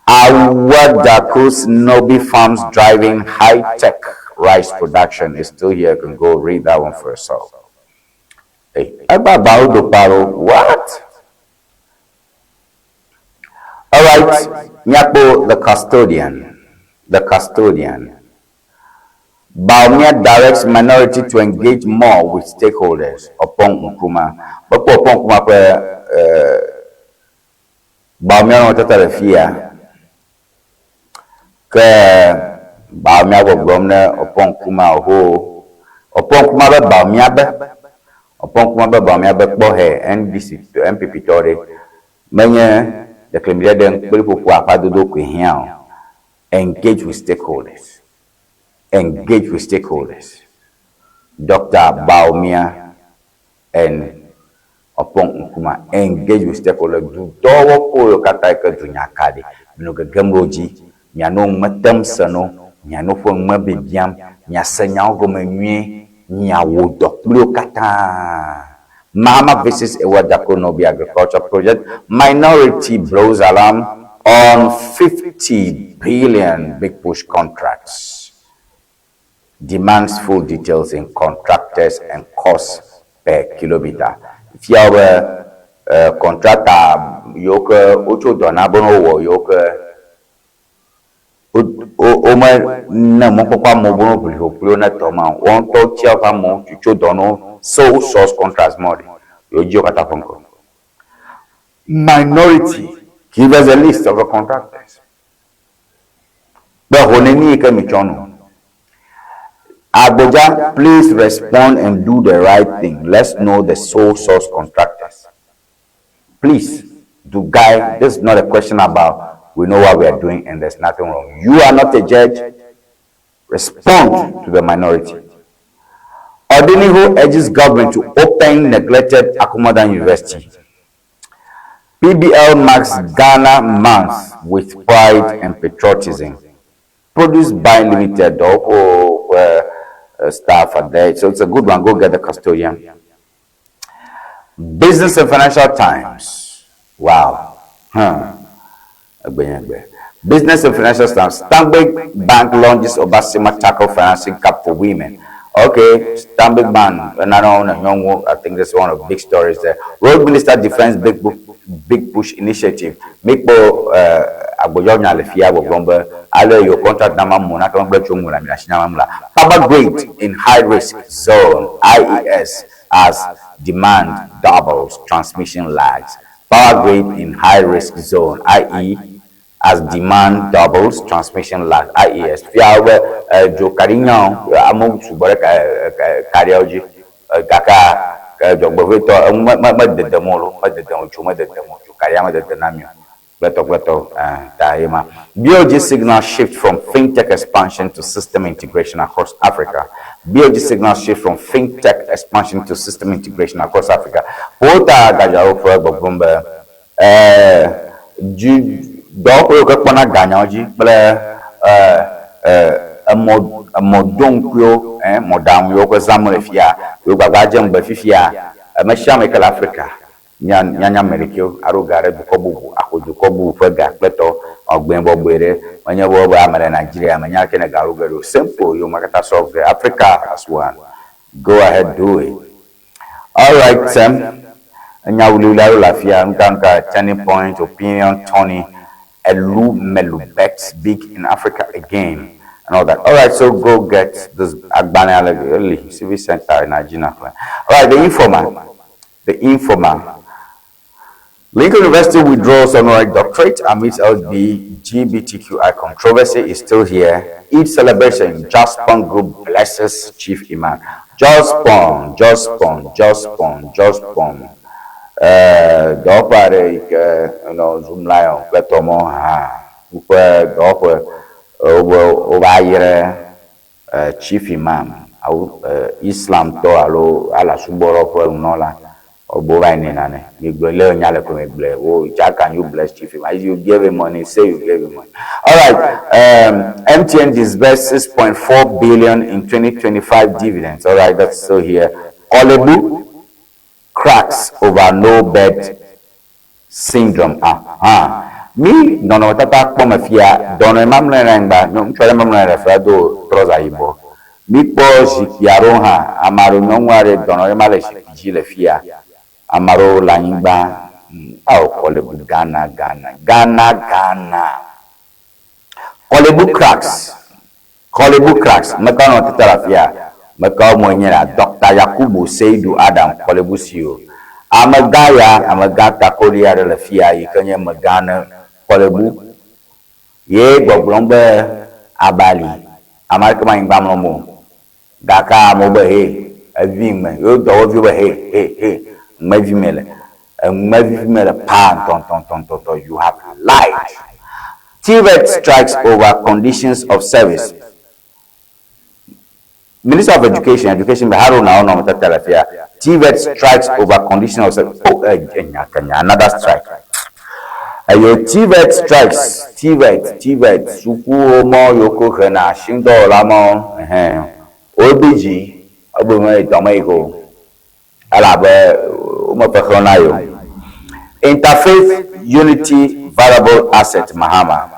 Awadaku's Nobi Farms driving high-tech rice production is still here. You can go read that one for yourself. Hey, Egba Odoparo, what? All right, Nyakpo, the custodian, the custodian. Bawumia directs minority to engage more with stakeholders. Oppong Nkrumah. Mekpɔ Oppong Nkrumah ƒe eh, Bawumia nɔnɔmetata le fia. Ke Bawumia gbɔgblɔm ne Oppong Nkrumah oho. Oppong Nkrumah be Bawumia be. Oppong Nkrumah be Bawumia be kpɔ he NDC NPP tɔ ɖe. Menye ɖeklemiɖeɖe ŋkpeliƒoƒo aƒadodo koe hiã o. Engage with stakeholders. Engage with stakeholders. Dr. Bawumia and Oppong Nkrumah engage with stakeholders. Dudɔwɔƒewo yiwo katã yi ke dunya ka ɖi, minɔ gegem ɖe wo dzi, mianɔ ŋme tem se no, mianɔ woƒe ŋme bibiam, miase nyawo gɔme nyuie, miawɔ dɔ kpli wo katã. Mahama visits Ewadako Nobi Agriculture Project. Minority blows alarm on 50 billion big push contracts. Demands full details in contractors and costs per kilometer. Fia be contractor yiwo ke wotso dɔ na be ne wowɔ yiwo ke wome ne mɔkpɔkpɔ amewo be ne woʋli ho kpli wo ne dɔ ma o. Woawo ŋutɔ tia woƒe amewo tsotso dɔ na wo sole source contracts mɔ ɖe yewo dzi wo katã ƒe ŋkɔ. Minority give us a list of the contractors. Kpe ho neni yi ke mitsɔ no. Agbodza, please respond and do the right thing. Let's know the sole source contractors. Please, do guy, this is not a question about we know what we are doing and there's nothing wrong. You are not a judge. Respond to the minority. Odenigbo urges government to open neglected Akumadan University. PBL marks Ghana Month with pride and patriotism. Produced by Limited Doko staff are there. So it's a good one. Go get the custodian. Business and Financial Times. Wow. Huh. Business and Financial Times. Stanbic Bank launches Obasima Tackle Financing Cup for Women. Okay, Stanbic Bank. I think that's one of the big stories there. Road Minister defends Big, big Push Initiative. Mikpo agbodza nya le fia gbɔgblɔm be ale yiwo contract na ma mo na ke megblẽ tso ŋu le ami asi na ma la. Power grid in high risk zone IES as demand doubles transmission lags. Power grid in high risk zone IE as demand doubles transmission lag IES fia be dzokaɖi nyawo amewo sugbɔ ɖe kaɖiawo dzi gake dzɔgbevɔetɔ enu mededem o lo mededem o dzo mededem o dzokaɖia medede na mi o kpletɔ kpletɔ ta ye ma. BOG signal shift from fintech expansion to system integration across Africa. BOG signal shift from fintech expansion to system integration across Africa. Wota gadzawo ƒe gbɔgblɔm be dzi dɔwɔƒe yiwo ke kpɔna ganyawo dzi kple emɔ emɔdoŋkuiwo mɔɖaŋu yiwo ke zãm le fia yiwo gbagba dzem be fifia ame sia ame yi ke le Afrika. Mía, míanya ame ɖekɛwo aɖo ga ɖe dukɔ bubu, axɔ dukɔ bubu ƒe ga kple tɔ, ɔgbẽ bɔbɔe ɖe. Menye be wobe ame le Nigeria, menya aleke ne ga ɖo ge ɖo. Simple, yome katã solve ge. Africa as one. Go ahead do it. Alright, um, enya wliwli aɖewo le afia, nukanuka, turning point, opinion, Tony, Elumelu bets big in Africa again and all that. Alright, so go get this agbalẽa le eli Civic Center in Nigeria. Alright, the informer, the informer. Lincoln University withdraws honorary doctorate amidst LGBTQI controversy is still here. Eid celebration, Jospong Group blesses Chief Imam. Jospong, Jospong, Jospong, Jospong. Dɔwɔƒe aɖe yi ke nɔ Zoom Lion kple tɔmɔ hã woƒe dɔwɔƒe wobe wova yra Chief Imam awu Islamtɔ alo Allah subɔlawo ƒe nunɔla wobe wova yi nɛ nane. Migblɔe le nya le ko megblɔe. Wo how can you bless Chief Imam? If you give him money, say you gave him money. All right. MTN disbursed 6.4 billion in 2025 dividends. All right, that's still here. Korle Bu cracks over no bed syndrome. Aha. Mi nɔnɔmetata kpɔm efia dɔnɔe mamlɛ ɖe anyigba ŋutsu aɖe mamlɛ ɖe efia do trɔza yibɔ. Mi kpɔ zikpui aɖewo hã ame aɖewo nyɔnu aɖe dɔnɔ ɖe ma le zikpui dzi le fia. Ame aɖewo le anyigba. Awo Korle Bu Ghana Ghana Ghana Ghana. Korle Bu cracks. Korle Bu cracks. Meka nɔnɔmetata le afia. Meka wo nye la Dr. Yakubu Seidu Adam Korle Bu CEO. Amegã ya amegã takoli aɖe le fia yi ke nye megã ne Korle Bu. Ye gbɔgblɔm be abali ame aɖeke me anyigba mlɔm o. Gake amewo be he evi ŋme yewo dɔwɔviwo be he he he ŋmevi me le eŋmevivi me le paa ŋutɔŋutɔŋutɔŋutɔ you have lied. TVET strikes over conditions of service. Minister of Education, Education Haruna nɔnɔmetata le fia. TVET strikes over conditions of service. Oh, enya kenya another strike. Eyo TVET strikes, TVET, TVET, sukuwo mɔ yiwo ke hena asindɔwɔla mɔ, ɛhɛn, wobi dzi ebe me dɔme yi ko elabe womefe xlẽ na yewo. Interfaith Unity Valuable Asset Mahama.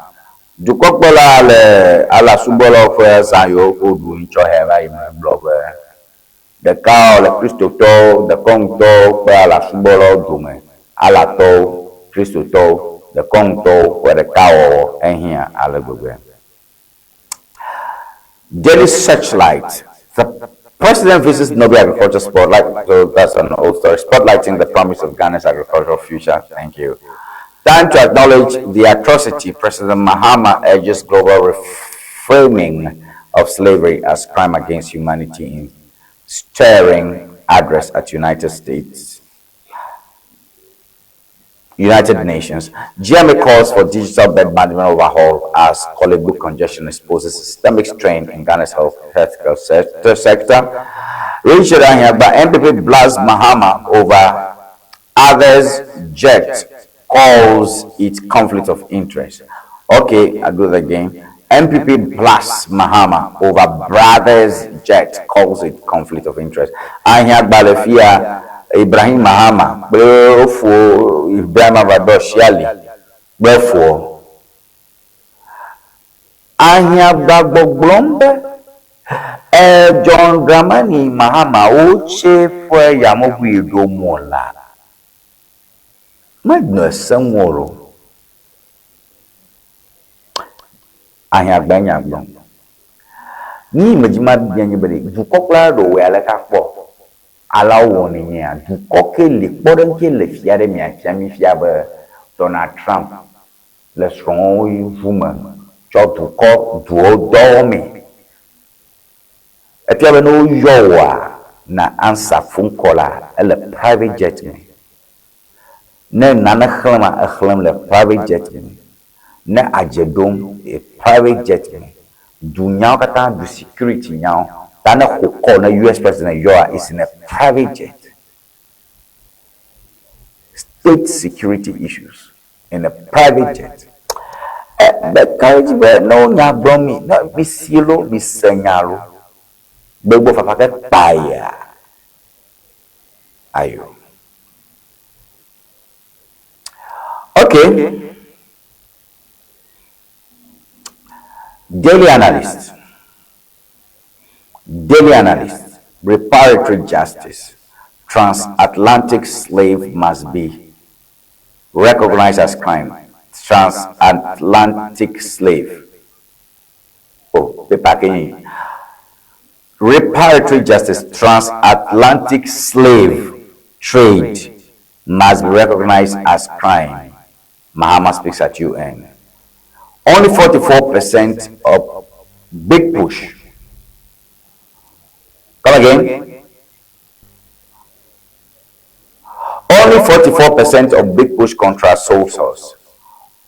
Dukɔkplɔla le Allah subɔlawo ƒe zã yiwo woɖu ŋtsɔ hɛ va yi me gblɔ be ɖeka le Kristotɔwo, dekɔnutɔwo kple Allah subɔlawo dome. Allahtɔwo, Kristotɔwo, dekɔnutɔwo ƒe ɖekawɔwɔ ehiã ale gbegbe. Daily Searchlight. The president visits Nobi Agriculture Spotlight. So that's an old story. Spotlighting the promise of Ghana's agricultural future. Thank you. Time to acknowledge the atrocity. President Mahama urges global reframing of slavery as crime against humanity in stirring address at United States United Nations. GMA calls for digital bed management overhaul as Korle Bu congestion exposes systemic strain in Ghana's healthcare sector. Richard Ahiagbah, NPP blasts Mahama over others' jet, calls it conflict of interest. Okay, I do that again. NPP blasts Mahama over brothers' jet, calls it conflict of interest. Ahiagbah le fia Ibrahim Mahama kple wofo Ibrahim Avadɔ Shiali kple foɔ. Ahiagbah gbɔgblɔm be e John Dramani Mahama wotse ƒe yameʋu yi ɖo mɔ la menɔ se ŋu o. Ahiagbah nya gblɔm. Ni medzi ma bia nye be ɖe dukɔkplɔla ɖe wòe aleke akpɔ ala wowɔ ne nyea dukɔ ke li kpɔɖeŋu ke le fia ɖe mia fia mi fia be Donald Trump le srɔ̃wo ʋu me tsɔ dukɔ duwo dɔwɔ me. Efia be ne woyɔ woa na answer phone call a ele private jet me. Ne nane xlẽma exlẽm le private jet me. Ne adze ɖom e private jet me. Du nyawo katã du security nyawo ta ne xo call ne US president yɔa is in a private jet. State security issues in a private jet. E be ka ɖe dzi be ne wonya gblɔm mi ne mi si lo mi se nya lo gbegbo fafa ke kpaya ayo. Okay. Daily Analyst. Daily Analyst. Reparatory justice. Transatlantic slave must be recognized as crime. Transatlantic slave. Oh, paper kenyi. Reparatory justice. Transatlantic slave trade must be recognized as crime. Mahama speaks at UN. Only 44% of big push. Come again. Only 44% of big push contracts sole source.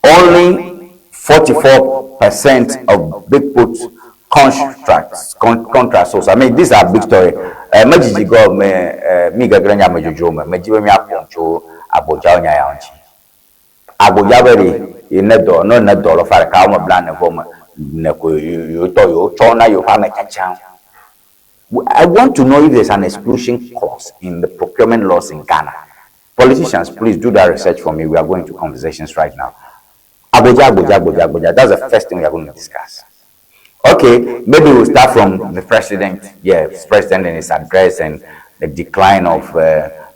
Only 44% of big push contracts contracts source. I mean, these are big story. Medzidzi gɔ me mi gegle nye amedzrodzro me. Medzi be míaƒo nu tso agbodzawo nya ya ŋuti. Agbodza be ɖe yi ne dɔ ne ne dɔ le fa ɖeka wɔme blane vɔ me ne ko yewo tɔ yewo tsɔ na yewoƒe ame tiatia. I want to know if there's an exclusion clause in the procurement laws in Ghana. Politicians, please do that research for me. We are going to conversations right now. Agbodza, Agbodza, Agbodza, Agbodza. That's the first thing we are going to discuss. Okay, maybe we'll start from the president. Yes, president and his address and the decline of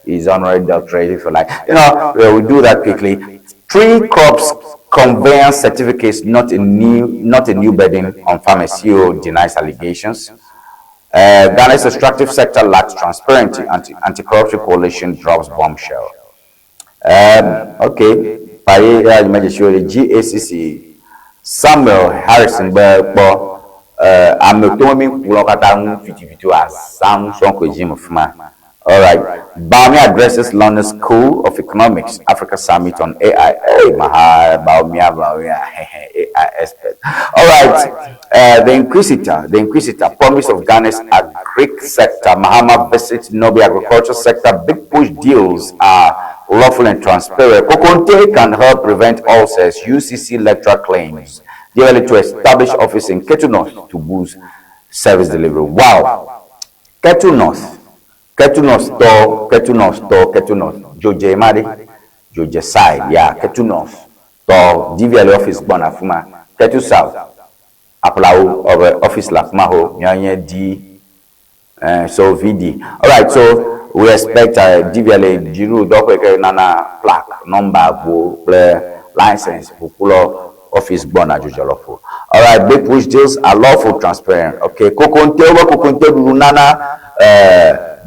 his honorary doctorate, if you like. You know, we'll do that quickly. Tree crops conveyance certificates not a new not a new burden on farmers. CEO denies allegations. Ghana's extractive sector lacks transparency. Anti anti-corruption coalition drops bombshell. Okay, Paye the GACC Samuel Harrison be kpɔ ame to mi kplɔ katã ŋu fitifiti azam sɔn ko dzi me fima. All right. Bawumia addresses London School of Economics Africa Summit on AI. Hey, Maha Bawumia, Bawumia, AI expert. All right. The Inquisitor, the Inquisitor, promise of Ghana's agric sector. Mahama visits Nobi agriculture sector. Big push deals are lawful and transparent. Kokonte can help prevent ulcers. UCC lecturer claims. The to establish office in Ketu North to boost service delivery. Wow. Ketu North. Ketu North tɔ, Ketu North tɔ, Ketu North. Dzodze ma ɖe. Dzodze side, yeah, Ketu North. Tɔ DVLA office gbɔna afi ma. Ketu South. Aplawo ɔbe office le afi ma ho. Míanye D. So VD. All right, so we expect DVLA dziɖuɖu dɔwɔƒe ke nana plaque, number ʋuwo kple license ʋukulɔ office gbɔna dzodze lɔƒo. All right, big push deals are lawful, transparent. Okay, kokonte wobe kokonte ɖuɖu nana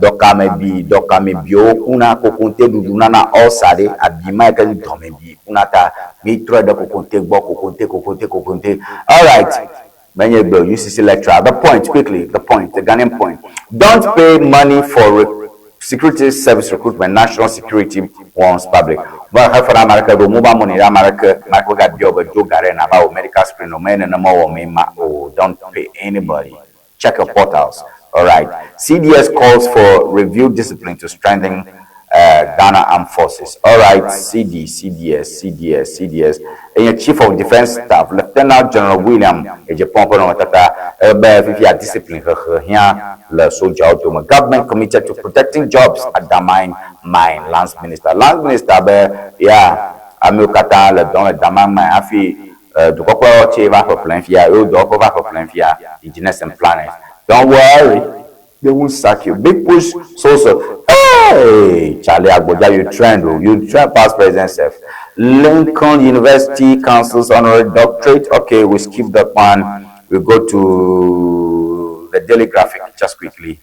dɔkamebi dɔkamebiwo kuna kokonte ɖuɖu nana ulcer ɖe abi ma yi ke dɔmebi kuna ta mi trɔe ɖe kokonte gbɔ kokonte kokonte kokonte. All right. Menye gbe UCC lecturer. The point quickly, the point, the Ghanaian point. Don't pay money for security service recruitment. National security warns public. But her for America, do mobile money, America, America got job, do gare na about medical screen, no man and no more me ma. Oh, don't pay anybody. Check your portals. All right. CDS calls for review discipline to strengthen Ghana Armed Forces. All right. CD, CDS, CDS, CDS. And your Chief of Defense Staff, Lieutenant General William Ejepompo Tata, Fifia discipline here, le soldier government committed to protecting jobs at Damang Mine. Lands Minister. Lands Minister, be, yeah, amewo katã le dɔ le Damang Mine hafi dukɔkplɔlawo tse va ƒeƒle fia, yewo dɔwɔƒe va ƒeƒle fia, engineers and planners. Don't worry, they won't sack you. Big push, so so. Hey, Charlie Agbodza, you trend, oh, you trend past president self. Lincoln University Council's honorary doctorate. Okay, we skip that one. We go to the Daily Graphic just quickly,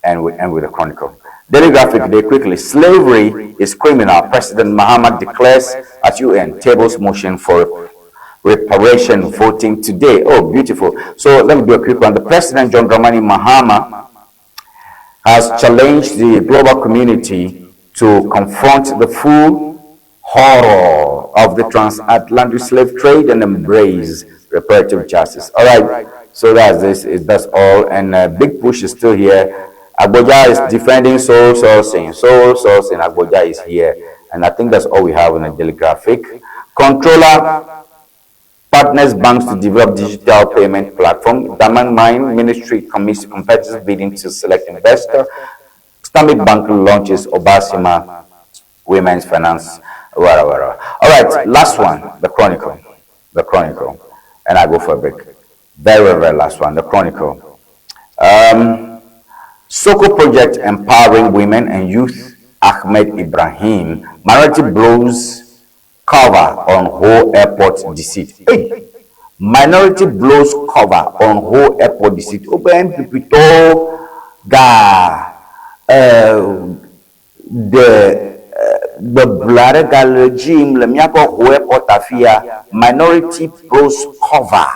and we end with the Chronicle. Daily Graphic, they quickly. Slavery is criminal. President Mahama declares at UN tables motion for reparation voting today. Oh, beautiful. So let me do a quick one. The President John Dramani Mahama has challenged the global community to confront the full horror of the transatlantic slave trade and embrace reparative justice. All right. So that's this. That's all. And Big Push is still here. Agbodza is defending sole sourcing. Sole sourcing. Agbodza is here. And I think that's all we have in the Daily Graphic. Controller partners banks to develop digital payment platform. Damang Mine Ministry commits competitive bidding to select investor. Stanbic Bank launches Obaasima Women's Finance. Whatever. All right, last one, the Chronicle. The Chronicle. And I go for a break. Very, very, very last one, the Chronicle. Soko Project Empowering Women and Youth, Ahmed Ibrahim. Minority blows cover on Ho airport deceit. Hey! Minority blows cover on Ho airport deceit. Obe NPP to ga ɖe gbegblẽ aɖe gale edzi yim le míaƒe Ho airport afia. Minority blows cover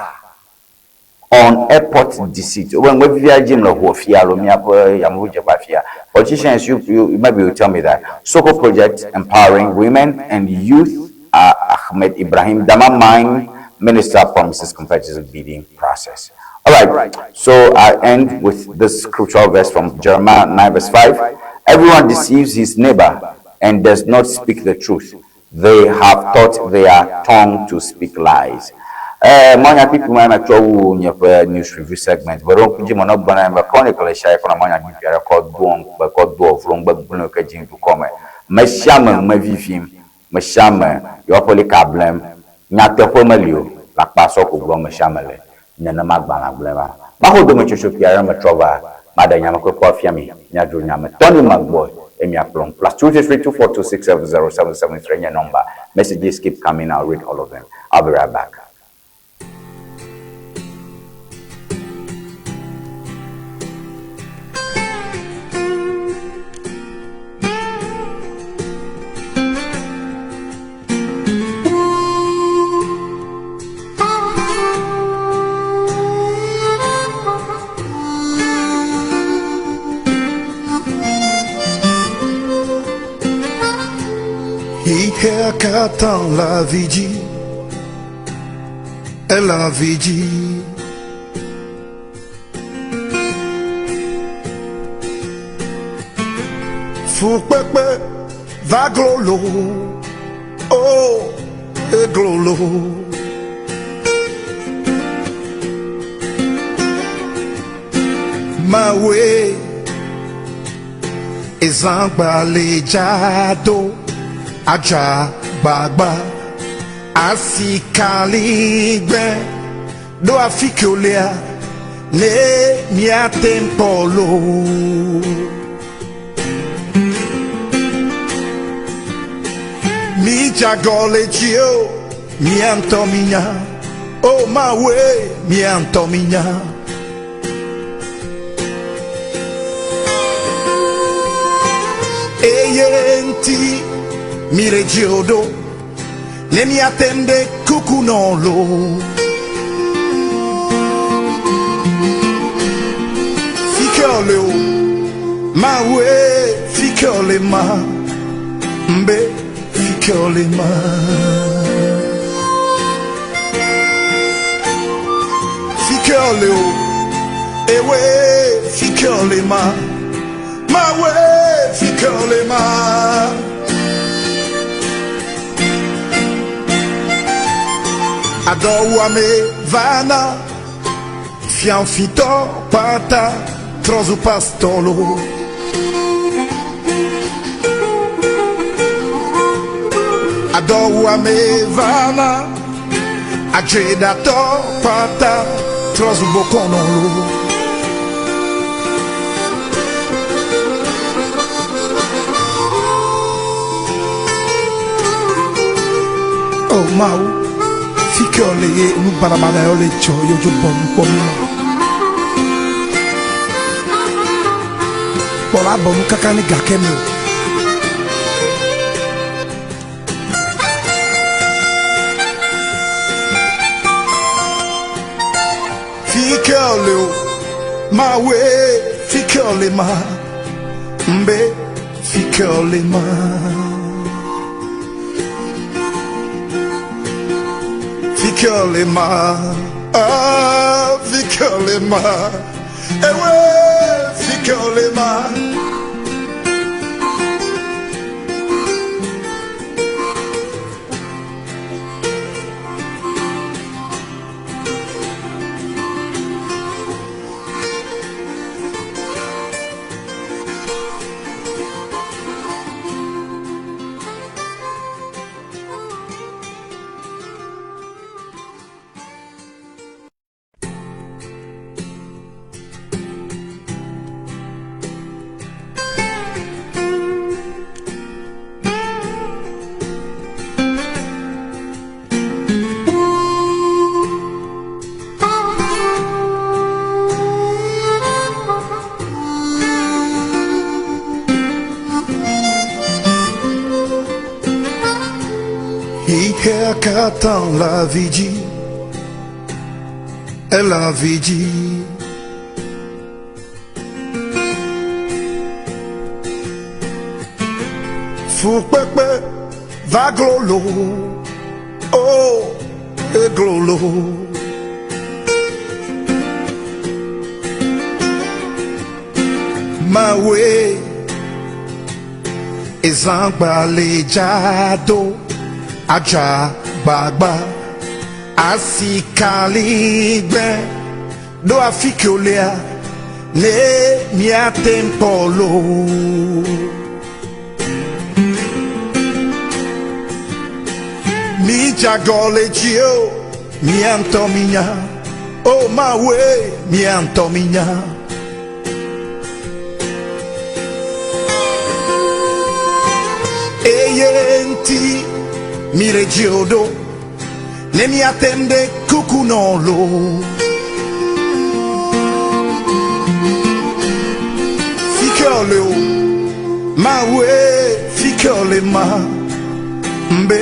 on airport deceit. Obe ŋgbe vivia edzi yim le Ho fia alo míaƒe yameʋudzeƒe afia. Politicians, you maybe you tell me that. Soko Project Empowering Women and Youth, Ahmed Ibrahim, Damang Mine Minister promises competitive bidding process. All right, so I end with this scriptural verse from Jeremiah 9 verse 5. Everyone deceives his neighbor and does not speak the truth. They have taught their tongue to speak lies. Manya people ma tsɔ wu nye ƒe news review segment. Bɛ ɖo ŋku dzi me nɔ gblɔ na mi be Chronicle sia yi kɔna manya kpikpi aɖe kɔ doɔ ŋukpe kɔ doɔ vlo ŋugbegblẽ ke dzi dukɔ me. Me sia me ŋume vivim, me sia me yewoaƒe lika blem. Nyateƒe meli o, le akpa sɔ ko gblɔm me sia me le. Nenema agbalẽa gblɔe va. Maxɔ dometsotso kpui aɖe metrɔ va maɖe nyamekpekpe afia mi. Míadzro nya me Tony Magboy ye miakplɔm. +233 242 670 773 nye nɔmba. Messages keep coming, I'll read all of them. I'll be right back. Xexea katã le avi dzi, ele avi dzi. Fukpekpe va glolo, oh, eglolo. Mawe, ezãgba le dza do, adza gbagba, asikaligbe, ɖo afi ke wolea, ne míate ŋu kpɔ loo. Mídzagɔ le dzi o, mía ŋutɔ mínya, o Mawe, mía ŋutɔ mínya. Eye ŋuti míle dzi o ɖo, ne míate ŋu ɖe kuku nɔ loo. Fi ke wòle o, Mawe, fi ke wòle ma, mbe fi ke wòle ma. Fi ke wòle o, ewe fi ke wòle ma, Mawe fi ke wòle ma. Adɔwɔame vana, fiafitɔ kpata trɔ zu pastɔlo. Adɔwɔame vana, adzedatɔ kpata trɔ zu bokɔnɔlo. Oh Mawu, fi ke wòle ye nu baɖabaɖa yawo le dzɔ ye wodzo bɔ nu kpɔ mí ma. Kpɔ la bɔ nu kaka ne gake me o. Fi ke wòle o, Mawe, fi ke wòle ma, mbe fi ke wòle ma. Fi ke wòle ma, ah, fi ke wòle ma, ewe fi ke wòle ma. Xixea katã le avi dzi, ele avi dzi. Fukpekpe va glolo, oh, eglolo. Mawe ezãgba le dzado adza gbagba asikaligbe ɖo afi ke wolea ne miate kpɔ loo. Midze agɔ le dzi o, mia ŋutɔ minya. O Mawue, mia ŋutɔ minya. Eye ŋuti mile dzi o ɖo, ne miate ŋu ɖe kuku nɔ loo. Fike wòle o, Mawue, fike wòle ma, mbe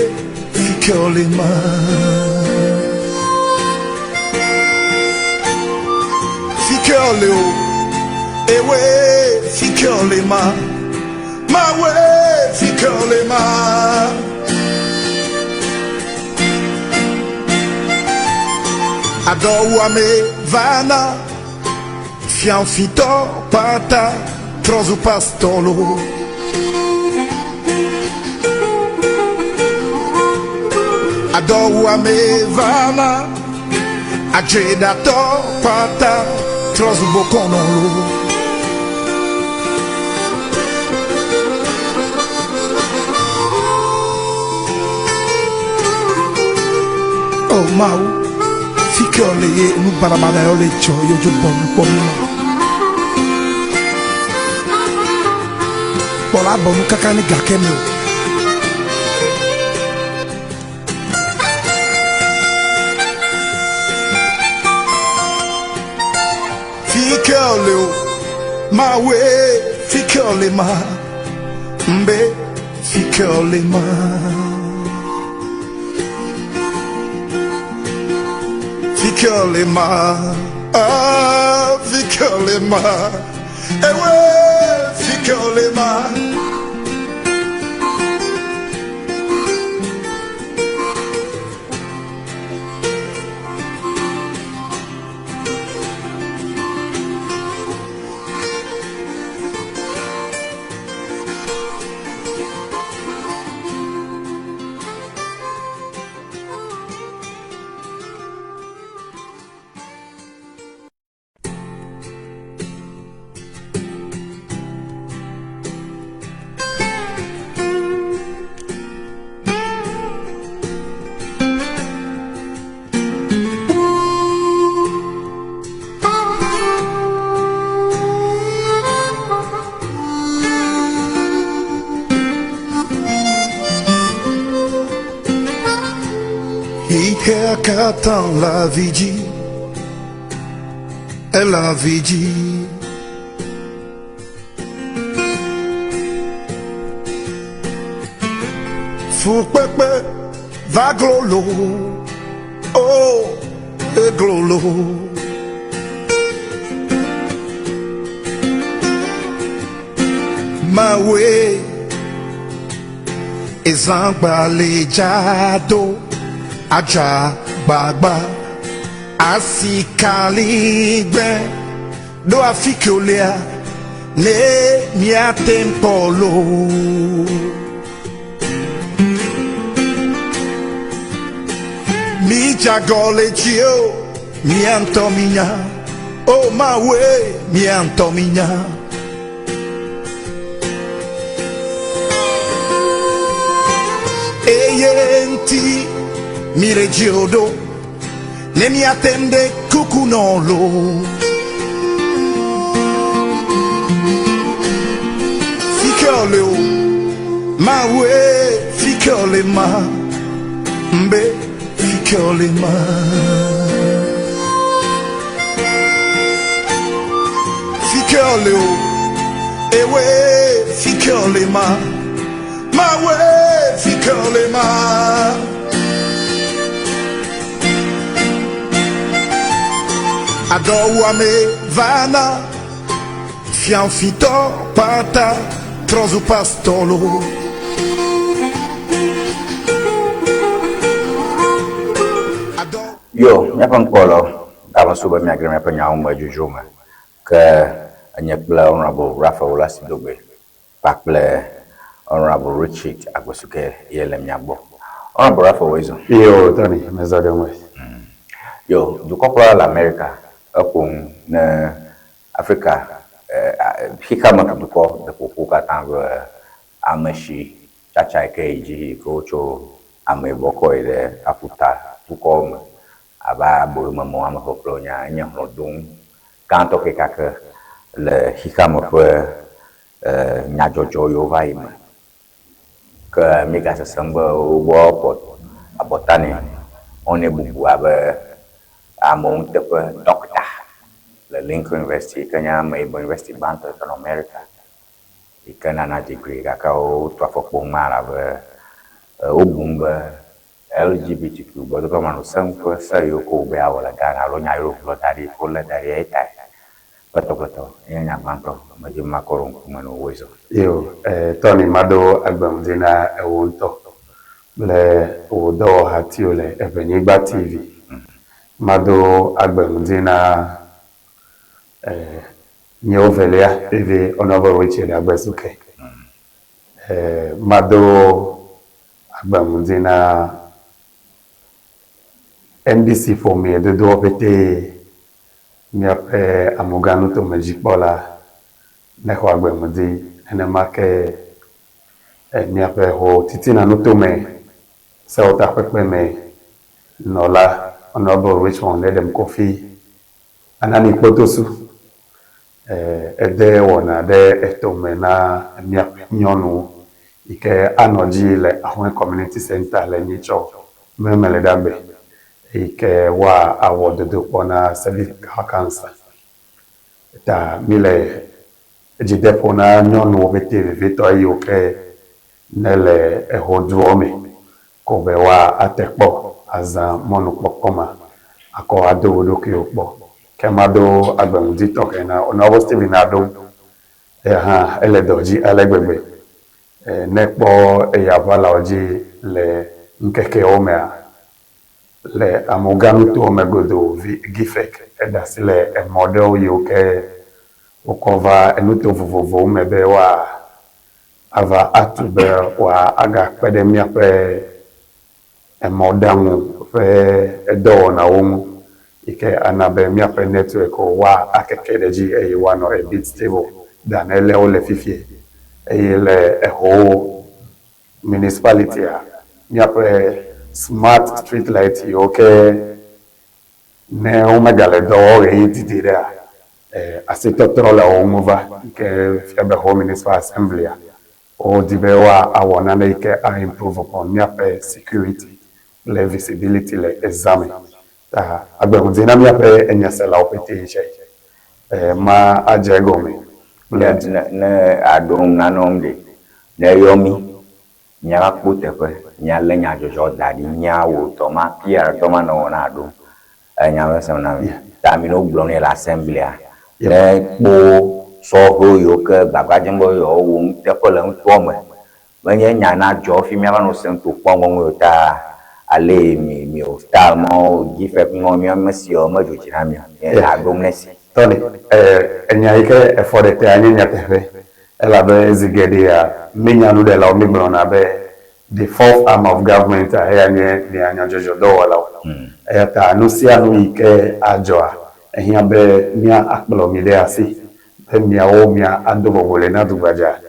fike wòle ma. Fike wòle o, ewe fike wòle ma, Mawue fike wòle ma. Adɔwuame vana, fiafitɔ kpata trɔ zu pastɔ loo. Adɔwuame vana, adzeɖatɔ kpata trɔ zu bokɔnɔ loo. O Mawu, fi ke wòle ye nu baɖabaɖa yawo le dzɔ ye wodzo bɔ nu kpɔ mí ma. Kpɔ la bɔ nu kaka ne gake me o. Fi ke wòle o, Mawue, fi ke wòle ma, mbe fi ke wòle ma. Fi ke wòle ma, ah, fi ke wòle ma, ewe, fi ke wòle ma. Xixea katã le avi dzi, ele avi dzi. Fukpekpe va glolo, oh, eglolo. Mawue ezãgba le dzado, adza gbagba, asikaligbe ɖo afi ke wolea, ne miate ŋu kpɔ loo. Midze agɔ le dzi o, mia ŋutɔ minya. O Mawue, mia ŋutɔ minya. Eye ŋuti mile dzi o ɖo, ne miate ŋu ɖe kuku nɔ loo. Fi ke wòle o, Mawue, fi ke wòle ma, mbe fi ke wòle ma. Fi ke wòle o, ewe fi ke wòle ma, Mawue, fi ke wòle ma. Adɔwuame vana fiafitɔ kpata trɔ zu pastɔ lo. Yo, míaƒe ŋkpɔlawo, game su be míage ɖe míaƒe nyawo me dzodzro me. Ke enye kple Honourable Raphael Olasidogbe kpakple Honourable Richard Agbesuke ye le mía gbɔ. Honourable Raphael wòe zɔ. Yo, Tony, mezɔ ɖe ŋue. Yo, dukɔkplɔla le Amerika eƒo nu ne Afrika xexeame dukɔ ɖeƒoƒo katã be amesi tsatsa yi ke yi dzi yi ke wotso ameyibɔ kɔ yi ɖe aƒuta dukɔwo me abe aboyomemewo, ameƒeƒlewo nya enye hlɔ̃donu gãtɔ kekeake le xexeame ƒe nyadzɔdzɔ yiwo va yi me. Ke míegasesem be wogbɔ kpɔ abɔta nɛ, wonɛ bubu abe amewo ŋuteƒe ɖɔkta le Lincoln University yi ke nye ameyibɔ yunivɛsiti gbãtɔ yi ke nɔ Amerika yi ke nana degree gake wotu afɔkpo ŋma elabe wobum be LGBTQ gbɔdɔdɔ manɔsenu ƒe se yiwo ke wòbe yeawɔ le Ghana alo nya yiwo wògblɔ da ɖi yi ke wolé da ɖi eya tae. Kpletɔkpletɔ enye nya gbãtɔ medi be makɔ ɖo ŋkume na wò zɔ. Eo, Tony, mado agbeŋdi na ewò ŋutɔ kple wò dɔwɔhatiwo le Eʋenyigba TV. Mado agbeŋdi na nyewo velia, Vivi Honourable Richard Agbesuke. Mado agbeŋdi na NBC ƒomea dodoɔ ƒetee. Míaƒe amugã nutomedzikpɔla nexɔ agbeŋdi, nenema ke míaƒe ho titina nutome sewɔtakpekpe me nɔla Honourable Richmond Edem Kofi Anani Kpotosu ede wɔna ɖe etome na míaƒe nyɔnuwo yi ke anɔ dzi le Ahɔe Community Centre le Nyitsɔ Memeleɖagbe. Eyi ke woa awɔ dodokpɔ na cervical cancer. Ta mi le edzi de ƒo na nyɔnuwo pɛtɛ vevitɔ eyiwo ke ne le eho duɔ me ko be woa ate kpɔ azã mɔnukpɔkpɔ ma akɔ ado wo ɖokuiwo kpɔ. Ke mado agbeŋdi tɔxɛ na Honourable Stephen Adom, eya hã ele dɔ dzi ale gbegbe. Ne ekpɔ eya ʋalawo dzi le ŋkekewo mea, le Amoga nutowo me godoo vi GIFEC eɖe asi le emɔ ɖewo yiwo ke wokɔ va enuto vovovowo me be woa ava atu be woa aga kpe ɖe míaƒe emɔɖaŋu ƒe edɔwɔnawo ŋu yi ke ana be míaƒe network woa akeke ɖe edzi eye woanɔ a bit stable than ele wole fifie eye le ehowo Municipality-a, míaƒe smart street light yiwo ke ne womegale dɔ wɔm ɣeyiɣi didi ɖea, asitɔtrɔ le wo ŋu va yi ke fia be Ho Municipal Assembly-a, wodi be woawɔ nane yi ke a improve upon míaƒe security kple visibility le ezã me. Ta agbeŋudzi na míaƒe enyaselawo ƒete tsɛ ma adze egɔme kple. Ne, ne àɖo ŋu nanewo ɖe, ne eyɔ mí, míava kpɔ teƒe, míalé nyadzɔdzɔ da ɖi, míawɔ dɔ ma, PR dɔ ma nɔwɔ na àɖo enya me sem na mí. Ta mi ne wogblɔ nɛ le assembly-a, ne kpɔ sɔhɛ yiwo ke gbagba dzem be yewoawɔ nuteƒe le nutoa me, Menye nya na dzɔ hafi míava nɔ sem to kpɔ ŋɔŋɔe o ta ale mi mio style mɔ gifek ŋɔ mía me siɔ me dzo dzi na mí o. Nye ta ɖom ne si. Tony, enya yi ke efɔ ɖe tea nye nyateƒe elabe zi geɖea mí nyanuɖelawo mí gblɔna be the fourth arm of government a eya nye mia nyadzɔdzɔdɔwɔlawo. Eya ta nusianu yi ke adzɔa ehiã be mía akplɔ mi ɖe asi be miawo mia ado bɔbɔe na dugbadza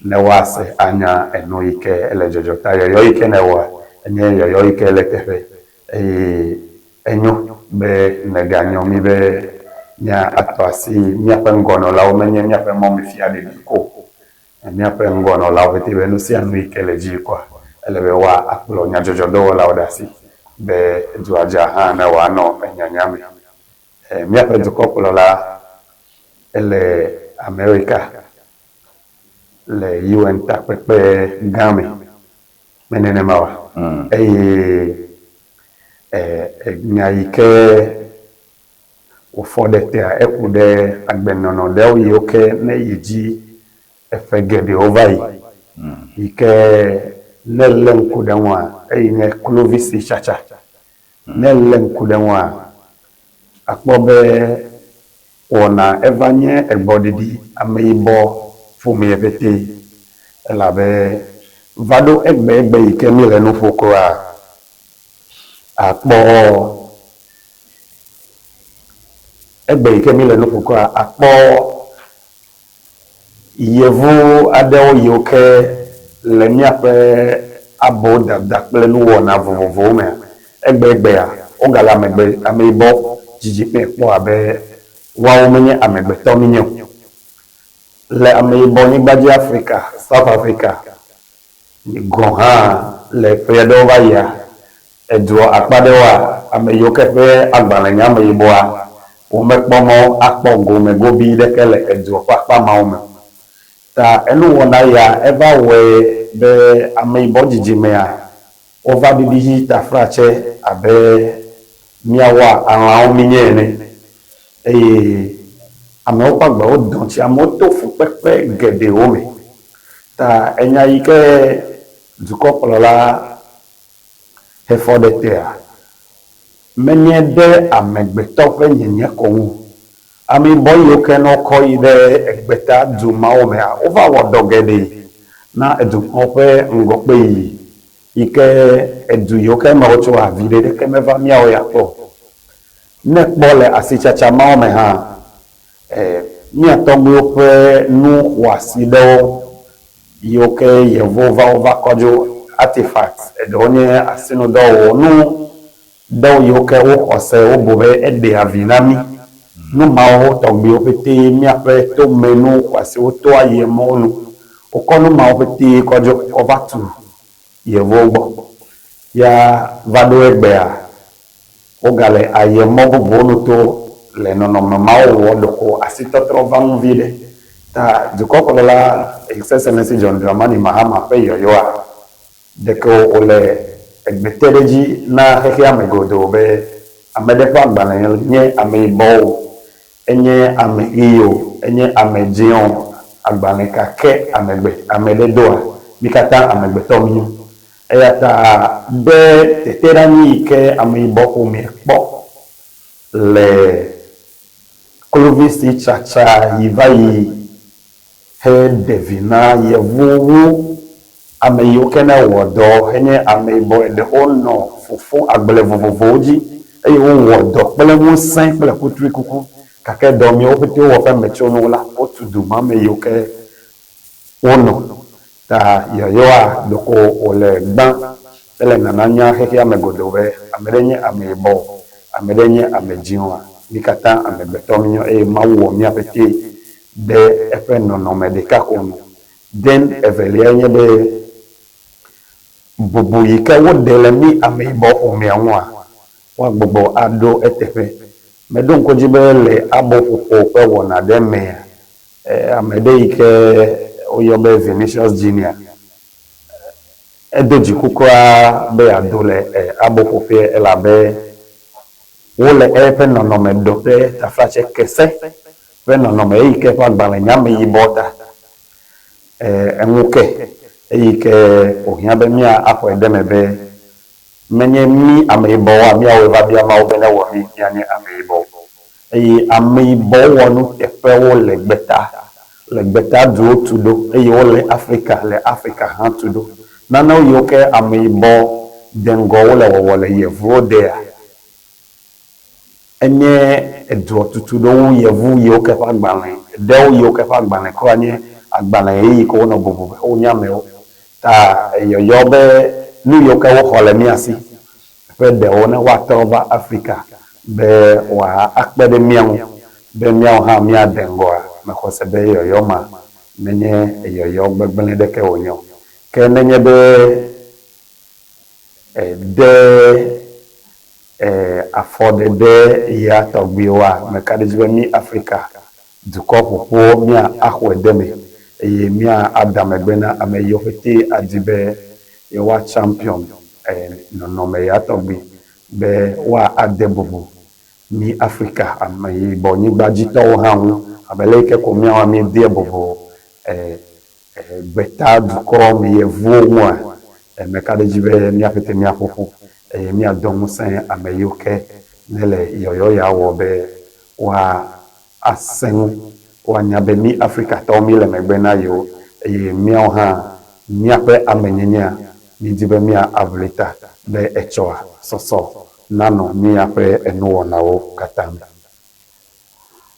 ne woase anya enu yi ke ele dzɔdzɔ ta yɔyɔ yi ke nèwɔa enye yɔyɔ yi ke le eteƒe eye enyo be nèganyɔ mí be mía atɔ asi míaƒe ŋgɔnɔlawo menye míaƒe mɔmefia ɖeɖi ko o míaƒe ŋgɔnɔlawo pɛtɛ be nusianu yi ke le dzi koa ele be woa akplɔ nyadzɔdzɔdɔwɔlawo ɖe asi be dua dza hã ne wòanɔ enyanya me. Míaƒe dukɔkplɔla ele Amerika le UN takpekpe gã me, me nenema oa? Eye nya yi ke wòfɔ ɖe tea, eku ɖe agbenɔnɔ ɖewo yiwo ke ne yi dzi eƒe geɖewo va yi, yi ke ne èlé ŋku ɖe eŋua, eyi nye kluvisitsatsa. Ne èlé ŋku ɖe eŋua, àkpɔ be wɔna eva nye egbɔɖiɖi ameyibɔ ƒomea ƒete elabe va ɖo egbegbe yi ke míele nu ƒo kura, àkpɔ egbe yi ke míele nu ƒo kura, àkpɔ Yevu aɖewo yiwo ke le míaƒe abodada kple nuwɔna vovovowo mea, egbeegbea, wogale amegbe, ameyibɔ dzidzimee kpɔ abe woawo menye amegbetɔ míenye o. Le ameyibɔ nyigba dzi Afrika, South Africa, gɔ̃ hã le ƒe aɖewo va yia, Edua akpa ɖewoa, ame yiwo ke ƒe agbalẽ nye ameyibɔa, womekpɔ mɔ akpɔ gome gobii ɖeke le edua ƒe akpa mawo me o. Ta enuwɔna ya eva wɔe be ameyibɔ dzidzimea wova ɖiɖi dzi taflatse abe míawoa alãwo míenye ene. Eye amewo ƒe agbewo dɔ̃ tsi, amewo to fukpekpe geɖewo me. Ta enya yi ke dukɔkplɔla Hefɔ ɖe tea? Menye ɖe amegbetɔ ƒe nyenye ko ŋu o. Ameyibɔ yiwo ke ne wokɔ yi ɖe egbeta du mawo mea, wova wɔ dɔ geɖe na edukɔwo ƒe ŋgɔkpeyiyi yi ke edu yiwo ke me wotsoa, viɖe ɖeke meva míawo ya kpɔ o. Ne èkpɔ le asitsatsa mawo me hã, e, mía tɔgbuiwo ƒe nu xɔasi ɖewo Yiwo ke yevuwo va wova kɔ dzo artifacts, eɖewo nye asinudɔwɔwɔ, nu ɖewo yiwo ke woxɔ se wobu be eɖea vi na mí. Nu mawo tɔgbiwo ƒete míaƒe tomenu xɔasiwo toa yie mɔwo nu. Wokɔ nu mawo ƒete kɔ dzo kɔ va tu yevuwo gbɔ. Ya va ɖo egbea, wogale ayemɔ bubuwo nu to le nɔnɔme mawo wɔ ɖeko asitɔtrɔ va ŋu viɖe. Ta dukɔkplɔla His Excellency John Dramani Mahama ƒe yɔyɔa, ɖeko wòle egbe te ɖe edzi na xexea me godoo be ame ɖe ƒe agbalẽ nye ameyibɔ o, enye ame ɣi o, enye ame dzẽ o, agbalẽ ka ke amegbe ame ɖe doa, mí katã amegbetɔ mínyo. Eya ta ɖe teteɖeanyi yi ke ameyibɔ ƒomea kpɔ le kluvisitsatsa yi va yi heɖe vi na yevuwo wu ame yiwo ke ne wɔ dɔ henye ameyibɔ eɖewo nɔ fofo agble vovovowo dzi eye wowɔ dɔ kple ŋusẽ kple kutrikuku gake dɔ miwo ƒete wowɔ ƒe metsonuwo la wotu du ma ame yiwo ke wonɔ. Ta yɔyɔa ɖeko wòle gbã ele nana nya xexea me godoo be ame ɖe nye ameyibɔ o, ame ɖe nye ame dzĩ oa, mí katã amegbetɔ míenyo eye Mawu wɔ mía ƒete ɖe eƒe nɔnɔme ɖeka ko nu. Den eveliae nye be bubu yi ke woɖe le mí ameyibɔ ƒomea ŋua, woagbugbɔ aɖo eteƒe. Meɖo ŋku edzi be le aboƒoƒo ƒe wɔna ɖe mea, Ame ɖe yi ke woyɔ be Vinicius Junior, edo dziku kura be yeado le aboƒoƒea elabe wole eƒe nɔnɔme ɖo ɖe taflatse kese ƒe nɔnɔme eyi ke ƒe agbalẽ nye ameyibɔ ta. Eŋu ke eyi ke wòhiã be míaxɔe ɖe eme be menye mí ameyibɔwoa míawɔe va bia Mawu be newɔ mí míanye ameyibɔwo. Eye ameyibɔ wɔnuteƒewo le gbeta, le gbeta duwo tu ɖo, eye wole Afrika, le Afrika hã tu ɖo. Nanewo yiwo ke ameyibɔ deŋgɔwo le wɔwɔ le yevuwo dea, enye eduɔ tutu ɖo wu yevu yiwo ke ƒe agbalẽ, ɖewo yiwo ke ƒe agbalẽ kura nye agbalẽ ɣeyiɣi ke wonɔ bubu be wonye amewo. Ta eyɔyɔ be nu yiwo ke woxɔ le mía si ƒe ɖewo ne woatrɔ va Afrika be wòakpe ɖe mía ŋu be míawo hã míade ŋgɔa, mexɔ se be yɔyɔ ma menye yɔyɔ gbegblẽ ɖeke wònye o. Ke nenye be ède afɔɖeɖe ya tɔgbiwoa, meka ɖe edzi be mí Afrika dukɔ ƒoƒuwo mía axɔe de eme eye mía ada megbe na ame yiwo ƒete adi be yewoa champion nɔnɔme ya tɔgbi be woa ade bubu. mí Afrika ameyibɔ nyigbadzitɔwo hã ŋu abe ale yi ke ko míawo míedea bubu e gbeta dukɔ me yevuwo ŋua, meka ɖe edzi be mía ƒete míaƒo ƒu eye míado ŋusẽ ame yiwo ke nele yɔyɔ ya wɔ be woa asẽ ŋu, woanya be mí Afrikatɔwo míele megbe na yewo eye míawo hã míaƒe amenyenyea míedi be mía aʋli ta be etsɔa sɔsɔ nanɔ míaƒe enuwɔnawo katã me.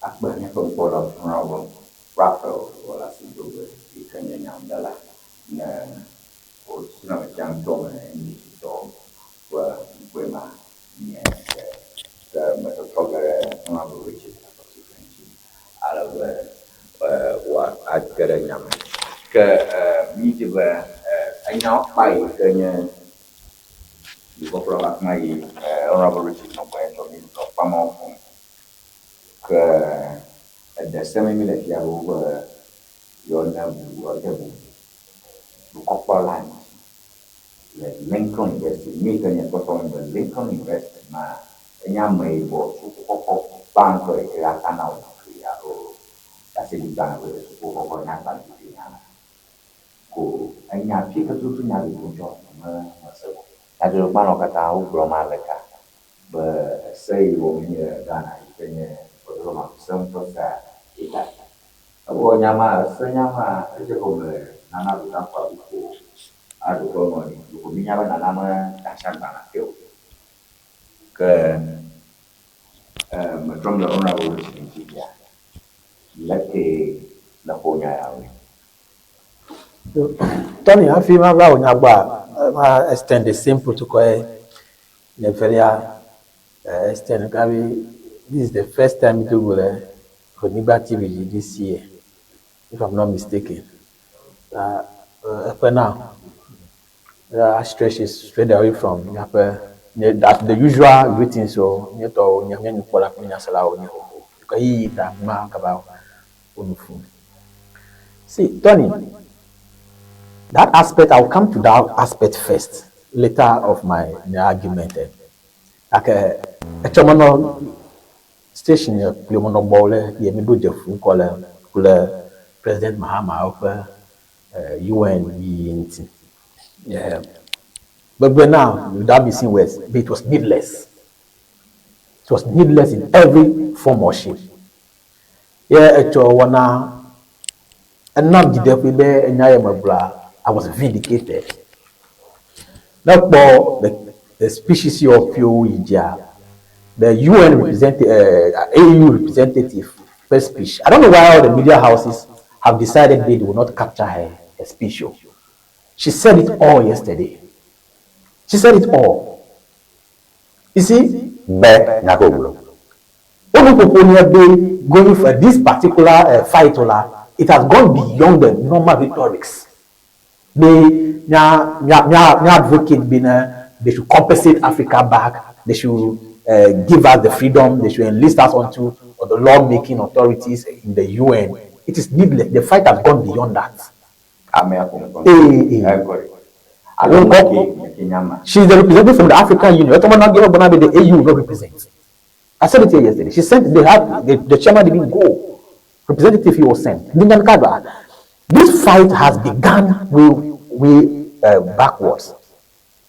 Akpe míaƒe nukpɔla Honourable Raphael Worlasi Dogbe yi ke nye nyaŋuɖela ne wosrɔ̃ tsia ŋutɔ me NDC tɔwo ƒe ŋkɔe ma nye ke. Ke metɔtrɔ ge ɖe Honourable Richard Akpasufe ŋuti ale be wòage ɖe nya me. Ke mídi be enyawo kpa yi ke nye dukɔkplɔla ƒe afi ma yi Honourable Richard nɔ gbɔnye tsɔ mí nɔ kpamawo ƒom. Ke ede se mi míle fia wo be yewoane bu yewoade bubu dukɔkplɔla ŋuti le Lincoln University. Nu yi ke nye kpɔtɔ nye be Lincoln University ma enye ameyibɔ sukukɔkɔ gbãtɔ yi ke ata na wò degree alo ɖaseɖigbalẽ be sukukɔkɔ nye agbalẽ hã la. Ko enya fi ke tututu nya ɖoɖo ŋutɔ me mese o. Nyadzɔdzɔgbalẽwo katã wogblɔ ma le ka be ese yi wɔm míele le Ghana yi ke nye gbɔdɔdɔmanɔse ŋutɔ sea ye ta. Evɔ nya ma, ese nya ma edze gɔme le Nana Addo Dankwa Akufo Addo ƒe ŋɔli. Ɖeko mínya be Nana me de asi agbalẽa te o. Ke metrɔm le Honourable Richard ŋuti fia. Leke nèƒo nya ya woe? Tony, hafi mava wò nya gbɔa, ma extend the same protocol ye nye evelia extend gabi this is the first time mi do go le Ʋenyigba TV dzi this year if I'm not mistaken. Ta eƒe na I stretch it straight away from míaƒe nye that the usual greetings o nye tɔwo nye nye nukpɔla kple nyaselawo nye xoxo. Ɣeyiɣi ta ma kaba wo nu ƒum. See, Tony, that aspect, I will come to that aspect first, later of my, my argument. Eh. Like, etsɔ menɔ station yɛ kple menɔ gbɔ le ye mi ɖo dze fu ŋkɔ le kple President Mahama woƒe UN yiyi ŋuti. Yeah. Gbegbe na without missing words, but it was needless. It was needless in every form or shape. Ye etsɔ wɔna enam dzideƒoe be enya ye megblɔa, I was vindicated. Ne ekpɔ the the species of ƒiwo yi dzia, the UN representative, AU representative ƒe speech. I don't know why all the media houses have decided they will not capture her, her speech. o. She said it all yesterday. She said it all. You see? Be nya ke wògblɔ. Wo nuƒoƒo nye be going for this particular fight la, it has gone beyond the normal rhetorics be mía mía mía mía advocate be ne they should compensate Africa back, they should give us the freedom, they should enlist us onto the law making authorities in the UN. It is needless. The fight has gone beyond that. Amea ƒo ŋkɔ. Ee, ee. Egɔe. Alo meke meke nya ma. She is the representative from the African Union. Etɔ mena ge gbɔna be the AU will not represent. I said it here yesterday. She sent, they have, the, the chairman didn't go. Representative he was sent. Dingan Kadwa. This fight has begun way, way backwards.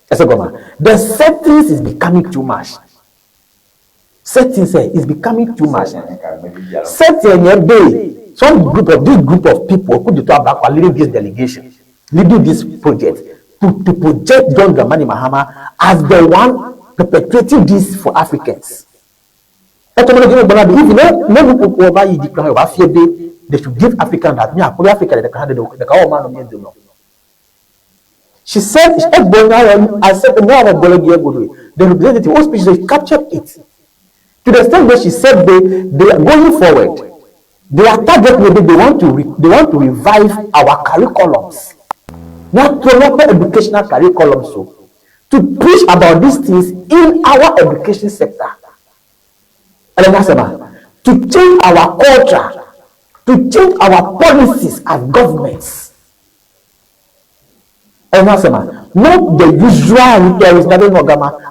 The settings is becoming too much. Settings is becoming too much. Setting be some group of this group of people could talk about leading this delegation, leading this project to project John Dramani Mahama as the one perpetrating this for Africans. If you know, no they should give African that me, Africa, the man. She said, I said, the representative, all speeches, they captured it. To the extent that she said they are going forward. Their target maybe they want to revive our curriculums. Not proper educational curriculum, so to preach about these things in our education sector. To change our culture, to change our policies as governments. Not the usual rhetorics that they know,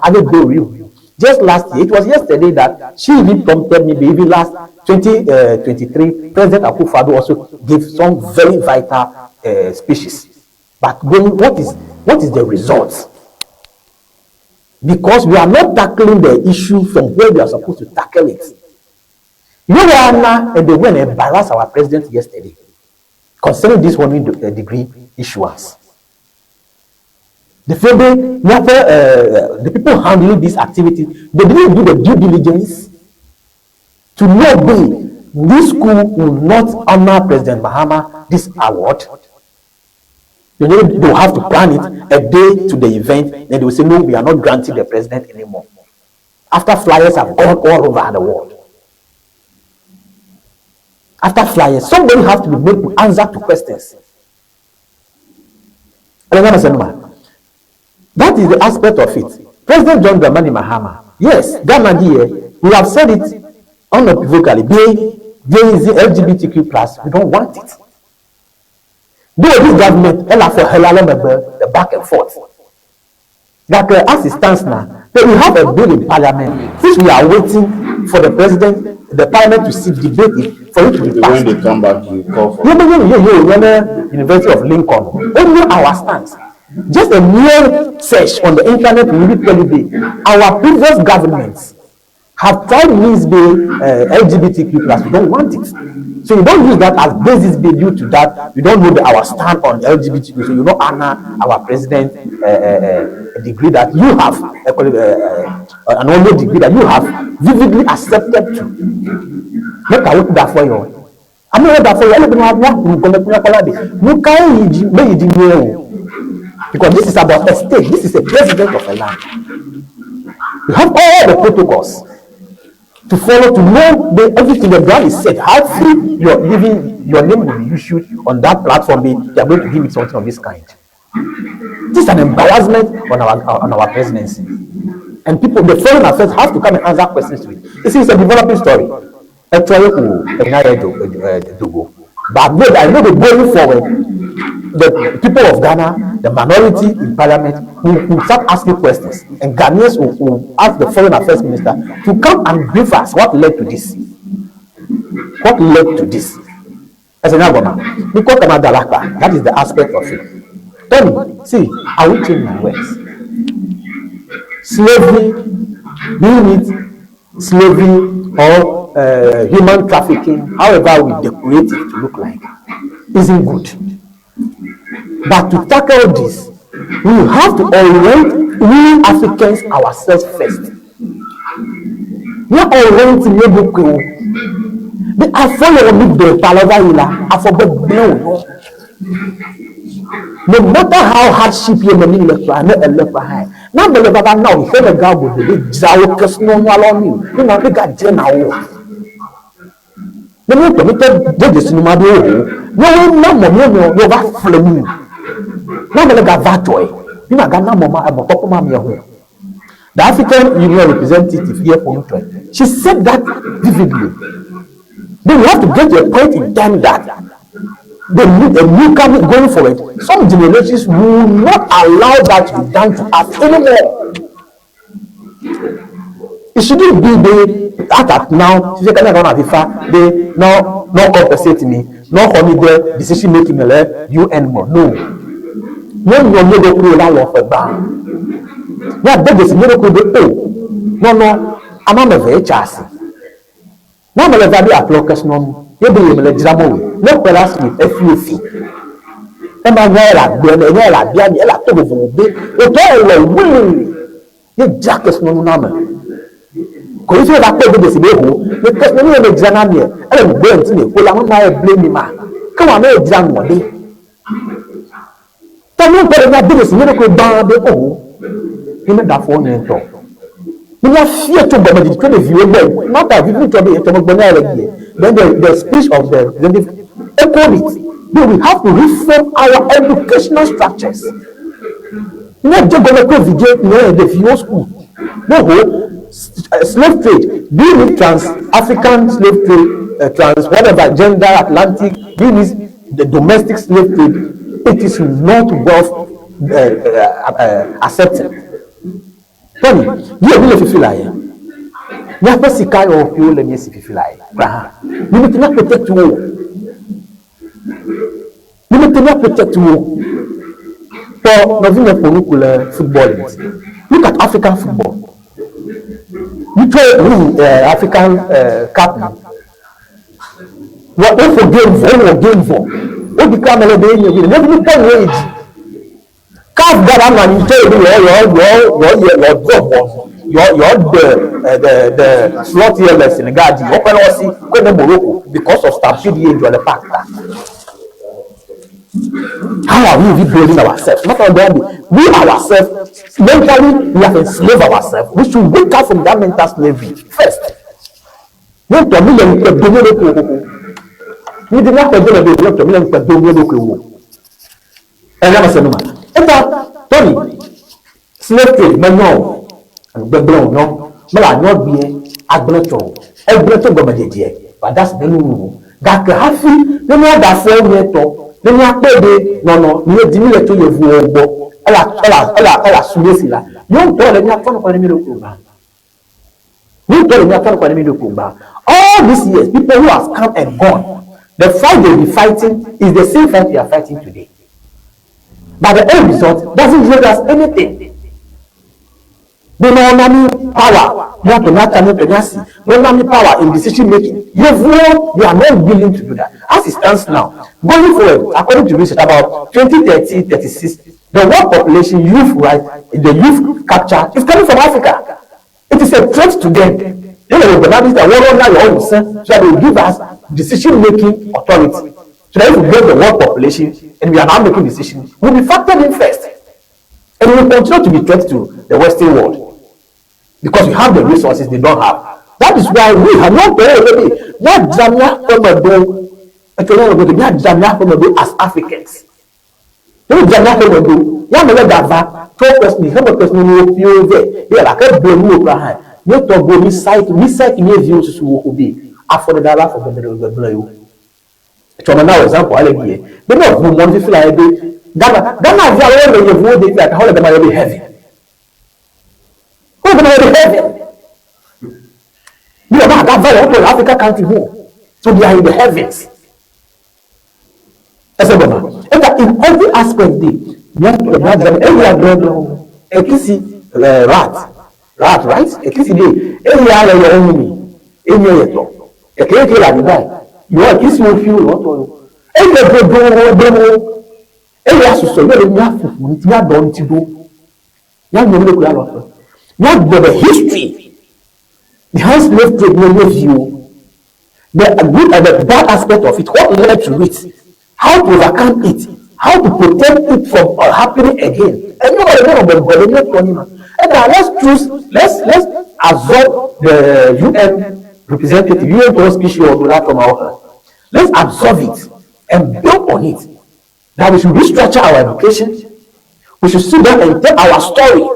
and they go real. Just last year, it was yesterday that she even prompted me, even last 2023, President Akufo-Addo also gave some very vital speeches. But going, what is the result? Because we are not tackling the issue from where we are supposed to tackle it. You know, Anna, and they went and embarrassed our president yesterday concerning this one degree issuance. The Febe, the people handling this activity, they didn't do the due diligence to know be this school will not honor President Mahama this award. You know, they will have to plan it a day to the event, then they will say, no, we are not granting the president anymore. After flyers have gone all over the world. After flyers, somebody have to be made to answer to questions. That is the aspect of it. President John Dramani Mahama, yes, Ghana here, we have said it unequivocally. There is the LGBTQ plus, we don't want it. Though this government, ella for hella the back and forth. That as it stands now, that we have a bill in parliament, which we are waiting for the president, the parliament to see debate it, for it to be passed. When they come back, you call for. You, University of Lincoln. Only our stance. Just a mere search on the internet will really tell you our previous governments have tried means be LGBTQ plus. We don't want it. So you don't use that as basis be due to that. You don't know our stand on LGBTQ. So you don't honor our president a degree that you have, an only degree that you have vividly accepted to. Make I work that for you. I'm not that for you. Because this is about a state. This is a president of a land. You have all the protocols to follow to know the, everything. The ground is set. How free your living, your name will be issued on that platform. They are going to give it something of this kind. This is an embarrassment on our presidency. And people, the foreign affairs have to come and answer questions to it. This is a developing story. Actually, but I know the going forward, the people of Ghana, the minority in parliament, will start asking questions. And Ghanaians will ask the foreign affairs minister to come and brief us what led to this. What led to this? As a that is the aspect of it. Tony, see, I will change my words. Slavery, being it slavery or human trafficking, however we decorate it to look like, isn't good. But to tackle this, we have to orient we Africans ourselves first. We are orienting the No matter how hardship you may look for, now the now if the girl would be Zao Casno along you, you know, they got Jenna. No, no, no, no, no, no, flaming. No, no, you The African Union representative here for she said that vividly. Then we have to get to a point in time that the new coming going forward, some generations will not allow that to be done to us anymore. It shouldn't be the that now, they now not compensate me, not only the decision making UN more. No. No, no, no, no, no, no, no, no, I'm a very chassis. Now, I'm a very application. No palace with a few feet. Then the speech of the representative echoed it. Then we have to reform our educational structures. Not just going to the school. No, slave trade, being it trans-African slave trade, trans whatever, gender, Atlantic, being it the domestic slave trade, it is not worth accepting. Tony, ye mi le fifi la ye. Míaƒe sika yɔwɔƒewo le mía si fifi la ye. Kura hã. Mi mete mía protect wo o. Mi mete mía protect wo o. Kpɔ nɔvinye ƒo nu ku le football ŋuti. Look at African football. Mi tsɔ mi yi African cup me. Wɔ woƒo game vɔ, wowɔ game vɔ. Woɖi ke ame le be yenye winner. Mi kpɔ nu ye dzi. CAF gã la nɔ anyi tse be yewoa yewoa yewoa yewoa yewoa drɔ ʋɔnu yewoa yewoa ɖe the the slot ye le Senegal dzi yewoa kɔe ne woasi kɔe ne Morocco because of stampede ye dzɔ le park ta. How are we even building ourselves? Not only that, we ourselves mentally we have enslaved ourselves. We should wake up from that mental slavery first. Ne ŋutɔ mi le ŋukpe dom mía ɖokuiwo xoxo. Mi di míaxɔe do le be ne ŋutɔ mi le ŋukpe dom mía ɖokuiwo. Enya mese nu ma. Eta Tony, slave trade menyo o, enu gbegblẽ wònyɔ, mele anyɔ gbie agblẽ tsɔ o. Egblẽ tso gɔmedzedzea va de asi ɖe nuwuwu. Gake hafi ne míaɖe afɔ nyuietɔ, ne míakpɔe be nɔnɔ mi di míle tso yevuwo gbɔ, ela, ela, ela, ela su mía si la, míawo ŋutɔwo le míatrɔ nukɔ ɖe mía ɖokuiwo gbã. Míawo ŋutɔ le míatrɔ nukɔ ɖe mía ɖokuiwo gbã. All these years, people who has come and gone, the fight they be fighting is the same fight we are fighting today. But the end result doesn't yield us anything. Be ne wona mí power, míaƒo míatsa míaƒe míasi, ne wona mí power in decision making, yevuwo they are not willing to do that. As it stands now, going forward, according to research, about 2030, 36, the world population youth right, the youth capture is coming from Africa. It is a threat to them. They will organize the world now your own so that they will give us decision making authority. So that if we get the world population and we are now making decisions, we'll be factored in first. And we will continue to be threat to the Western world because we have the resources they don't have. That is why we have not already not as Africans. Ne wodzra míaƒe me ɖo, ye ame ɖe gava tsɔ kpesni xeme kpesninuwo ƒiwo vɛ be yeava ke ble nuwò kura hã, mía tɔgbuiwo mí site mí site mía viwo susuwo xoxo be afɔɖeɖe alo afɔgbedre gbegblẽ yewo. Etsɔ me na wò example ale gbiɛ be ne eʋu mɔ fifi la ye be Ghana Ghana vi alewo le yevuwo de fia ta wole gama yɔ be heaven. Wole gama yɔ be heaven. Be yewo agava yewo tɔ le Africa country ho. So they are in the heavens. Ese gɔmea? Eya in every aspect de míatɔ míadzra ɖo eya gblɔ be ekisi le rat rat right ekisi be eya le yewo ŋu mi enye yetɔ eke eke le anyigba yi yewo ekisi wo fi wo yewo tɔ yo eye dodo wo gblẽ wo eya susɔ ye le mía ƒoƒo ŋuti mía dɔ ŋuti ɖo mía nyɔ mí ɖokui alɔ ƒe mía gblɔ be history behind slave trade nye mía viwo The good and the bad aspect of it, what led to it, how to overcome it, how to protect it from happening again. And nobody know but but they not And now let's choose, let's let's absorb the UN representative, UN to speech or that from our Let's absorb it and build on it. That we should restructure our education. We should sit down and tell our story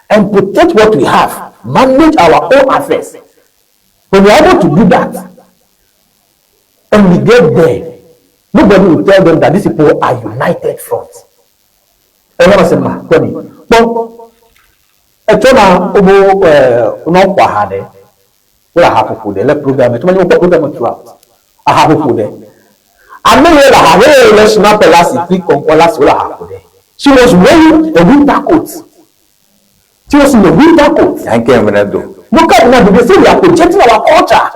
and protect what we have, manage our own affairs. When we are able to do that, and we get there, nobody will tell them that these people are united front. Ẹ̀rọ ma sẹ ma tọ́ni kpọ́ ẹ̀tsọ́ na obo ẹ̀ ọ̀nà kɔ aha ɖe wole aha ƒoƒo ɖe le program ẹ̀tsọ́ ma nye wokpɔ program throughout aha ƒoƒo ɖe ame yiwo le aha yiwo le sinape la si kpli kɔnkɔ la si wole aha ƒo ɖe. She was wearing a winter coat. She was in a winter coat. Yanke mene do. Look at now, they say we are projecting our culture.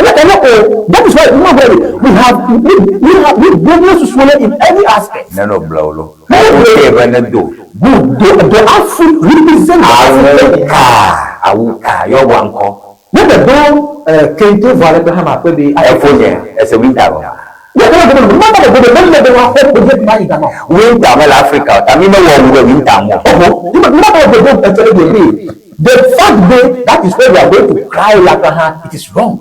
Oh, that is why we have we, we have we we swallow in every aspect. Neno blawlo. Okay, mene do. Good. The Afro represent the African. Awuka, awuka, yɔ wankɔ. Ne be do kente vɔ ale be hã ma kpe be. Efo nye, ese winter gɔma. Winter mele Africa o, ta mi mewɔ wu ɖe winter ŋu o. The fact that that is where we are going to cry like uh, it is wrong.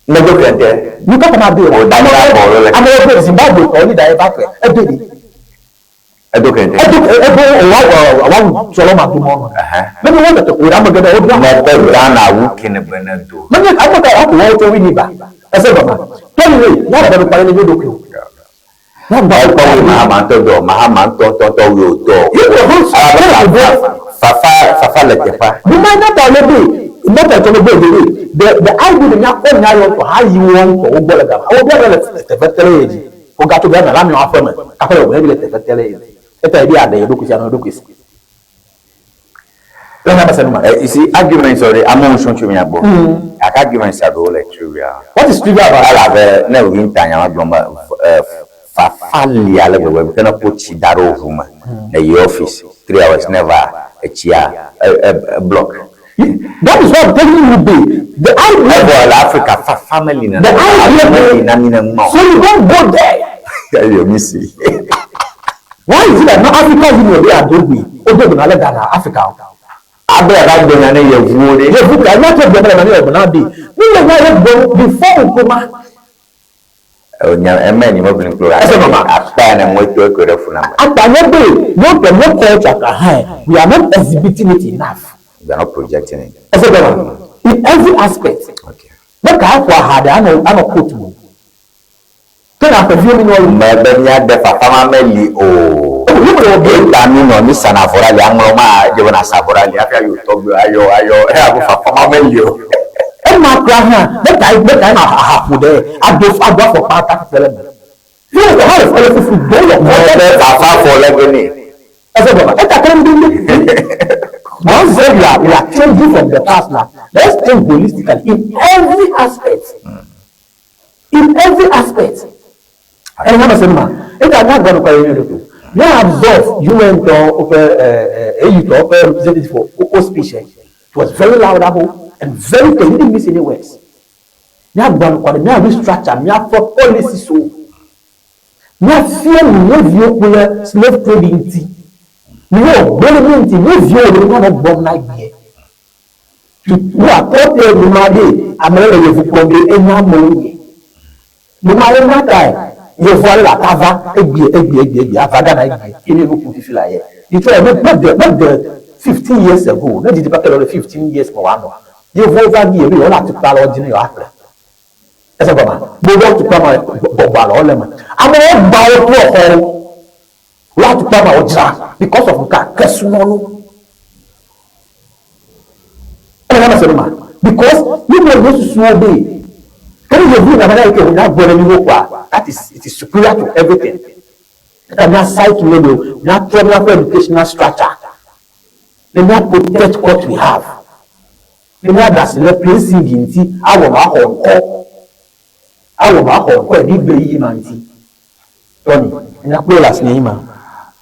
Ne do kente. You talk about the O da ya bɔ le. Amewo be Zimbabwe tɔ ni da ye va fɛ edo de. Edo kente. Edo edo owa owa sɔlɔ ma do mɔ nɔ. Ne mi wɔ tete ko ame geɖe wo do. Ne be Ghana wu kene be ne do. Ne mi ame ka akɔ wɔwɔ tso wini ba. Ɛsɛ gɔma. Tɔni we yàrá bɛ kpalẹ ne mi ɖokui o. Ekpɔ wo Mahama ŋutɔ dɔ, Mahama ŋutɔ ŋutɔ ŋutɔ wo dɔ. Fafa Fafa le teƒea. Numa nya ta le be nɔta tɔ le be be the the ID le nya kpɔ nya yɔ tɔ ha yi wɔ ŋutɔ wo gbɔ le gama. Wo bia le teƒe tele ye dzi. Wo gato bia la miɔ aƒe me. Kaƒe le wo le teƒe tele ye dzi. Eta ye bi aɖe ye ɖokui sia nɔ ɖokui si. Le nya mese numa. You see, arguments already, amewo srɔ̃ tso mía gbɔ. Gake arguments aɖewo le trivial. What is trivial about it? Elabe ne winter nya ma gblɔm be fafa li ale gbegbe ke ne kpɔ tsi da ɖe wò ʋu me, ne yi office 3 hours ne va etsia e block. That is why I'm telling you be the idea. Evɔ le Africa fafa meli nenema. The idea meli na mi nenema o. So you don't go there. Eyo mi si. Why is it that now African Union dey adogbe o do gbona le Ghana Africa o? Abe ava gblɔ nya ne yevuwo ɖe. Yevu ka nya tse gblɔm le na mi le na be mi le nya ɖe gblɔm before Nkrumah. Nya eme nye mebli ŋklo Ese mama. Akpa ya ne ŋue to eko ɖe fu na me. Akpa nye be no the no culture ka hã we are not exhibiting it enough. We are not projecting it. Ese gɔme in every aspect. Okay. Ne ka ƒo aha ɖe anɔ anɔ coat mo. Ke na ƒe viwo mi nɔ. Mebe míade fafa ma meli o. Eta mi nɔ mi sana avɔ ɖe ali aŋlɔ ma edze be nasa avɔ ɖe ali hafi ayi tɔgbe ayɔ ayɔ eya be fafa ma meli o. Ema kura hã ne ka ne ka na aha ƒo ɖe ado ado afɔkpa ta fifɛ le me. Fi le ha le fufu do yɔ. Mebe fafa fɔ le ge nɛ. Ese gɔme eta ke ŋdi ŋdi. Once say we are changing from the past now, let's change holistically in every aspect. In every aspect. Ɛna ma sɛ ma eta nya gbɔnu kɔ yɛn do nya absolve UN tɔ woƒe AU tɔ woƒe representative for o speech. It was very laudable and very clear. You didn't miss any words. Nya gbɔnu kɔ nya restructure nya fɔ policy so nya fia nu nye viwo ku le slave trading ŋuti nu ye wògblẽ mi ŋuti nye viwo le nya nɔ gbɔm na gbie wo akɔ te numa ɖe ame le yevu kplɔm ɖe enya amewo nye numa ɖe na ta yevu ale le ata egbie egbie egbie egbie ava Ghana egbie ye ne nuku fifi la ye ìtura ne ne de ne de 15 years ago ne didi pake le 15 years me wòanɔ yevuwo va bi yewo yewo le atukpa le wodzi ne yewoaƒle ɛsɛ gɔma gbogbo atukpa ma gbɔgbɔ alɔ le me amewo gba wo to xɔwo wo atukpa ma wodzra because of nka kesinɔnu ɛnna na sɛ ma because ni mo ye susuwo be kɛne yevu na mana yi ke wonya gbɔ ɖe mi wo kɔa, that is, it is superior to everything. Ɛka mia site le do mia trɔ miaƒe educational structure ne mia protect what we have ne mia da si le placing ŋuti awɔ ma xɔ ŋkɔ awɔ ma xɔ ŋkɔ ɛdi gbe yiyi ma ŋuti tɔni enya kpɔ le asi nye yi ma.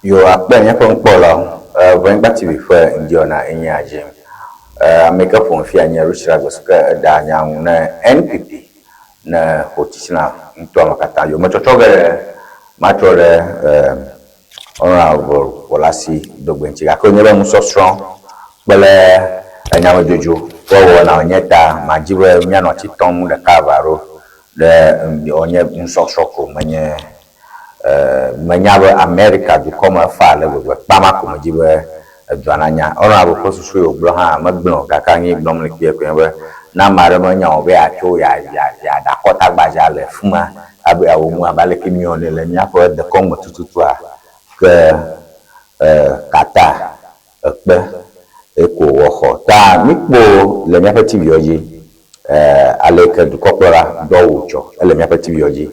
Yo akpe míaƒe ŋkpɔlawo Ʋenyigba TV ƒe ŋdiɔna enye adze. Ame yi ke ƒom fia nye Richard Agbesu ke eɖa nya ŋu ne NPP ne ƒo titina ŋutɔa me katã. Yo metsɔtsɔ ge ɖe matrɔ ɖe Honorable Wɔlasi Dogbe ŋuti gake wònye be nusɔsrɔ̃ kple enyamedzodzo wɔwɔ na wònye ta madzi be míanɔ atsi tɔm ɖeka eve alo ɖe wònye nusɔsrɔ̃ ko menye menya be Amerika dukɔ me fa ale gbegbe kpama ko medzi be edua nanya. Honorable ƒe susu yi wògblɔ hã megblɔ o gake anyi gblɔm le kpuie koe be ne ame aɖe menya o be yeatso ya ya yeaɖe akɔtagbadza le fi ma abe yeawɔ nu abe aleke míewɔnɛ le míaƒe dekɔnu me tututua ke kata ekpe eko wɔ xɔ ta míkpɔ le míaƒe TV dzi ale yi ke dukɔkplɔla do awu tsɔ ele míaƒe TV dzi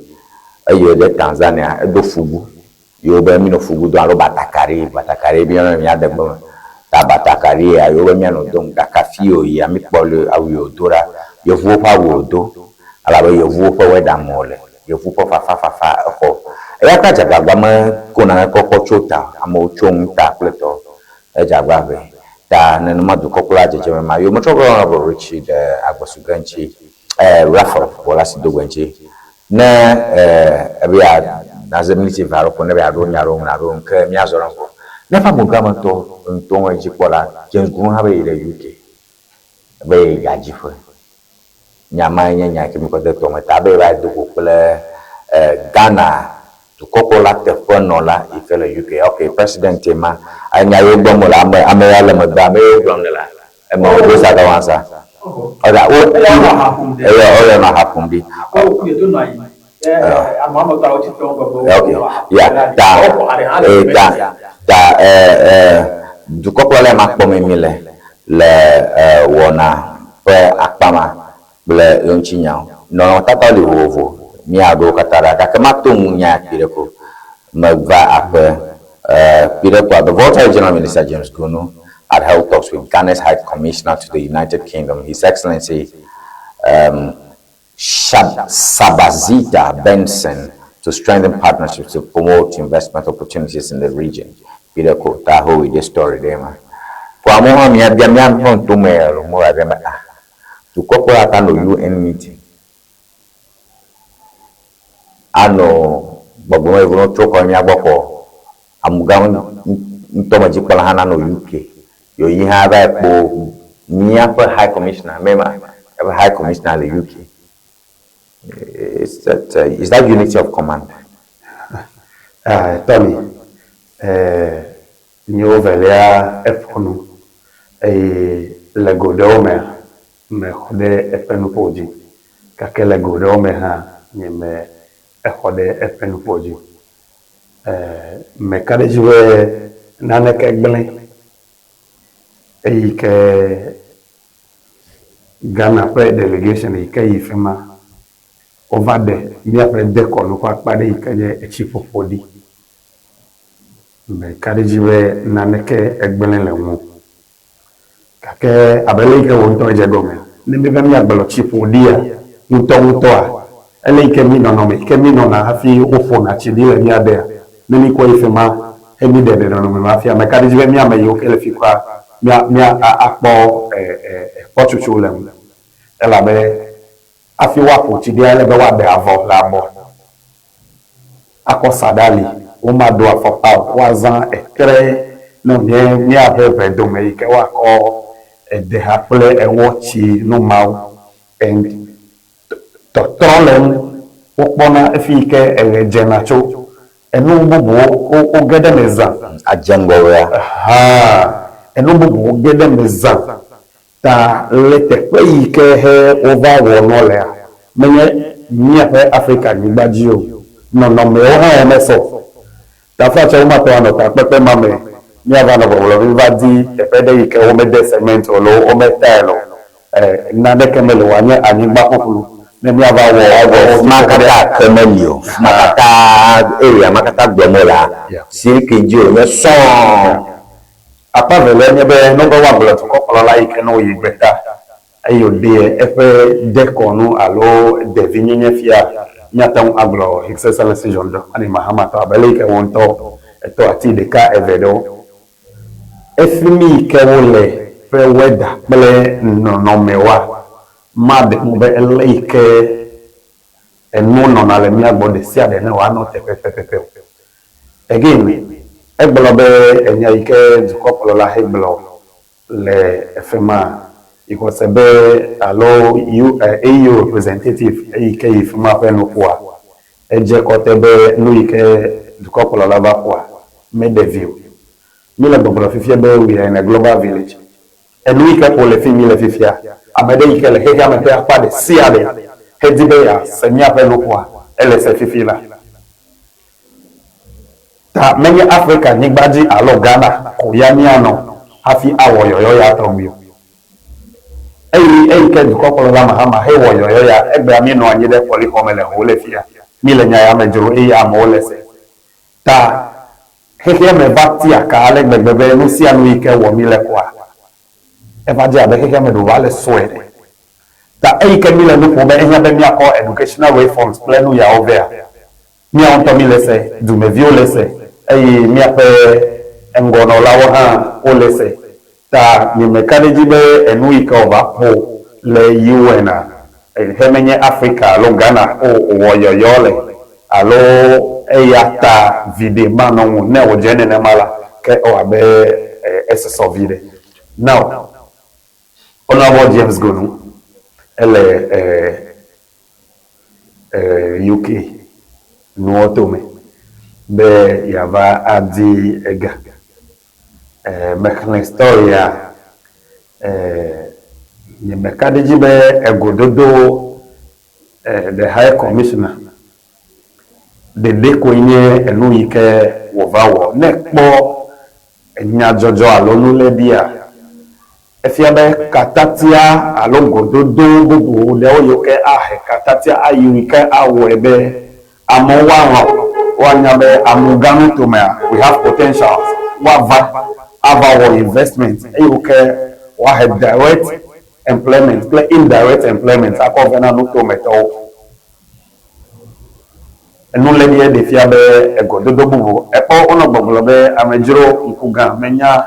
eye ɖe Tanzania edo fugu yiwo be míenɔ fugu dom alo batakari batakari míeyɔnɛ le mía degbe me ta batakari ya yiwo be míanɔ dom gake afi yi wòyia míkpɔ le awu yi wòdo ɖa yevuwo ƒe awu wòdo elabe yevuwo ƒe weather me wòle yevu ƒe fafafafa exɔ eya ta dzeagbagba me ko nane kɔkɔ tso ta amewo tso nu ta kple tɔ edze agba ʋɛ ta nenema dukɔkplɔla dzedzeme ma yiwo metsɔ gblɔ Honorable Richard Agbesu ge ŋuti Raphael Wɔlasi Dogbe ŋuti ne ebe ya naze miniti eve alo ko ne be yeaɖo nya ɖewo ŋu naɖo ŋu ke míazɔ ɖe ŋgɔ ne ƒe amegãmetɔ ŋutɔ dzikpɔla James Gunu hã be yi ɖe UK be yi gadziƒe nya mae nye nya yi ke mi kɔ de tɔ me ta be va do go kple Ghana dukɔkplɔla teƒenɔla yi ke le UK. Ok, president ma enya yiwo gblɔm wòle ame ame ya le megbe ame yiwo gblɔm ne la eme wòdo sa gawɔ sa ɔda wo eya ɔyɔ nɔ aha ƒom ɖi. Ok, ya ta ta ta dukɔkplɔla ma kpɔm mi le. le wɔna ƒe akpa ma kple eŋuti nyawo. Nɔnɔmetatawo li vovovo, míaɖo wo katã ɖa gake mato ŋu nyae kpuiɖe ko. Meva aƒe kpuiɖe ko abe Volta Regional Minister James Gunu had held talks with Ghana's High Commissioner to the United Kingdom, His Excellency um, Shab Sabazita Benson to strengthen partnerships to promote investment opportunities in the region. Kpuiɖe ko ta ho yi ɖe story ɖe ma. Ko amewo hã míabia mía ŋutɔ ŋutome alo mo abia be ah dukɔkplɔla ta nɔ UN meeting anɔ gbɔgblɔm yevu ne wotrɔ kɔ mía gbɔ kɔ amugã ŋutɔ me dzikpɔla hã nanɔ UK yewo hã va kpo míaƒe high commissioner mema eƒe high commissioner le UK. Is that, is that unity of command? Ah, Tony, eh, nyewo velia eƒo nu eye le go ɖewo mea, mexɔ ɖe eƒe nuƒo dzi. Gake le go ɖewo me hã, nye me exɔ ɖe eƒe nuƒo dzi. Eh, meka ɖe edzi be naneke gblẽ eyi ke Ghana ƒe delegation yi ke yi fi ma, wova ɖe míaƒe dekɔnu ƒe akpa ɖe yi ke nye etsiƒoƒo ɖi. Meka ɖe edzi be naneke egblẽ le ŋu o. Gake abe ale yi ke wò ŋutɔ edze egɔmea, ne míbe míagblɔ tsiƒoɖia ŋutɔŋutɔa, ele yi ke mí nɔnɔme yi ke mínɔna hafi woƒona tsi ɖi le mía dea, ne míkɔ yi fi ma he míɖe ɖe nɔnɔme ma fia, meka ɖe edzi be mía ame yiwo ke le fi kura mía mía akpɔ e e kpɔtsotso le eme. Elabe hafi woaƒo tsi ɖia, ele be woaɖe avɔ le abɔ akɔ sa ɖe ali, womado afɔkpa o, woazã etre ne wònye míaƒe ʋe dome yi ke woakɔ edeha kple ewɔ tsi nu mawo and tɔtrɔ le eŋu, wokpɔna efi yi ke eɣe dzena tso. Enu bubuwo woge ɖe eme zã. Adze ŋgɔwɔea? Ahaa, enu bubuwo ge ɖe eme zã. Ta le teƒe yi ke he wova wɔ nua lea, menye míaƒe Afrika nyigba dzi o. Nɔnɔmewo hã ya mesɔ o. Taflatse womate ŋu anɔ takpekpe ma me míava nɔ gbɔgblɔm be míva di teƒe ɖe yi ke womede cement o alo wome tile o, e, naneke meli o, wòanye anyigba ƒuƒlu ne míava wɔ Evɔ fi ma katã ke meli o. Fi ma katã, area ma katã gblɔm wolea, siliki dzi wònye sɔŋ. Akpa evelia nye be ne wobe woagblɔ dukɔkplɔla yi ke ne wòyi gbeta eye wòɖe eƒe dekɔnu alo devinyenye fia, míate ŋu agblɔ His Excellency John Dramani Mahama tɔ abe ale yi ke wò ŋutɔ ètɔ ati ɖeka eve ɖewo. Efi mi yi ke wole ƒe wɛda kple nɔnɔmewoa, maɖe mɔ be ele yi ke enu nɔna le mía gbɔ ɖesiaɖe ne wòanɔ teƒe pɛpɛpɛ o. Again, egblɔ be enya yi ke dukɔkplɔla he gblɔ le efima yi xɔse be alo U, EU representative eyi ke yi fima ƒe nuƒoa, edze kɔte be nu yi ke dukɔkplɔla va ƒoa meɖe vi o. Mi le gbɔgblɔ fifia be we are in a global village. Enu yi ke ƒo le fimi le fifia, ame ɖe yi ke le xexea me ƒe akpa ɖe sia ɖe hedi be yease míaƒe nuƒoa, ele se fifi la. Ta menye Afrika nyigba dzi alo Ghana ko ya míanɔ hafi awɔ yɔyɔ ya tɔgbi o. Eyi eyi ke dukɔkplɔla Mahama hewɔ yɔyɔ ya, egbea míenɔ anyi ɖe kɔlixɔ me le ho le fia, míle nya ya me dzro eye amewo le se. Ta xexea me va tia ka ale gbegbe be nu sia nu yi ke wɔ míle koa, eva dze abe xexea me ɖo va le sue ene. Ta eyi ke míle nu ƒom be ehiã be míakɔ educational reforms kple nu yawo vɛa, míawo ŋutɔ míle ese, dumeviwo le ese eye míaƒe ŋgɔnɔlawo hã wole ese. Ta nyemeka ɖe edzi be enu yi ke wòva ƒo le UN a, he menye Afrika alo Ghana o wòwɔ yɔyɔ le alo eya ta viɖe manɔ ŋu. Ne wòdze nenema la, ke ewɔ abe esesɔ viɖe. Now, Honourable James Gonu, ele UK nuwo tome be yeava adi ega. Mexlẽ story-a, nyemeka ɖe edzi be egododo the High Commissioner ɖeɖe koe nye enu yi ke wòva wɔ. Ne ekpɔ nyadzɔdzɔ alo nuléɖia, Efia be katatia alo gododo bubu ɖewo yiwo ke ahe katatia ayi yi ke awɔe be amewo woalɔ̃, woanya be Amugã nutomea we have potentials, woava ava wɔ investment eyiwo ke woahe direct employment kple indirect employment akɔ vɛ na nutometɔwo. Enulélie ɖe fia be egododo bubu. Ekpɔ wonɔ gbɔgblɔ be amedzro ŋkugã menya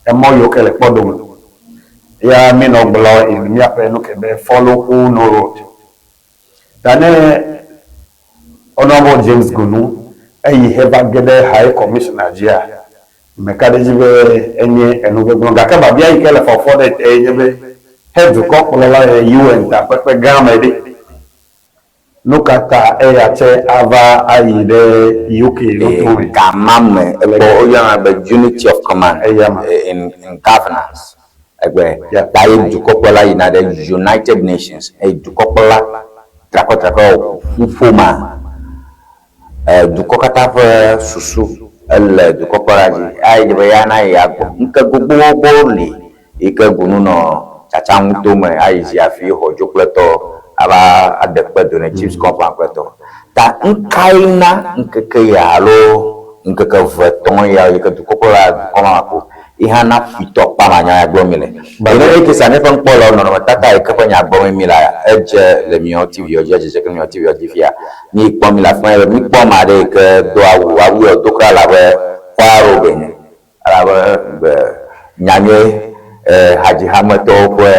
emɔ yiwo ke le kpɔ dome. Eya minɔ gblɔ in míaƒe nuke be follow who no road. Ta ne Honourable James Gunu eyi heva ge ɖe High Commissioner dzia, meka ɖe edzi be enye enu gbegblẽ. Gake biabia yi ke le fɔfɔ ɖe tee nye be, he dukɔkplɔla le UN takpekpe gã me ɖe? Nu ka ta eya tsɛ ava ayi ɖe UK nutome? Ga ma me ekpɔ woyɔna be unity of command in in governance egbe ta ye dukɔkplɔla yina ɖe United Nations eye dukɔkplɔla trakɔtrakɔ ƒuƒo ma dukɔ katã ƒe susu ele dukɔkplɔla dzi ayi be ya na yi agbɔ ŋke gbogbowo li yi ke gunu nɔ tsatsa ŋutome ayi zi afi xɔ dzo kple tɔ ava ade kpe do ne chips compound kple tɔ. Ta ŋkae na ŋkeke ya alo ŋkeke eve tɔ̃ ya yi ke dukɔkplɔla dukɔ ma ko yi hã na ƒuitɔ kpa ma nya ya gblɔm mi le. Yi ne eke sa ne ƒe ŋkpɔ le nɔnɔmetata yi ke ƒe nya gblɔm mi la edze le miɔ TV dzi edzedze ke miɔ TV dzi fia. Mi kpɔ mi le afi ma ye be mi kpɔ ame aɖe yi ke do awu awu ya wòdo kura le abe choir robe ene. Elabe be nyanyui hadzihametɔwo ƒe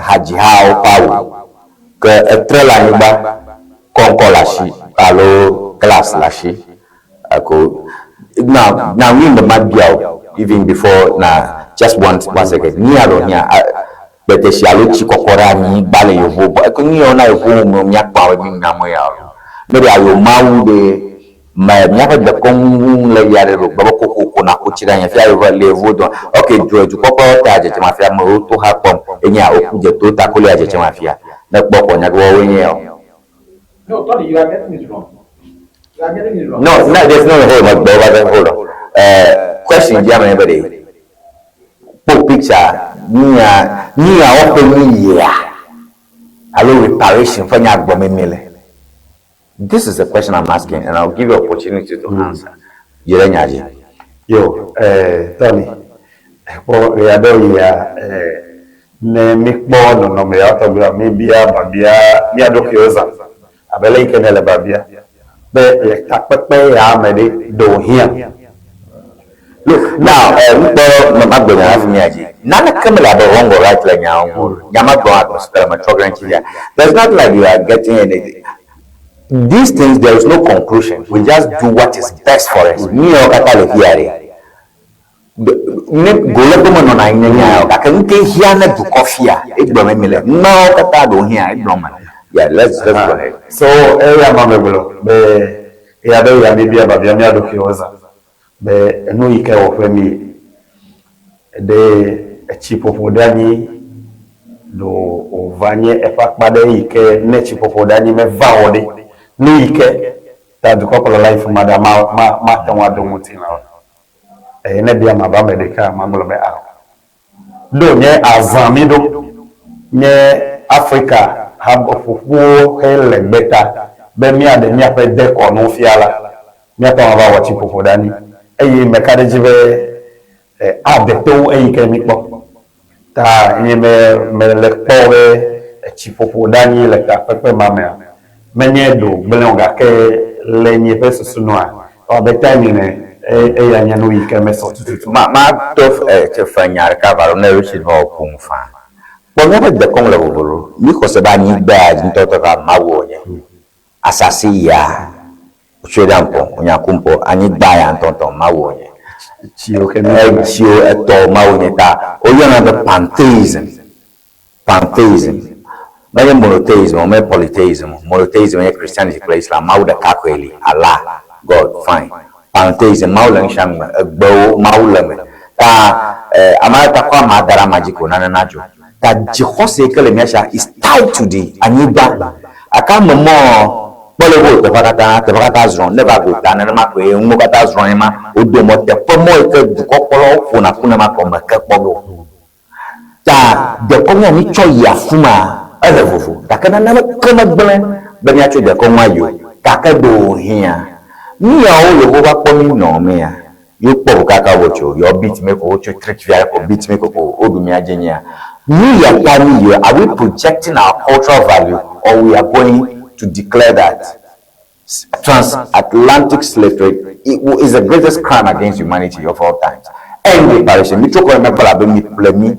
hadzihawo ƒe awu ke etre le anyigba, kɔŋkɔ le asi alo glass le asi ko. Now, now mi me mabia o even before na just one one second. Mi alo hiã kpetesi alo tsi kɔkɔ ɖe anyigba le yevuwo gbɔ. Eke nu yawo na yevuwo me míakpɔ abe mi nya me ya o. Ne ɖe ayo Mawu ɖe Me míaƒe dekɔnu ŋu le ɣi aɖe ɖo gbe be kokoko nàku tsi ɖe anyi fia yevu le yevuwo dome. Ok, du dukɔkplɔlawo ta dzedzem afia amewo to xa kpɔm enye woku dze to ta kolia dzedzem afia. Ne kpɔ kpɔ nya woawoe nye yawo. No, Tony, you are getting it wrong. You are getting it wrong. No, no, there's no hold on, hold on, hold on. Question dzia me nye be ɖe kpɔ picture nuya nuya wɔƒe nu yia alo reparation ƒe nya gblɔm mi le. This is a question I'm asking and I'll give you opportunity to answer. Yi ɖe nya dzi. Yo, eh, Tony, kpɔ ɣeaɖewoɣia, eh, ne míkpɔ nɔnɔme yawo tɔgbea, míbia biabia mía ɖokuiwo zã, abe ale yi ke nèle biabia be le takpekpe ya me ɖe, ɖe wòhiã? Look, now, eh, nukpɔ magblɔ nya hafi mía dzi. Naneke mele abe wrong or right le nyawo ŋu o. Nya ma gblɔm atmosphere me trɔ ge ŋuti fia. There's nothing like you are getting anything. These things, there is no conclusion. We just do what is best for us. Míawo katã le fia ɖe. Ne goléƒe menɔna anyi ne nya ya o, gake nu ke hiã ne dukɔ fia, egblɔm mi le. Numawo katã ɖewo hiã, egblɔm mele. Yeah, let's go ahead. So, eya ma megblɔ be ɣeaɖewoɣia míebia biabia mía ɖokuiwo zã be enu yi ke wɔƒe mí ɖe etsi ƒoƒo ɖe anyi ɖo wòva nye eƒe akpa ɖe yi ke ne tsi ƒoƒo ɖe anyi meva wɔ ɖe nu yi ke ta dukɔkplɔla yi fima ɖa ma ma mate ŋu ado ŋutilã o. Eye ne bia mava ame ɖeka magblɔ be ao. Ɖo nye azã mí ɖo nye Afrika habɔƒoƒuwo hele gbeta be míaɖe míaƒe dekɔnu fia la, míate ŋu ava wɔ tsiƒoƒo ɖe anyi eye meka ɖe edzi be ade to wu eyi ke míkpɔ. Ta nye me mele kpɔ be tsiƒoƒo ɖe anyi le takpekpe ma mea, menye ɖo gblẽ o gake le nye ƒe susu nua, ewɔ abe time ene, eya nye nu yi ke mesɔ tututu. Ma mato tse fe nya ɖeka va ɖo ne Richard va wɔ ƒom faa. Kpɔ míaƒe dekɔnu le vovo loo. Mí xɔse be anyigba ya dzi ŋutɔŋutɔ ka Mawu wònye. Asase ya wotsoe ɖe ŋkɔ, wonya ku ŋkɔ, anyigba ya ŋutɔŋutɔ Mawu wònye. Tsiwo ke mí Tsiwo etɔ Mawu nye ta woyɔna be pantheism. Pantheism. Menye monotheism o, menye polytheism o. Monotheism nye Christianity kple Islam, Mawu ɖeka koe li, Allah, God, fine. Pantheism, Mawu le nusianu me, egbewo, Mawu le eme. Ta eh, ame aɖe ta kɔ amea da ɖe amea dzi ko nane nadzɔ. Ta dzixɔse yi ke le mía sia is tied to the anyigba. Gake ame mɔ kpɔ le wo teƒea katã, teƒea katã zrɔ̃. Ne va gota nenema koe nuwo katã zrɔ̃ ema. Wodo mɔ teƒe mɔ yi ke dukɔkplɔlawo ƒona ƒu nema ko meke kpɔ ge o. Ta dekɔnua mítsɔ yi afima ele vovo gake naneke megblẽ be míatsɔ dekɔnua yi o. Gake ɖewohĩa, míawo yewo va kpɔ mí nɔ mea, yewo kpɔ ʋu kaka wo tso yewo beat mí ko wotso trick vi aɖe ko beat mí ko ko woɖu mía dzi nyia. Nu ya ta mí yi are we projecting our cultural value or we are going to declare that transatlantic slave trade is the greatest crime against humanity of all times. And the parish, mi tso kɔ mekpɔ abe mi ƒle mi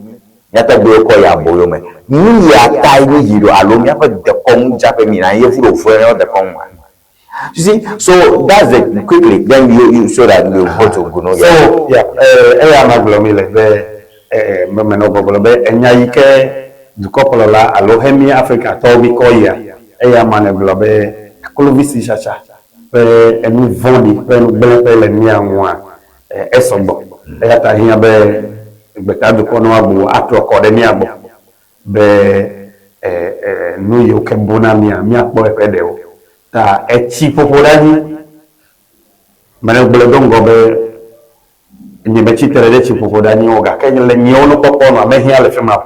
míaƒe gbewo kɔ yi aboyo me. Nu ya tae mi yi ɖo alo míaƒe dekɔnu dzaƒe mi na yevu ɖo ʋe míaƒe dekɔnua. You see, so that's it quickly. Then you so that you go to Gunu. So yeah, eya ma gblɔ mi le be menɔ gbɔgblɔ be enya yi ke dukɔkplɔla alo hemi Afrikatɔwo mi kɔ yia, eya ma ne gblɔ be aklovi si tsatsa ƒe enu vɔ̃ɖi ƒe nu gblẽƒe le mía ŋua, esɔgbɔ. Eya ta hiã be gbetadukɔ ne woabu atrɔ kɔ ɖe mía gbɔ be nu yiwo ke bu na mía, míakpɔ eƒe ɖewo. Ta etsi ƒoƒo ɖe anyi. Mene gblɔe do ŋgɔ be nye metsi tre ɖe tsi ƒoƒo ɖe anyi o gake le nyewo nukpɔkpɔ nua mehiã le fi ma o.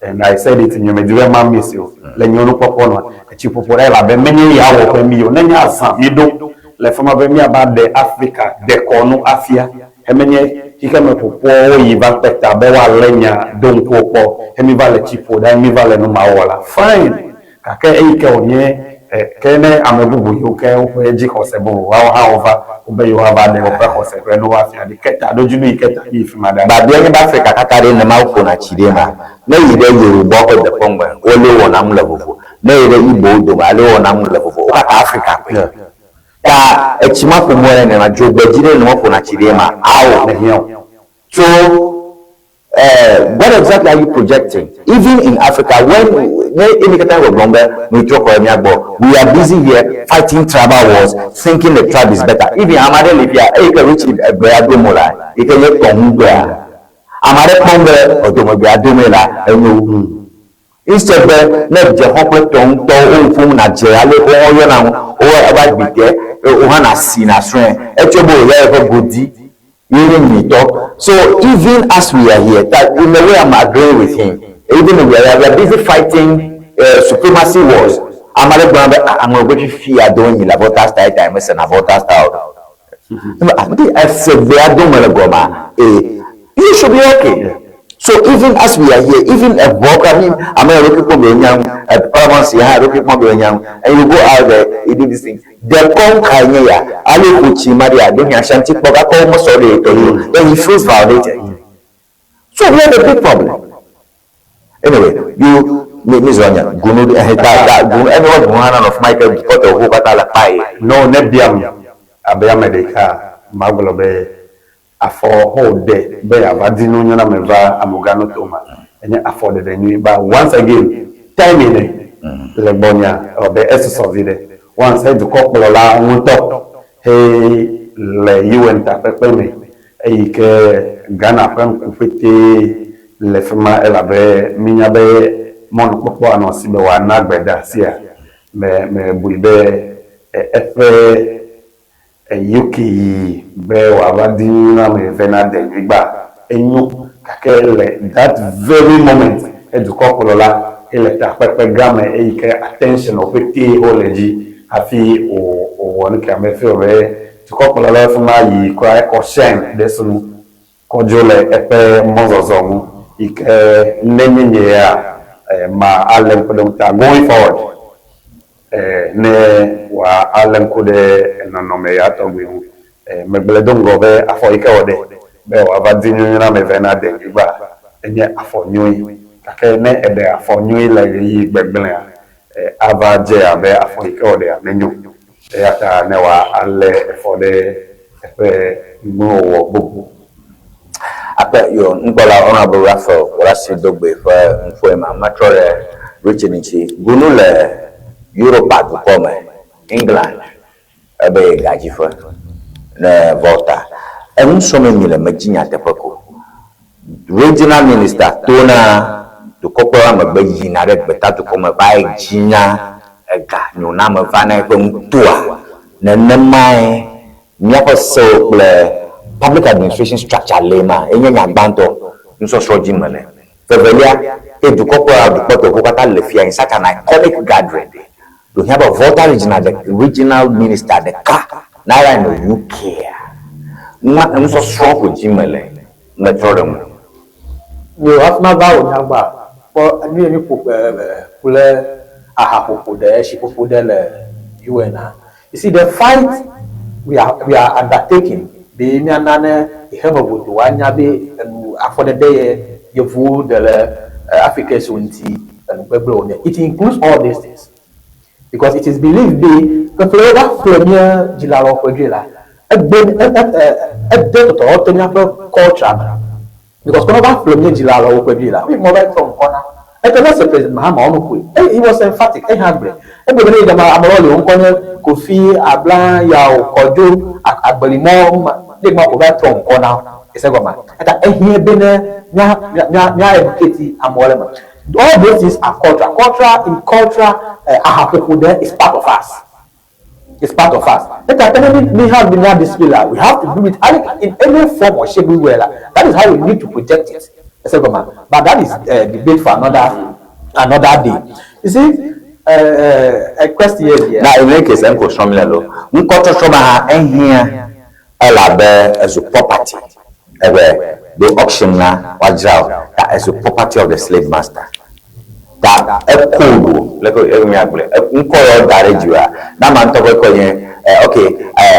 And I said it, nye medi be ma miss o. Le nyewo nukpɔkpɔ nua, etsi ƒoƒo ɖe elabe menye ya wɔƒe mi o. Nenye azã mi ɖo le fi ma be míava ɖe Afrika dekɔnu afia hemenye xixeme ƒoƒuawo yi va kpe ta be woalé nya do ŋkuwo kpɔ he miva le tsi ƒo ɖe anyi miva le nu ma wɔ la, fine. Gake eyi ke wònye ke ne ame bubu yiwo ke woƒe dzixɔse bubu woawo hã wova wobe yewoava ɖe woƒe xɔse ƒe nuwo afia ɖi ke taɖodzinu yi ke ta yi fi ma ɖa. Biabia nye be Afrika katã ɖe nema woƒona tsi ɖe ma? Ne yi ɖe Yorubawo ƒe dekɔnu me, wole wowɔna nu le vovo. Ne yi ɖe Igbowo dome, ale wowɔna nu le vovo. Wo kaka Afrika koe. Ta etsi ma ƒo mɔ ɖe nenema, dzogbedzi ɖe nenema woƒona tsi ɖe ma? Ao. Mehiã o. So Eh, what exactly are you projecting? Even in Africa, when ne emi katã gbɔgblɔm be nutrɔ kɔ ɖe mía gbɔ, we are busy here fighting tribal wars, thinking the tribe is better. Even ame aɖe li fia, eyi ke Richard egbea do mo la, yi ke nye tɔŋugbea, ame aɖe kpɔm be edomegbea domee la, enyo wu. Instead be ne dze xɔ kple tɔ ŋutɔ wo ƒom nadze ale wo hã woyɔna ŋu wo eva gbi te wo hã nasi nasrɔ̃e etsɔ be wòya yeƒe godi ye nye nyuitɔ. So even as we are here ta in a way I'm agreeing with him even we are we are busy fighting supremacy wars ame aɖe gblɔna be ah aŋlɔ be fifia do nyi la Volta style ta mesena Volta style o. Ese gbea do me le gɔmea ee you should be okay. So even as we are here, even eʋɔ kura mi ame ya ɖokui kpɔ be nya ŋu, parliament si hã ɖokui kpɔ be nya ŋu, and you go out there, you do this thing. Dekɔnu kae nye ya? Ale ƒo tsi ma ɖia, ɖo hia Ashanti kpɔ gake womesɔ ɖe ye tɔ dzi o. Then he feels violated. So we have a big problem. Anyway, you mi mi zɔ nya gunu ɖe ehe ta ta gunu ene wa gunu hã nanɔ fi ma yi ke dukɔ tɔwo katã le kpa ye. No, ne biam abe ame ɖeka, magblɔ be Afɔ ho ɖe be yeava di nunyoname va Amoganuto ma, enye afɔɖeɖe nyui. But once again, timing le gbɔnyea, ewɔ be esusɔ viɖe. Once he dukɔkplɔla ŋutɔ he le UN takpekpe me eyi ke Ghana ƒe ŋku ƒetee le fima elabe minya be mɔnukpɔkpɔ anɔ esi be wòana gbedeasia. Me mebui be eƒe UK yi be wòava di nyuinɔame vɛ na denyigba enyo gake le that very moment edukɔkplɔla ye le takpekpe gã me eyi ke attention wo ƒetee ho le edzi hafi wò wòwɔ nuke ame feel be dukɔkplɔla le fima yi kura ekɔ shine ɖe sunu kɔ dzo le eƒe mɔzɔzɔ ŋu yi ke ne nye nye ya ma alé ŋku ɖe ŋu ta going forward ne wòa alé ŋku ɖe nɔnɔme ya tɔgbi ŋu. Megblɔe do ŋgɔ be afɔ yi ke wòɖe be wòava di nyunyɔname vɛ na denyigba enye afɔ nyui. Gake ne eɖe afɔ nyui le ɣeyiɣi gbegblẽa, ava dze abe afɔ yi ke wòɖea menyo o. Eya ta ne wòalé efɔ ɖe eƒe nuwɔwɔ bubu. Akpe yo nukpɔla Honourable Raphael Worasi Dogbe ƒe nuƒoe ma, metrɔ ɖe Richard ŋuti. Gunu le Europa dukɔ me, England, ebe ye gadziƒe ne Volta. Enu srɔ̃mee mi le medzi nyateƒe ko. Regional Minister tona dukɔkplɔla megbe yina ɖe gbetadukɔ me vae dzina ega nyoname vana eƒe nutoa. Nenemae míaƒe sewo kple public administration structure lee ma. Ye nye nya gbãtɔ nusɔsrɔ̃ dzi mele. Vevelia, ke dukɔ ƒe dukpɔtɔwo katã le fia in such an iconic gathering ɖe, ɖo hiã be Volta Regional ɖe, regional minister ɖeka nava nɔ UK a? Nua, enusɔsrɔ̃ ko dzi mele, metrɔ ɖe ŋu. Yo hafi mava wò nya gbɔa, kpɔ enu ye mi ƒo ku le aha ƒoƒo ɖe, etsi ƒoƒo ɖe le UN a. You see the fight we are we are undertaking be míana ne xexeme godoo anya be enu afɔɖeɖe ye yevuwo ɖe le Africans wo ŋuti enu gbegble wonye. It includes all these things because it is believed be ƒeƒle wova ƒle mía dzilawo ƒe dzoe la, egbe ede tɔtrɔ te míaƒe culture me. Because kɔ ne wova ƒle mía dzila le woƒe vi la, woyi mɔ va yi trɔ ŋkɔ na. Eke ne se President Mahama wo nu ƒoe. Eye he was emphatic, eya hã gblɔe. Egblɔ be ne yi gama ame ɖewo li wo ŋkɔ nye Kofi, Abla, Yao, Kɔdzo, Agbelimɔ, ma, ne yi gama ko va yi trɔ ŋkɔ na wo. Ese gɔmea? Eta ehiã be ne mía, mía, mía educate amewo le eme. All those things are cultural. Cultural, in cultural, aha ƒoƒo ɖe is part of us. It's part of us. Eta ke ne mi mi have mía display la, we have to do it in any form or shape we were la. That is how we need to project it. Ese gɔmea? But that is debate for another another day. You see, a question here deɛ. Na in any case, eŋkɔ srɔ̃m le lo. Ŋkɔtsɔtsɔ ma hã ehiã elabe ezu property. Ebe do auction la woadzra o ta ezu property of the slave master. Ta ecode o leke míagblɔe ŋkɔ ya woda ɖe edzi oa ne amea ŋutɔ ƒe ŋkɔe nye ok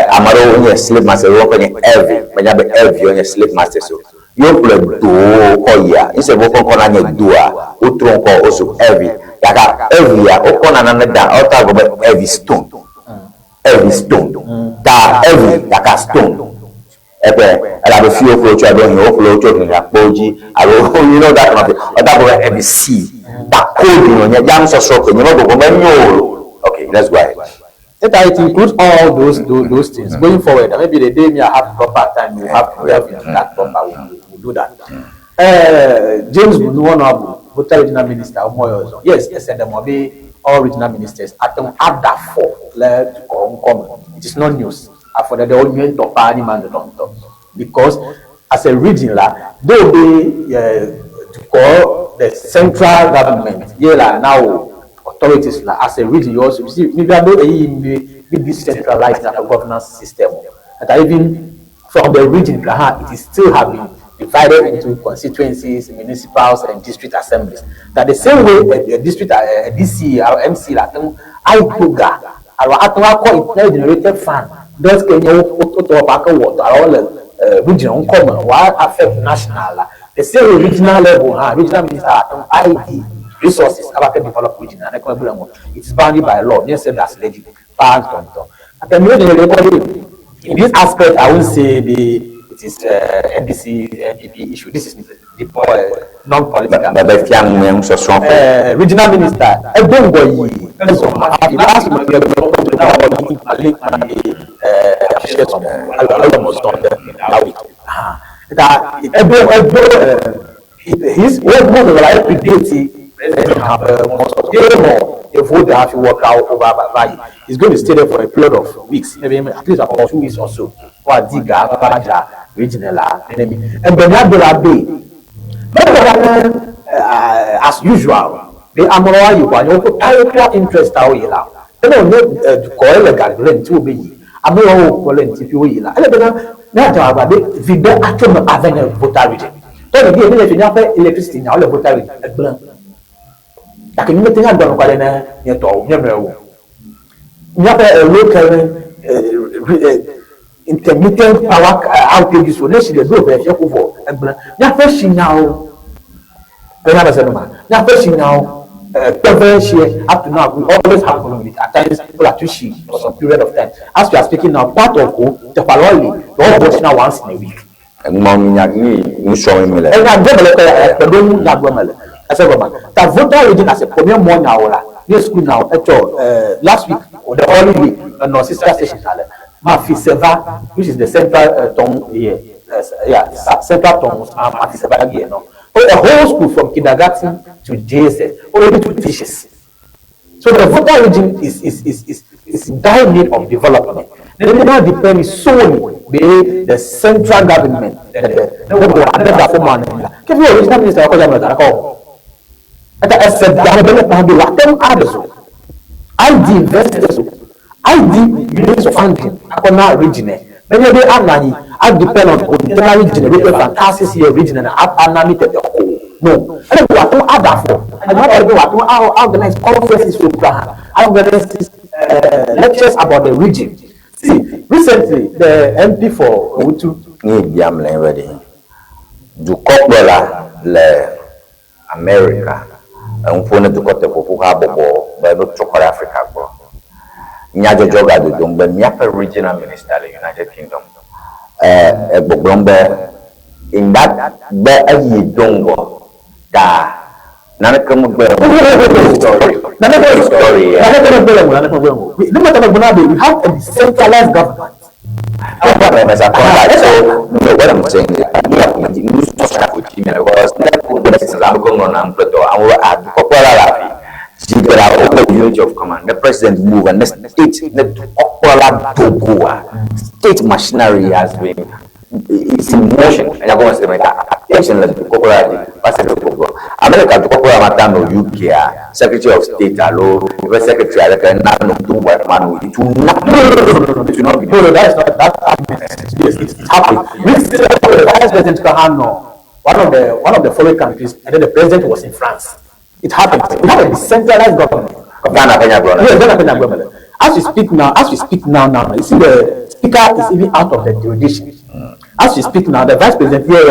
ame aɖewo nye slave masters woƒe ŋkɔe nye Elvin menya be Elvin wonye slave masters o ye woƒle dowo kɔ yia instead be woƒe ŋkɔ nanye doa wotrɔ ŋkɔ wozu Elvin gake Elvia wokɔna nane da wotɔ agblɔ be Elvi stone Elvi stone ta Elvi gake stone Eƒe, elabe fi woƒle wo tso alo hɛn woƒle wo tso hɛnhɛakpɔwo dzi alo you know that kind of thing. Ɔda gblɔ be ebi si ta code nɔ nye ya nusɔsrɔ̃ koe nye me gbɔgbɔ me nyo o. Okay, let's go ahead. Eta it includes all those those, those things. Going forward, maybe the day me I have proper time, we have to delve into that proper. We'll, we'll do that. James Gunu Honorable, Volta Regional Minister, Omoyo Yes, esɛ be all regional ministers ate ŋu ada afɔ le dukɔ ŋkɔ me. It is not news. Afɔɖeɖewo nyuie ŋutɔ paa nyi ma ŋutɔŋutɔ because as a region la, though be dukɔ the central government ye la na wo authorities la, as a region you also, you see, mi va ɖo ɣeyiɣi mi mi decentralize míaƒe governance system o. Eta even from the region ka hã, it is still have been divided into constituencies, municipals and district assemblies. That the same way a, a district, a, a DC alo MC la ate ŋu ayi do ga alo ate ŋu akɔ internally generated fund ɖe ke nye wotɔ ƒe ake wɔ dɔ alo le region ŋkɔ me wòa affect national la. The same way regional level hã, regional minister ate ŋu ayi di resources ava ke develop region naneke megblẽ ŋu o. It is bounded by law, míese ɖe asi le edzi paa ŋutɔŋutɔ. Gake míwo ɖe kɔ ɖi in this aspect I won't say be it is NDC NPP issue. This is the non-political. Bebe fia ŋue nusɔsrɔ̃ ƒe. Regional minister edo ŋgɔ yi ezɔ last month ta edo edo his wo mo la predate president have evo de hafi work out over va yi. He's going to stay there for a period of weeks, maybe at least about 2 weeks or so. Wa di ga va dzra regional la enemi egbe mia do la be mɛgbɔ ne as usual be amewo ayi kɔ anyi woƒe particular interest awo yi la ene wònye dukɔ ele gagble ŋuti wo be yi amewo wo kpɔ le ŋuti fi wo yi la ele bena míadze agbagba be viɖe atso me ava nye Volta Region tɔ ɖevi ye ne fi míaƒe electricity nyawo le Volta Region egblẽ gake mi mete ŋu agblɔ nukua ɖe ne nye tɔwo nye nɔewo míaƒe low current intermittent power outages wo ne tsi le ɖo ʋe fia ko vɔ egblẽ míaƒe tsi nyawo enya me se nu ma míaƒe tsi nyawo kpeve tsie up to now we always have problem with it. At times people are too tsi for some period of time. As we are speaking now, part of Ho teƒe alewo li they all wash now once in a week. Eŋmɔ nya ni nusrɔ̃m mi le. Enya gblɔ mele ke kpeɖeŋu nya gblɔ mele ese gɔme ta Volta Region as a premier mɔ nyawo la nye school nyawo etsɔ last week or the early week enɔ sister station ale Mafi Seva, which is the central tongue here, yeah, central tongue Mafi Seva here no. A whole school from kindergarten to JSS already two teachers. So the Volta Region is in dire need of development. They do not depend solely by the central government, the Ne wò ade gafo ma ne la. Ke fi wò regional minister kɔ dza me le ɖeka o. Eta ese da me be ne kpa do wòate ŋu aɖe zo. ID investors o. ID units of funding akɔ na region ɛ. Menye be anɔ anyi a depend on internal region ɖo ƒe fantasy si yɛ region na ana mi tete ko. No. Ele be wòate ŋu aɖe afɔ. Ema be wòate ŋu a organize conferences wo kura hã. Organize lectures about the region. See, recently the MP for Owutu. Ne biam le be ɖe dukɔkplɔla le America eŋuƒo ne dukɔteƒoƒu habɔbɔ be no trɔ kɔ ɖe Afrika gbɔ. Nyadzɔdzɔ ga dodom be míaƒe regional minister le United Kingdom egbɔgblɔm be in that be eyi do ŋgɔ ta naneke megbe story story ya. Naneke megbe le ŋu, naneke megbe le ŋu. No matter what we have a decentralized government. So, no, what I'm saying is, because unity of command, the president move and the state, the state machinery has been it's in motion. And I'm going to say, attention, let's America to no UK Secretary of State alo Secretary aleke na no to what man it will not it will not be. No, that is not that argument. Yes, it happened. Recently, the vice president Kahano, one of the foreign countries, and then the president was in France. It happened. We have a decentralized government. Ghana Kenya Yes, Ghana Kenya government. As we speak now, now, you see the speaker is even out of the jurisdiction. As we speak now, the vice president here,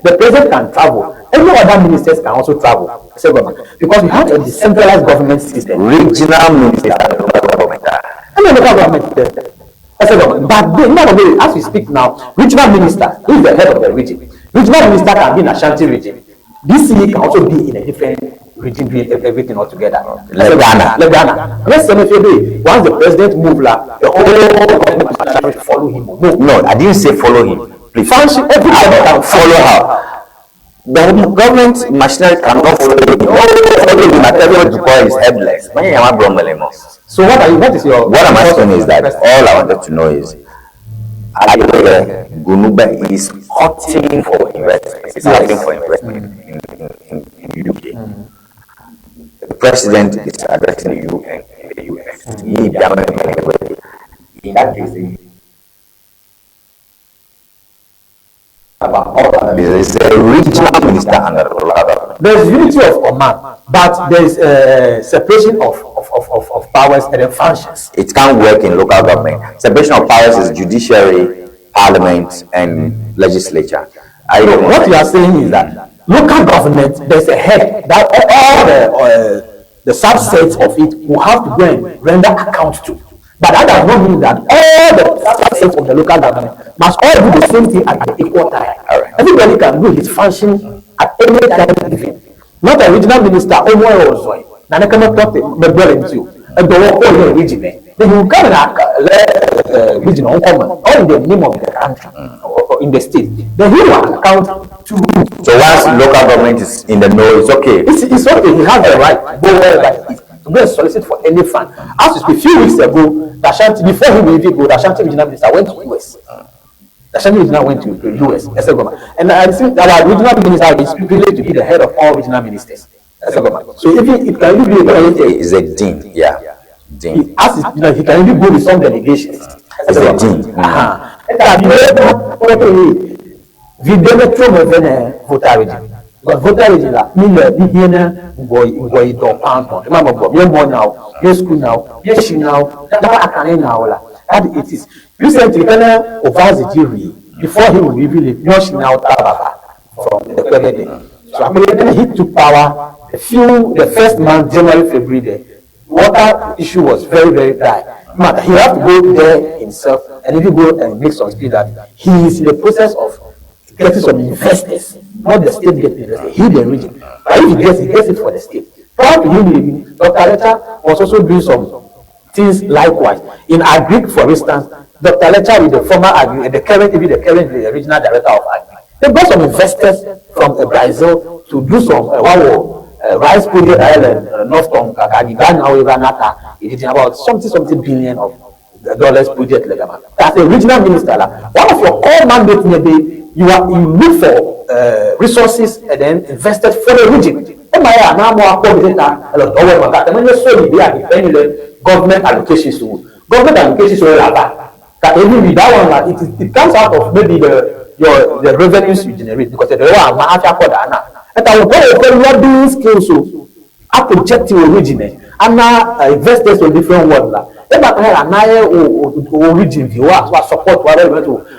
the president can travel. Every other ministers can also travel. Because we have a decentralized government system. Regional minister, local government. And the local government. But then, no, as we speak now, regional minister, who is the head of the region, regional minister can be in Ashanti region. DCE can also be in a different region, doing everything all together. Like Ghana. Like Ghana. Let's say once the president moves, the whole government follow him. No, no, I didn't say follow him. Please. Function, everybody can follow her. The government machinery cannot follow him. Everybody is headless. So what are you? What is your? What I'm asking is that all I wanted to know is, Gunube is cutting for investment. It's asking for investment in UK. The president is addressing the UN in the US. In that case, there is a regional minister and a local government. There is unity of command, but there is a separation of powers and the functions. It can't work in local government. Separation of powers is judiciary, parliament, and legislature. So what you are saying is that local government, there's a head that all the subsets of it will have to go and render account to. But that does not mean that all the subsets of the local government must all do the same thing at the equal time. All right. Everybody can do his function at any time given. Not a regional minister, Omoyo Ozoi, Nanekama Tote, Mebele region. Then he will come and let region on common, all in the name of the country, or in the state. Then he will account to. So once local government is in the know, it's okay. It's okay. He has the right to go wherever he is, to go and solicit for any fund. As we speak, a few weeks ago, the Ashanti, before he will even go, the Ashanti regional minister went to US. The Ashanti regional went to the US, and I think our regional minister is privileged to be the head of all regional ministers. So if he, it can even be a is a dean, yeah. Dean. He, as you know, he can even go with some delegations. It's a dean. Because voter region la mi le mi hie ne ŋgɔ yi dɔ pàǹtɔn ẹ má mọ bọ mi mọ now mi school now mi si now that akane now la that it is recently kene Ovazi Jiri before he would reveal it mi si now tababa from the Kwebede. So apparently he took power the first month, January, February there, water issue was very, very dry. Matter, he had to go there himself and if he go and make some speech that he is in the process of getting some investors, not the state getting investors, he the region. But if he gets, he gets it for the state. Prior to him leaving, Dr. Letcher was also doing some things likewise. In Agric, for instance, Dr. Letcher with the former Agric, the current, even the current the regional director of Agric, they brought some investors from Brazil to do some rice project island, North Tonga, it is about something billion of dollars project. As a regional minister, one of your core mandates may be you are you look for resources and then invested for the region. Ema ya na amewo akpɔ viɖe ta ele dɔ wɔm ema gake menye solely be yea depend le government allocations o. Government allocations wo le ava gake even with that one la it is it comes out of maybe the your the revenues you generate because eɖewo ama hafi akɔ ɖa na. Eta wò ŋutɔ wò ƒe lobbying skills o a project wò region ana investors le different world la ema ta la na ye wò wò region viwo a support wo ale be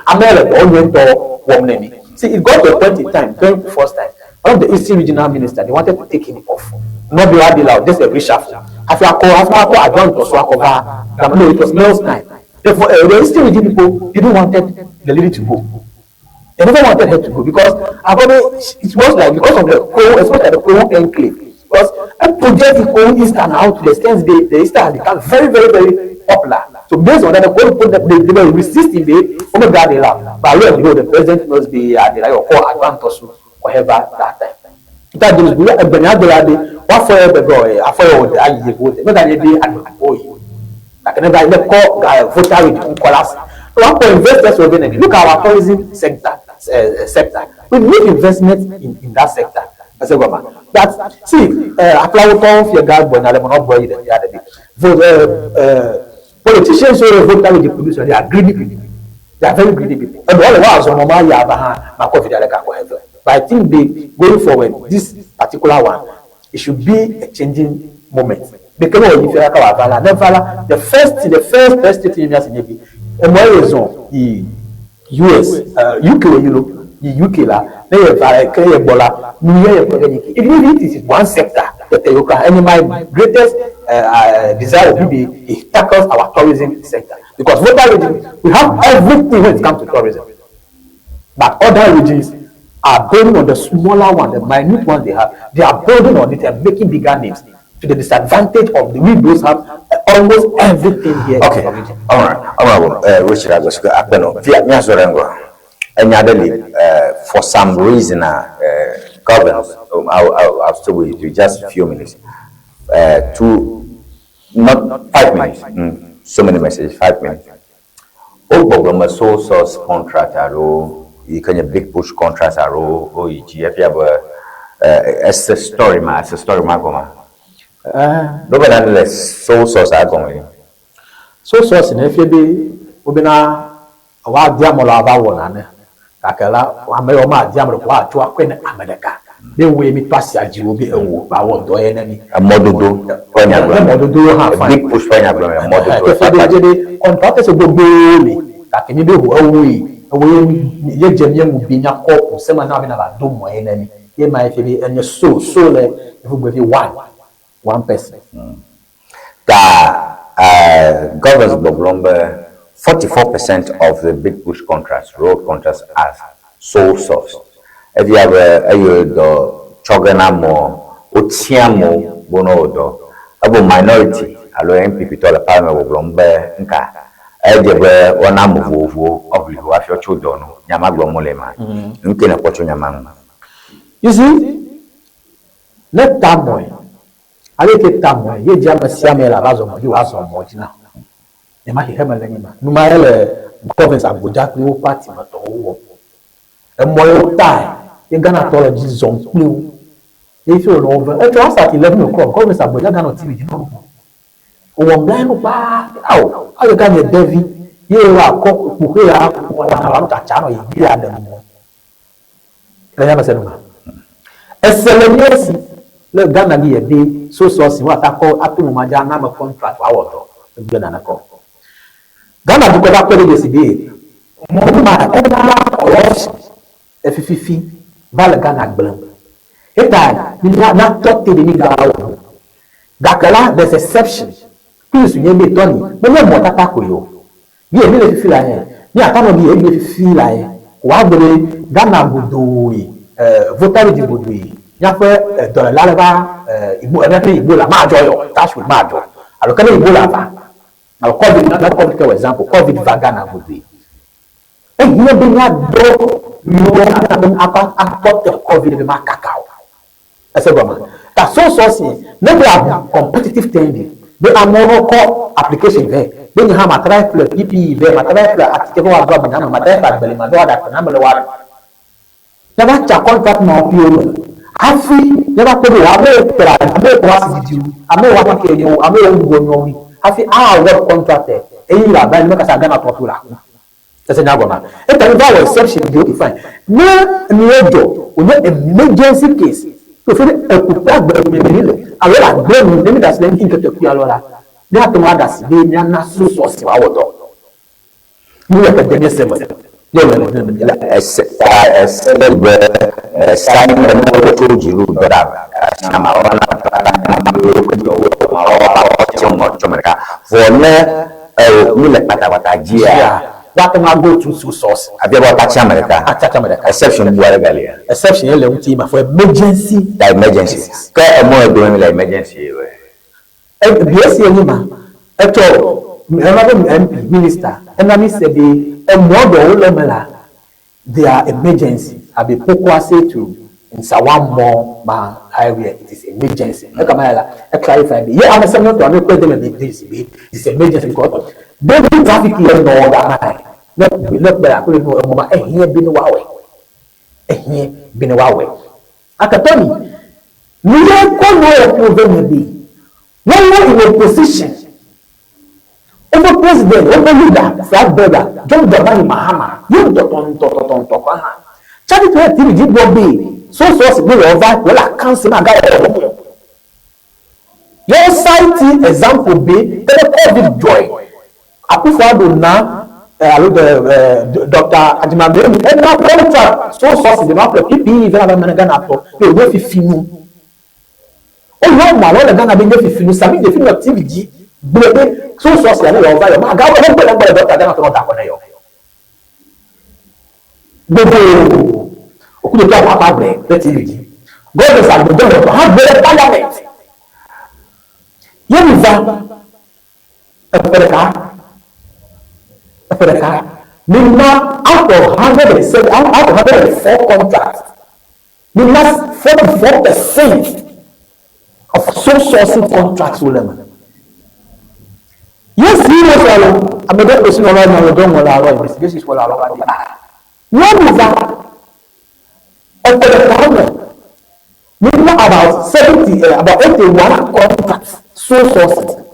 ame le dɔ nyuie ŋutɔ wɔm ne mi. See it got to a point in time during first time one of the Eastern regional minister they wanted to take him off not be Adila just a reshuffle hafi akɔ hafi akɔ Adwan Tɔso akɔ va gama no it was Mills time therefore the Eastern region people didn't wanted the lady to go. They never wanted her to go because Agobe, it was like because of the Kwahu, especially the Kwahu enclave. Because a project Kwahu Eastern now to the extent the Eastern has become very, very, very popular. So based on that, the Kwahu people, they were resisting the oh my God, they laugh. But lo and behold, the president must be at the like call Advantosu whatever that time. That is we Egbenya Dolade, what for the afọ yɛ wɔ ayi vote. Mega nye bi ado yi. Like never le kɔ voter with nkolas. One point investors will be look at our tourism sector. We need investment in that sector. I say, that see, apply to fear God boy na le mono boy the other day. Vote politicians who vote with the producer, they are greedy people. They are very greedy people. And all the while so normal ya ba ha ma ko video ka ko heaven. But I think they going forward, this particular one, it should be a changing moment. Because when you feel like our the first best thing you see emo raison i US, UK you know, the UK la, ne ye va ke ye bola, nu ye ye even if it is one sector that you can, and my greatest desire will be it tackles our tourism sector because Volta region we have everything when it comes to tourism, but other regions are building on the smaller one, the minute ones they have. They are building on it and making bigger names to the disadvantage of the we those have almost everything here. Okay, all right, all right. Richard, I was for some reason, governors, I'll still with you just a few minutes, 2, not 5 minutes. So many messages, 5 minutes. Oh, sole source contract, you can big push contracts are oh, it's a story, ma, it's a story, ma, goma. Nobody less sole source are going. Sole source in FAB, Obina, wa di amolo ava wɔ nane gake la ame yiwo ma di ame ɖe ko woatso akɔe ne ame ɖeka be woe mi to asi adzi wo be ewo ba wɔ dɔ ye ne mi. Mɔdodo ƒe nyagblɔ. Ne mɔdodo hã fine. Big push ƒe nyagblɔ me mɔdodo. Kefe ɖe dze ɖe contractors gbogbo li gake mi be ho ewoe ewoe ye dze mie ŋu bi nyakɔ ŋusẽ na be na va do mɔ ye ne mi ye ma ye fi be enye so so le efugbe fi one person. Ta governors gbɔgblɔm be 44% of the big push contracts, road contracts, are sole source. If you have a the chogena mo, wotia mo bono do, abo minority, alo NPP to le parliament gbɔgblɔm be nka edze be wɔna ame vovovowo ɔʋli ho hafi woatso dɔ nu nyama gblɔm wole ma. Nuke ne kpɔ tso nyama ŋu. You see, ne ta mɔe, ale ke ta mɔe, ye dzi ame sia ame le ava zɔ mɔ dzi wòazɔ mɔ dzi na. Ema xexe me le nyi ma. Numa ye le governance Agbodza kple wo party me tɔwo wɔ. Emɔ yiwo tae ye Ghana tɔ le dzi zɔm kpli wo. Ye fi wònɔ wo ve. Etsɔ asa at 11 o'clock governance Agbodza ganɔ TV dzi nɔ nu kpɔm. Wòwɔ ŋgã nu kpaa awo awo ka nye devi ye wa kɔ kpoxe ya wɔ tsatsa nɔ yi bi aɖe nu mɔ. Le nya me se nu ma. Ese le mía si le Ghana bi yɛ be sole source wa ta kɔ ato nu ma dza na ame contract wòawɔ dɔ egbe nane kɔ. Ghana dukɔ va kpɔ ɖe dzesi be mɔ ma ena corruption efififi va le Ghana gblẽm. Eta na tɔ te ɖe mi ga wɔ. Gake la there's exception. Plus nye be tɔni menye mɔtata koe o. Ye mi le fifi la ye mi ata nɔ bi egbe fifi la ye wòagbe be Ghana godoo yi Volta region godoo yi míaƒe dɔléla le va igbo míaƒe Ebola madzɔ yɔ touch wood madzɔ alo ke ne Ebola va alo COVID na COVID ke wɔ example COVID va Ghana godoo yi ehiã be míadɔ nuwo akɔ akɔ te COVID be makaka o ɛsɛ gɔme ta sole source ne be competitive tendering be amewo kɔ application vɛ be nye hã ma try ƒle PPE vɛ ma try ƒle atike be woado agbenya me ma try ƒle agbeli ma be woaɖe akpe na ame le woaɖu. Míava tsa contract ma ƒiwo me hafi míava kpɔ be ame yiwo kpɔ ame yiwo kpɔ asi didi wu, ame yiwo atike nyo wu, ame yiwo nuɖuɖu nyo wui hafi award contract eyi le abe ale kasa Ghana tɔ ƒiwo le aku. Ese nya gɔmea? Eta mi va wɔ exception ɖe okay fine. Ne enuwo dzɔ wònye emergency case to fi ɖe eku kple agbe me mi le alo le agble nu ne mi ɖe asi le eŋuti ŋkeke kpui alo la, míate ŋu aɖe asi be míana sosɔ si wòawɔ dɔ. Nu ya ke de míese me ye wòle le mía me. Ese ta ese le be esa nye nu tso dziɖuɖu dɔ ɖe asi na ma wɔna ɖeka. Vɔ ne eo mi le kpatakpata dzia, woate ŋu ago through sole source. Afia be woatsi ame ɖeka. Atsi ame ɖeka. Exception bubu aɖe galia? Exception ye le ŋuti ma for emergency. Ta emergency. Ke emɔ ye dome mi le emergency ye be. Bia si enye ma, etsɔ ema be MP, minister, ena mi se be emɔ ɖewo le eme la, they are emergency abe Pokuase to Nsawam mɔ ma highway, it is emergency. Ekema ya la, e clarify be ye ame sia ame ŋutɔ ame kpɔe de me be this be it is emergency because daily traffic ye nɔ gama ne ne kpe akple nu emɔ ma ehiã be ne woawɔe. Ehiã be ne woawɔe. Akatɔ ni, nu ye kɔ nɔ yɔ ƒo ve me be wowo in opposition woƒe president, woƒe leader, flag bearer, John Dramani Mahama, ye ŋutɔtɔŋutɔtɔtɔŋutɔ kura hã. Tsa tsitre ɖe TV dzi gblɔ be so source be yewoava yewo le account ma ga wɔ wɔm o. Yewo cite example be ke ne COVID dzɔe, Akufo-Addo na alo Doctor Agyemang-Manu ena contract so source be woaƒle PPE vɛ ava eme na Ghanatɔ be wònye fifinu. Woyɔ mɔ alo le Ghana be nye fifinu. Sami Gyamfi nɔ TV dzi gblɔe be so source ya ne yewoava yewo magawɔ wogbe le egbɔ le Doctor Ghanatɔ nɔ da akɔ ne yewo. Gbogbo Okudzeto Amoako gblɔe ɖe TV dzi. Godwin Agbodza ŋutɔ hã gblɔe ɖe parliament. Ye mi va eƒe ɖeka, eƒe ɖeka, mi na out of 107, out of 104 contracts, mi na 44% of sole sourcing contracts wole eme. Ye si wo sɔ lo, ame ɖe kposi nɔ lɔ nɔ dɔ ŋlɔ alo investigations wɔ alo va di ah. Nyɔnu va eƒe ɖeka me, mi na about 70, about 81 contracts sole sourcing.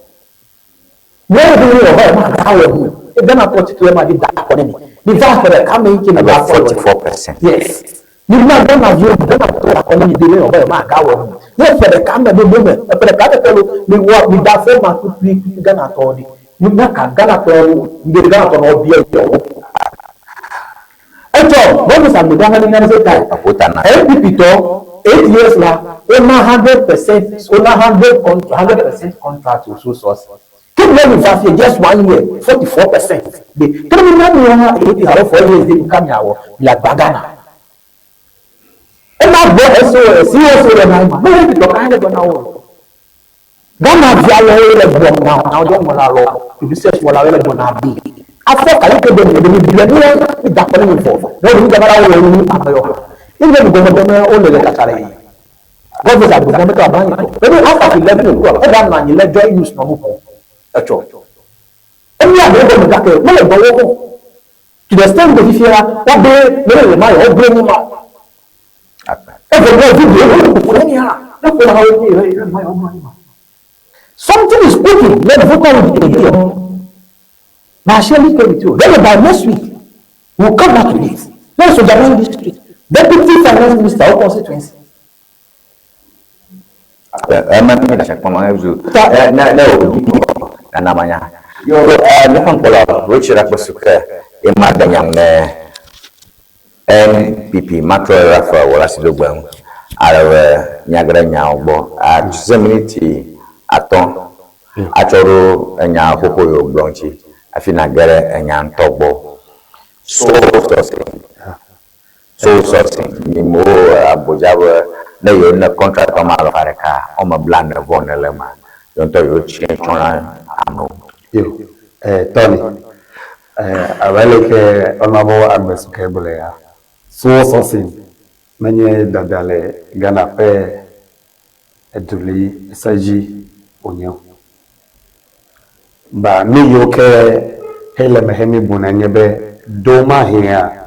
Nyɔnu vi wɔ va ma ga wɔ mu. E Ghana tɔ titi ma di da akɔ ne mi. Mi va eƒe ɖeka me yi ke mi va About 44%. Yes. Mi na Ghana vi Ghana tɔ akɔ ne mi be ne wɔ ma ga wɔ mu. Ye eƒe ɖeka me be me eƒe ɖeka me tɔ lo mi wɔ mi da fɔ ma kpukpui kpukpui Ghana tɔ di. Mi na ka Ghana tɔ mi be Ghana tɔ na wo bia yɔ wo. Etsɔ Moses Agbede ame ne se ta. Akota na. NPP tɔ 8 years la wona 100% wona 100 100% contract to sole source. Ke mi mi va fie just one year 44% de ke mi na mi hã 8 alo 4 years de ka miawɔ mi le agba Ghana. Ema gbɔ SOS CSO le na ma me tɔ ka le gbɔ na wo. Ghana viawo le gbɔ na na wo ŋlɔ alɔ research wɔlawo le gbɔ na bi. Afɔ ka yi ke be mi be mi bia mi ya mi da kɔ ne mi vɔ. Ne wo mi gaba la wɔ nu ame yɔ. Ye mi gɔme dɔme wo le le kaka le yi. Government agbede me tɔ aba yi tɔ. Ebe after 11 o'clock eva nɔ anyi le Joy News nɔ nu xɔm. Etsɔ. Emi amewo gɔme gake mele dɔ wɔm o. To the extent be fifia wobe mele le ma yɔ wogblẽ nu ma. Eve gbɔ video wo le ƒoƒo ne mi hã. Ne ƒo na wo mi le ma yɔ wogblẽ nu ma. Something is cooking. Let the vocal will be here. But I share it with you. Then by next week, we'll come back to it. Then Sojaman district, Deputy Finance Minister of constituency. Eme mi ɖe kpɔm ezu ne ne o nana manya. Yo ne ƒe ŋkpɔla Richard Akpesuke ema de nyam ne NPP Maxwell Raphael wòle asi do gbe ŋu. Ale be míage ɖe nyawo gbɔ. Atse miniti 5 atsɔ ɖo enya xoxo yi wògblɔ ŋuti hafi nàge ɖe enya ŋutɔ gbɔ. Sole sourcing. Sole sourcing. Mi wo Agbodza be ne yewo ne contract wɔme alafa ɖeka wɔme blaene vɔ ene le ema, yewo ŋutɔ yewo tsi tsɔ na amewo. Yo, Tony, abe aleke Honorable Agbesuke gblɔe ya, sole sourcing menye dada le Ghana ƒe eduli se dzi wònye o. Ba nu yiwo ke hele me he mi buna nye be ɖomahĩa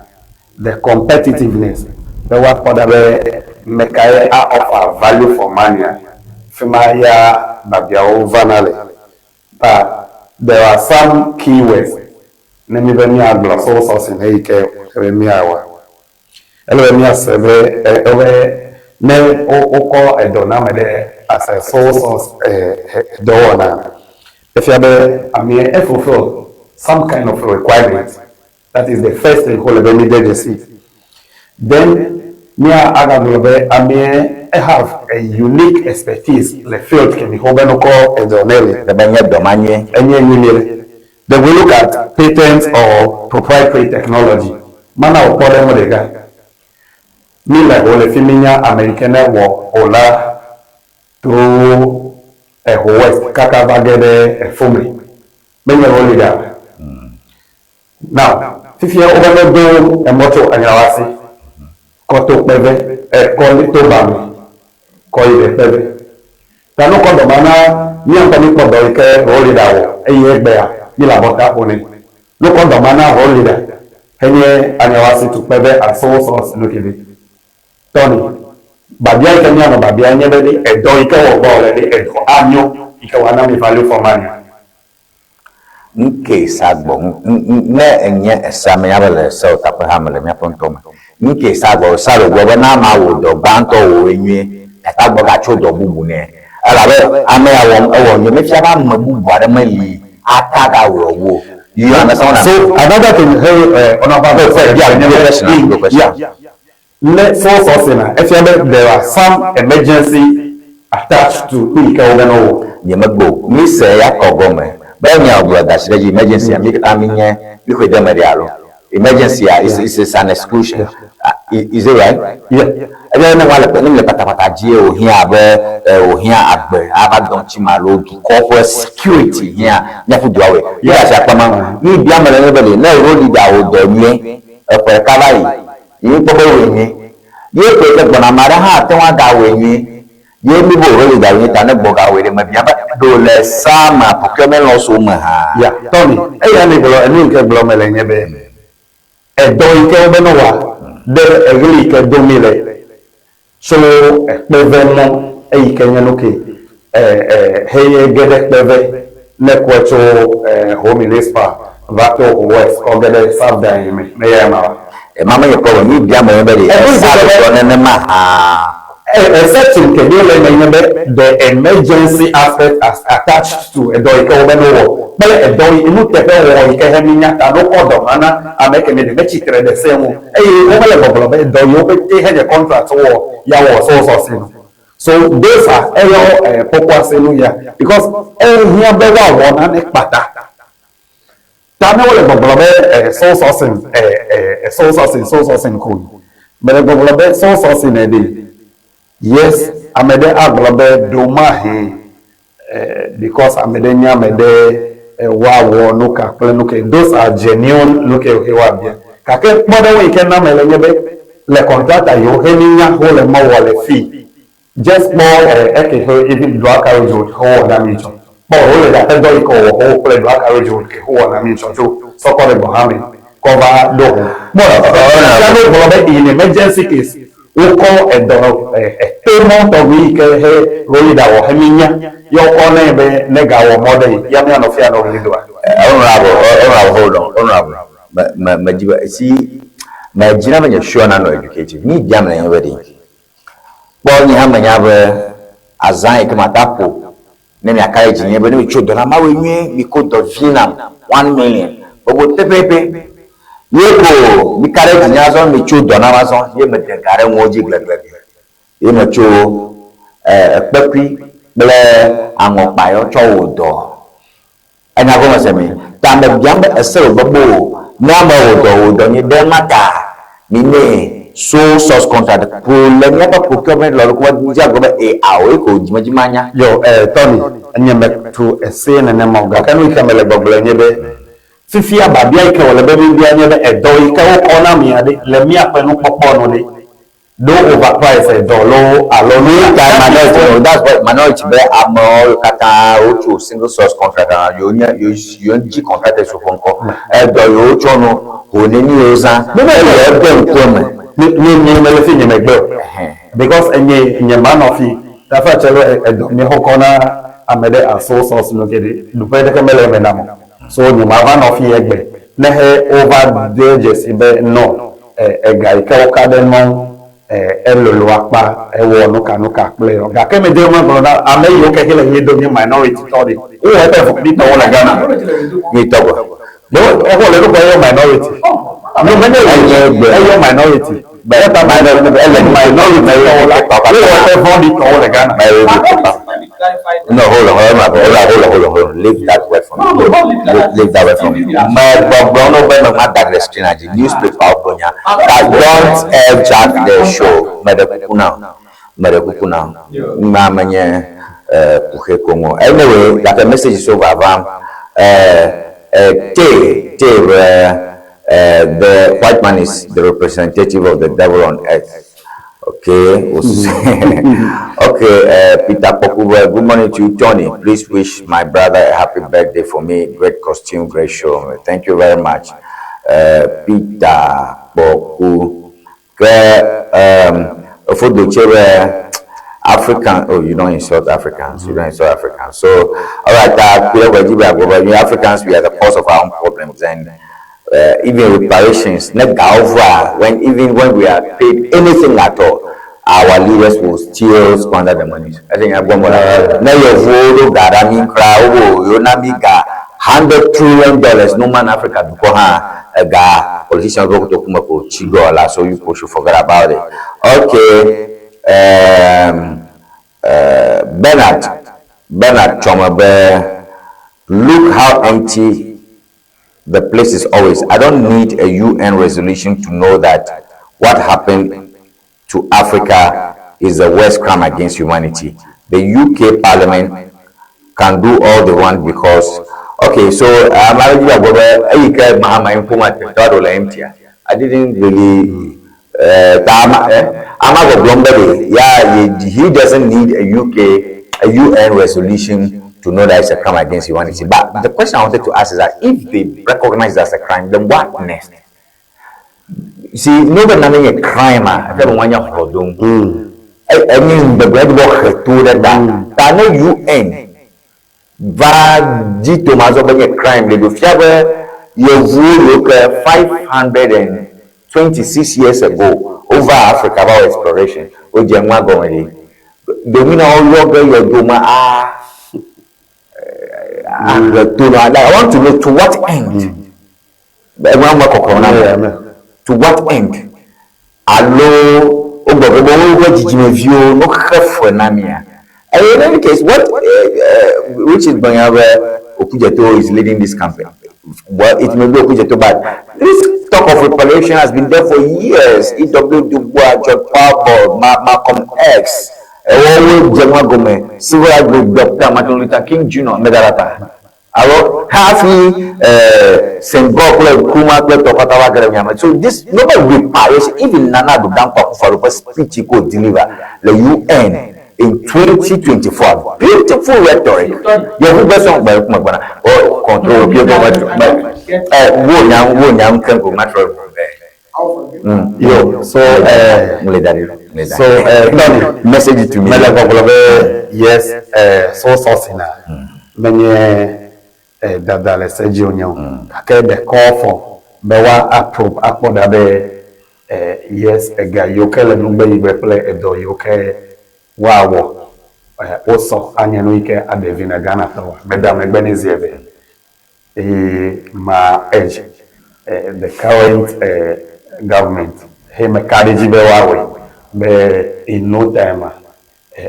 the competitiveness. Be woakpɔ ɖa be ame kae a offer value for money a, fi ma ya biabiawo vana le. But there are some keywords ne míbe míagblɔ sole sourcing eyi ke wòle be míawɔa. Ele be míase be wobe ne wokɔ edɔ na ame ɖe as a sole source dɔwɔna, efia be amea e fulfill some kind of requirement. That is the first thing wòle be míde dzesi. Then mía agagblɔ be amea e have a unique expertise le field ke mi xɔ be nokɔ edɔ nɛ le. Be nye dɔ ma nyuie. Enye nyuie le. Then we look at patent or proprietary technology. Mana wò kpɔɖeŋu ɖeka. Mí le ho le fi mí nya ame yi ke ne wɔ ho la to eho west kaka va ge ɖe efome. Menye ho leader o. Now, fifia wobe ne do emɔ tso Anyrawasi kɔ to kpeve, e kɔ to Bame kɔ yi ɖe kpeve. Ta nu kɔ dɔ ma na mía ŋutɔ mí kpɔ dɔ yi ke role leader wɔ eye egbea mí le abɔta ƒo nɛ. Nu kɔ dɔ ma na role leader henye Anyrawasi to kpeve as sole source nukivi. Tony, Biabia yi ke mía nɔ biabia nye be ɖe edɔ yi ke wɔ gbɔ wòle ɖe edɔ anyo yi ke wòana mí value for money a? Ŋkee sa gbɔ ne enye esea menya be le seo taƒe hã me le míaƒe ŋutɔ me. Ŋkee sa gbɔ sa ɖo gblɔ be na ma wò dɔ gbãtɔ wòe nyuie gake agbɔ gatso dɔ bubu nɛ elabe ame ya wɔm ewɔ nyuie mefia be ame bubu aɖe meli aka gawɔ wu o. You understand what I'm So saying? another thing he honourable No, said yeah, nye good be question, in good question. yeah ne sole sourcing a efia be there are some emergency attached to nu yi ke wobe ne wowɔ. Nyemegbe o. Mise ya kɔ gɔme be nya wògblɔ da asi ɖe edzi emergency a mi katã mi nye mi xɔe de eme ɖe alo? Emergency a is is an exclusion. Is it right? Yeah. Efia be ne woa le ne mi le patapata dzie wòhiã abe wòhiã agbe ava dɔ ŋuti me alo dukɔ ƒe security hiã míaƒu dua wɔe. Mi ɖe asi akpa ma. Nu yi biam mele nye be ɖe ne role leader wò dɔ nyuie eƒe ɖeka va yi Ye kpɔ be wɔe nyuie. Ye ƒe ke gbɔna ame aɖe hã ate ŋu agawɔe nyuie. Ye mi be wòle gawɔe nyuie ta ne gbɔ gawɔe ɖe mebia be ɖo le sea mea procurement laws wo me hã. Ya, Tony, eya mi gblɔ enu yi ke gblɔ mele nye be edɔ yi ke wobe ne wa ɖe eɣli yi ke do mi le tso ekpe ve mɔ eyi ke nye nuke e e heye ge ɖe kpe ve ne kɔe tso e Ho Municipal va to Ho West kɔ ge ɖe South Dayi me ne eyae ma wa. Ema menye problem, mi bia me be ɖe esa ɖe sɔ nenema hã. Exception ke ɖo le eme nye be the emergency aspect as attached to edɔ yi ke wobe ne wowɔ kple edɔ yi nuteƒewɔwɔ yi ke he minya ta ne wokɔ dɔ ma na ame kemɛ ɖe metsi tre ɖe se ŋu o eye womele gbɔgblɔ be dɔ yiwo pete henye contract wowɔ ya wɔ sole sourcing o. So those are eyɔ kpɔkpɔase nu ya because ehiã be woawɔ nane kpata. Ta ne wole gbɔgblɔ be sole sourcing sole sourcing sole sourcing ko mele gbɔgblɔ be sole sourcing ɖe yes ame ɖe agblɔ be ɖomahi because ame ɖe nye ame ɖe woawɔ nuka kple nuke those are genuine nuke he woabia gake kpɔɖeŋu yi ke na mele nye be le contractor yiwo he minya wole mɔ wɔ le fi Just kpɔ eke he even dual carriage road he wowɔ na mi tsɔ. Kpɔ wole ɖe aƒe dɔ yi ke wowɔ xoxo kple dual carriage road ke wowɔ na mi tsɔ tso sɔkɔ ɖe gɔ̃ hã me kɔ va ɖo ho. Kpɔ fia ne wogblɔ be in emergency case wokɔ edɔ eto mɔ tɔgbi yi ke he Rolida wɔ he mi nya ye wokɔ nɛ be ne gawɔ mɔ ɖe yi ya mia nɔ fia nɔ ɣli doa. Honourable, honourable, hold on, honourable, me, me, me dzi be, see, me dzina be nye sure nanɔ educative. Mi biam le nye be ɖe. Kpɔ nye hã menya be azã yi ke mate aƒo ne miaka ɖe dzinye be ne mitso dɔ na Mawu nyuie, miko dɔ vi nam 1 million gbogbo pɛpɛpɛ. Ye ko mika ɖe dzinye azɔ mitso dɔ nam azɔ ye mede ga ɖe ŋuwo dzi gleglegle. Ye metso ekpekui kple aŋɔkpayɔ tsɔ wɔ dɔ. Enya gɔme se mi. Ta mebiam be ese wò gbogbo o. Ne ame wò dɔ wò dɔ nyui ɖe ma ta mi nɛ sole source contract ko le míaƒe procurement law ɖo ko dzi agblɔ be e ao ye ko dzimedzi manya. Yo, Tony, nye metu ese nenema o gake nu yi ke mele gbɔgblɔe nye be fifia biabia yi ke wòle be míbia nye be edɔ yi ke wokɔ na mia ɖe le míaƒe nukpɔkpɔ nu ɖe ɖo overprice edɔ loo alo nu Ta minority no, that's what minority be amewo katã wotso single source contract hã yewo nye yewo dzi contractors ƒe ŋkɔ edɔ yewo tsɔ no ho neni yewo zã eye ede ŋku eme. Nye nye mele fi nye megbe o. Because enye nye manɔ fi. Tafa tse be edɔ mi xɔ kɔ na ame ɖe aso sɔs nu ke ɖe ɖuƒe ɖeke mele eme nam o. So nye ma va nɔ fi egbe. Ne he wova de dzesi be no ega yi ke woka ɖe nɔ elolo akpa ewɔ nuka nuka kple yɔ. Gake mede be magblɔ na ame yiwo ke le ɣli dom nye minority tɔ ɖi. Wowɔ eƒe vɔ̃ɖitɔwo le Ghana. Mi tɔ gbɔ. No, exɔ le ɖokɔ eyɔ minority. No, menye eyɔ minority. Eya ta minority ele minority tɔwo la. Wowɔ eƒe vɔ̃ɖitɔwo le Ghana. No, hold on, hold on, hold on, hold on, hold on, hold on. Leave that word for me. Leave, leave that word for me. Me gbɔgblɔ no be me ma da ɖe screen dzi newspaper wo gblɔ nya. That don't hijack the show. Me ɖe kuku na wo. Me ɖe kuku na wo. Ma menye kuxe koŋ o. Anyway, gake message so vavam. Te te be the white man is the representative of the devil on earth. Okay. Okay, Peter Pokuba, good morning to you, Tony. Please wish my brother a happy birthday for me. Great costume, great show. Thank you very much. Peter Poku. Ke, Ofodo African, oh, you don't insult Africans. You don't insult Africans. So, all right, Africans, we are the cause of our own problems. And even reparations, when even when we are paid anything at all, our leaders will still squander the money. I think I've got more. Now you've got $100 trillion. No man Africa because ga politicians go to kuma chigola, so you should forget about it. Okay, Bernard Chomabe, look how empty the place is always. I don't need a UN resolution to know that what happened to Africa is the worst crime against humanity. The UK Parliament can do all they want because, okay, so I didn't really, he doesn't need a UN resolution to know that it's a crime against humanity. But the question I wanted to ask is that if they recognize it as a crime, then what next? You see, nobody naming a crime, I mean, the UN va di Tomaso a crime. They do 526 years ago over Africa about exploration. Domina I want to know to what end. To what end? Allo, in any case, what which is Okudzeto is leading this campaign. Well, it may be Okudzeto, but this talk of reparation has been there for years. E.W. Du Bois, George Powell, Malcolm X, Civil Rights Dr. Martin Luther King Jr., Medarata. So this nobody reparation, even Nana Addo Dankwa Akufo-Addo speech he could deliver the UN in 2024. Beautiful rhetoric. Control. Yo, so so message to me. Yes, so saucy na. Many dada le seji onyo. Kake the call for bewa approve akpoda be yes ega yoke le nugbe igbe kple edo yoke wawo wosɔ anye nu yi ke aɖe vi na Ghana tɔwo meda megbe ne zi eve eye ma urge the current government he meka ɖe dzi be woawɔe be in no time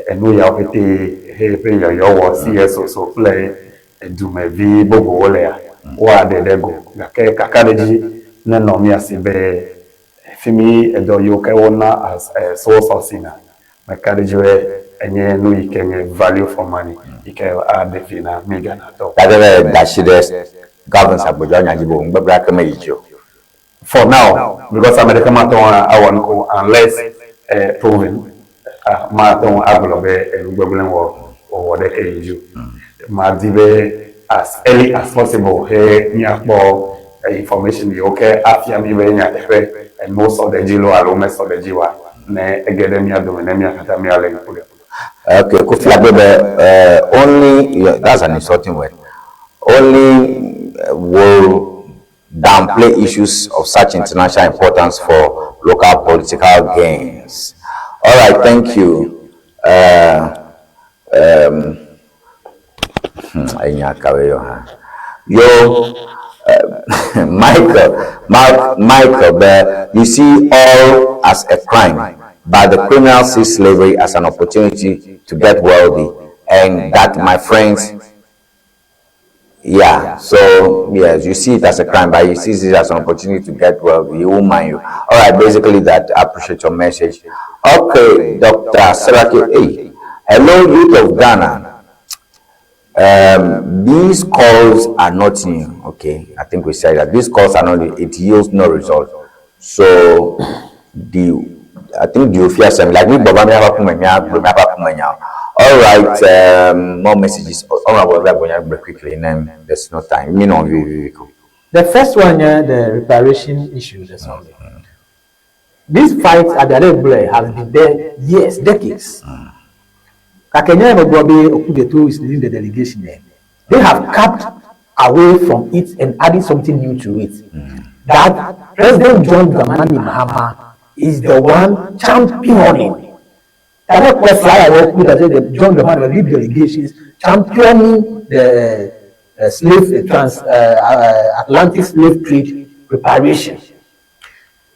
enu yawo pete he ƒe yɔyɔ wɔ CSO so kple dumevi bubuwo lea woaɖe ɖe go gake kaka ɖe dzi nenɔ mía si be fi mi edɔ yiwo ke wona as sole sourcing na meka ɖe dzi be enye nu yi ke nye value for money yi ke aɖe vi na mí Ghanatɔwo. Gake be da asi ɖe government agbedzɔ nya dzi bo ŋgbegblẽ ake me yi dzi o. For now, because ame ɖeke mate ŋu awɔ nu ko unless proven mate ŋu agblɔ be enu gbegblẽ wɔ wɔwɔ ɖeke yi dzi o. Madi be as early as possible he míakpɔ information yiwo ke afia mi be nyateƒe Enuwo sɔ ɖe edzi loo alo womesɔ ɖe edzi oa, ne ege ɖe mía dome ne mía katã míalé ŋku ɖe. Okay, Kofi Agbebe, only, yeah, that's an insulting word, only will downplay issues of such international importance for local political gains. All right, thank you. Yo, Michael, Mark, Michael, but you see all as a crime, but the criminal sees slavery as an opportunity to get wealthy, and that, my friends, yeah, so yes, you see it as a crime, but you see it as an opportunity to get wealthy. He won't mind you. All right, basically that. I appreciate your message. Okay, Dr. Saraki, hey, hello, youth of Ghana. These calls are not new. Okay, I think we said that these calls are not new. It yields no result. So the I think the official assembly, like me, Baba, me, All right, more messages. Quickly, then there's no time. Me no, you. The first one, yeah, the reparation issue. That's something. This fight at the Adegbule has been there years, decades. Kakenya Megbobe Okudeto is leading the delegation there. They have capped away from it and added something new to it. That President John Dramani Mahama is the one championing. John Dramani lead delegations championing the slave trans Atlantic slave trade reparation.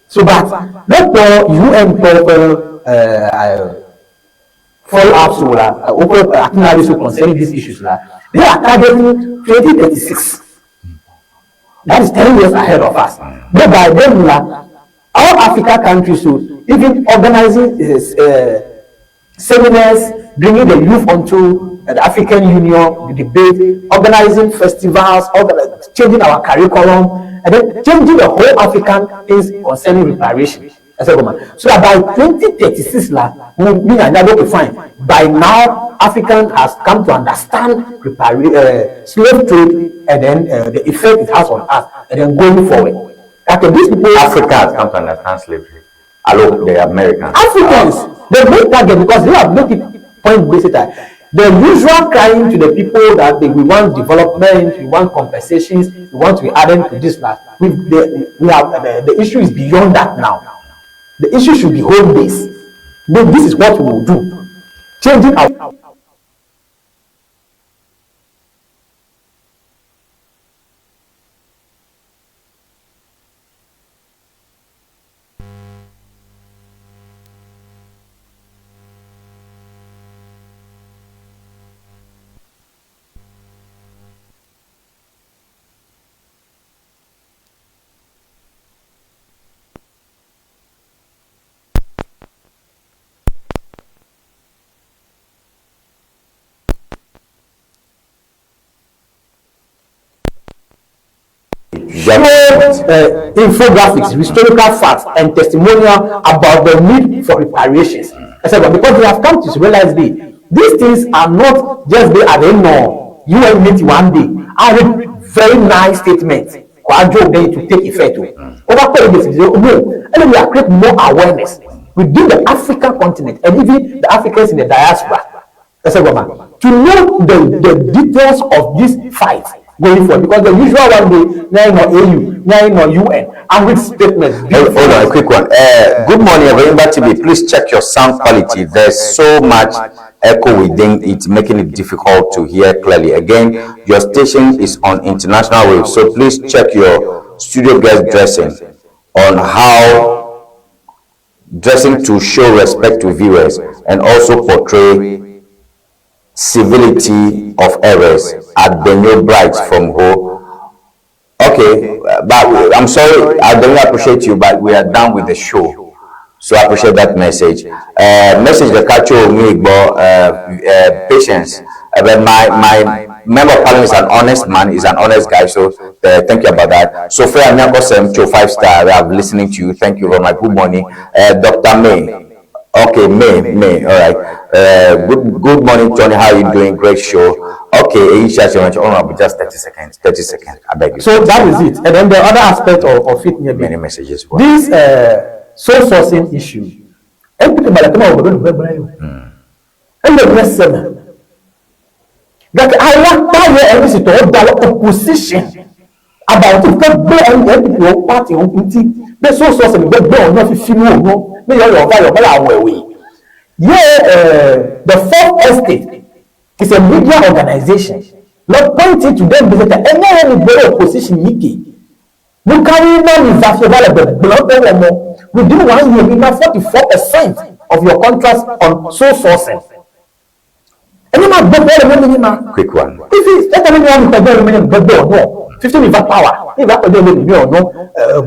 So, but not for UN proper follow-ups or concerning these issues, they are targeting 2036. That is 10 years ahead of us. But by then, all African countries, so even organizing seminars, bringing the youth onto the African Union, the debate, organizing festivals, changing our curriculum, and then changing the whole African things concerning reparation. So that by 2036, fine. By now, African has come to understand slave trade and then the effect it has on us, and then going forward. Okay, these people, Africa has come to understand slavery. Hello, the Americans. Africans, the main target, because they have made it point based. The usual crying to the people that we want development, we want compensations, we want to be added to this last. The issue is beyond that now. The issue should be home based. But this is what we will do. Changing our infographics, historical facts, and testimonial about the need for reparations, etc. Because they have come to realize these things are not just they are they no UN meet one day. I read very nice statement. To take effect. Over no, and we are create more awareness within the African continent and even the Africans in the diaspora, etc. To know the details of this fight going forward, because the usual one day, now in AU, now in UN, and with statements. Hold on, a quick one. Good morning, Enyimba TV. Please check your sound quality. There's so much echo within it, making it difficult to hear clearly. Again, your station is on international waves, so please check your studio guest dressing on how dressing to show respect to viewers and also portray civility of errors at Benio Bright from Ho. Okay, but I'm sorry, I don't appreciate you, but we are done with the show. So I appreciate that message. Message the culture me patience. But my member of parliament is an honest man, is an honest guy. So thank you about that. So Sophia Nyakosem, 5 star, I'm listening to you. Thank you very much. Good morning. Dr. May. Okay. Okay, May, May, all right. Good, good morning, Tony. How are you doing? Great show. Okay, Aisha, Honorable, just 30 seconds. 30 seconds. I beg you. So that is it. And then the other aspect of, of it, many messages. This sole sourcing issue. NPP balakema wo bebe bebe yo. Ele bɛ sɛmɛ. Gake awa ta yɛ NDC tɔwo da le opposition about it ke gbe NPP wo party wo ŋuti be sole sourcing gbegbe wònye fifi nu wònyo ne yɔ yɔ va yɔ mele awɔe oe. Ye the fourth estate is a media organization le pointing to them be ta enye ye mi gbe ɖe opposition yi ke. Nukawoe na mi va fia va le gbegblẽ ƒe wɔmɔ? Within one year, mi na 44% of your contracts on sole sourcing. Enye ma gbogbo le mo mi ma. Quick one. If it, let me know mi kpɛgbɛ mi gbegbe o no. 15 mi va power. Mi va kpɛgbɛ mi mi o no.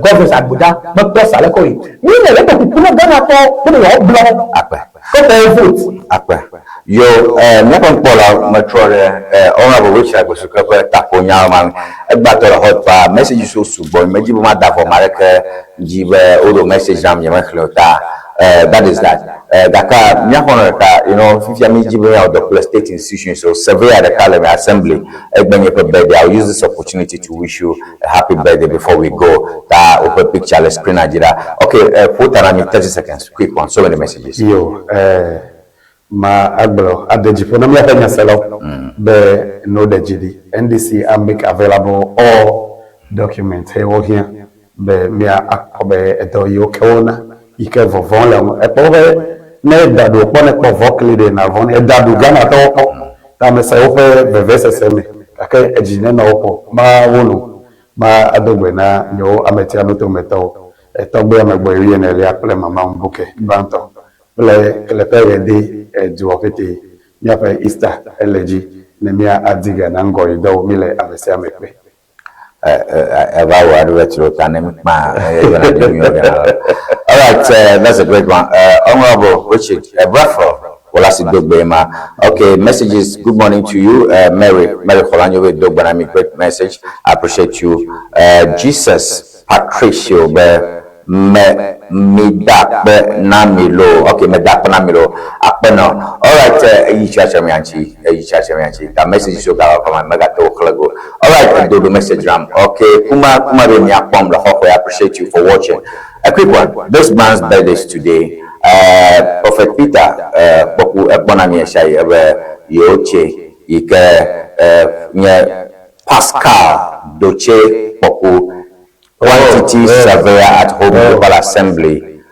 Governors Agboda, me kpɔ sa le ko yi. Mi le le kuku na Ghana tɔ, ko ne yɔ blɔ. Akpe. Ko tɔ vote. Akpe. Yo, míaƒe nukpɔla metrɔ ɖe Honourable Richard Agbesuke ƒe taƒonyawo ma me. Egbatɔ le hot paa, messages wo sugbɔ, medzi be mada vɔ ame aɖeke dzi be woɖo message nam nyemexlẽ o ta that is that. Gake míaƒe nɔ ɖeka, you know, fifia mídzi be míawɔ dɔ kple state institutions, so surveyor ɖeka le assembly, egbe nye ƒe birthday. I will use this opportunity to wish you a happy birthday before we go. Ta woƒe picture le screen dzi ɖa. Okay, ƒo ta na mi 30 seconds, quick one, so many messages. Yo, ma agblɔ ade dzi ƒo na míaƒe nyaselawo be no ɖe dzi ɖi. NDC a make available all documents he wohiã be mía akpɔ be edɔ yiwo ke wona yi ke vɔvɔ̃ le ŋu. Ekpɔ be ne eda ɖo kpɔ ne kpɔ vɔ kli ɖe na vɔ̃ ne eda ɖu Ghanatɔwo kpɔ ta ame sia woƒe vevesese me gake edzi nenɔ wo ƒo ma wo nu ma ado gbe na nyewo ametia nutometɔwo etɔgbe amegbɔ wuienelia kple mama Mbuke gbãtɔ kple keleƒe ɣe de eduɔ ƒete míaƒe Easter ele dzi ne mía adi ga na ŋgɔyidɔwo mi le ame sia ame kpe. Eva wɔ advert ɖo ta ne mi kpa yɔna ɖe mi yɔna. All right, that's a great one. Honorable Richard Brafo, Wolasi Dogbe ma. Okay, messages. Good morning to you, Mary. Mary Kholanyobe Dogbanami, great message. I appreciate you. Jesus Patricio be me midakpe na mi lo. Okay, medakpe na mi lo. Akpe no. All right, eyi chacha mi anchi, eyi chacha mi anchi. Ta message so ga kama mega to khlego. All right, do the message ram. Okay, kuma kuma be mi akpom le khokho. I appreciate you for watching. A quick one. This man's birthday is today. Prophet Peter Poku Ekpona mi Eshai ebe Yoche Ike nye Pascal Doche Poku quantity surveyor at Home Local Assembly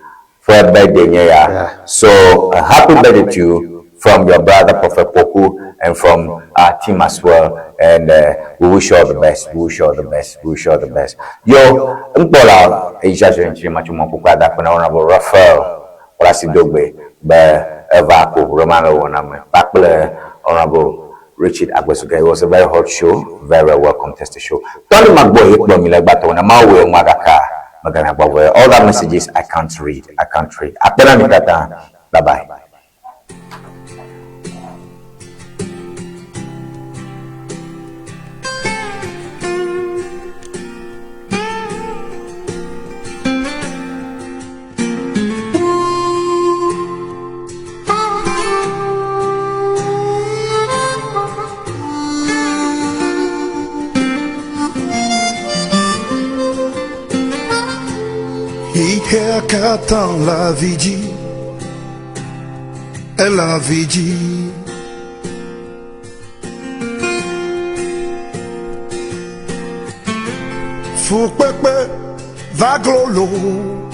for birthday nye ya. So a happy birthday to you from your brother Prophet Poku and from our team as well. And we wish you all the best. We wish you all the best. We wish you all the best. Yo, Mpola, Aisha Chenchi Machumo Kukwada, Honorable Raphael Olasi Dogbe, be Eva Ko Romano Woname, Pakle, Honorable Richard Agbesuke. It was a very hot show, very well contested show. Tony Magboy, all that messages I can't read. I can't read. Bye bye. Katã la vi dzi, ela vi dzi. Fukpekpe va glolo.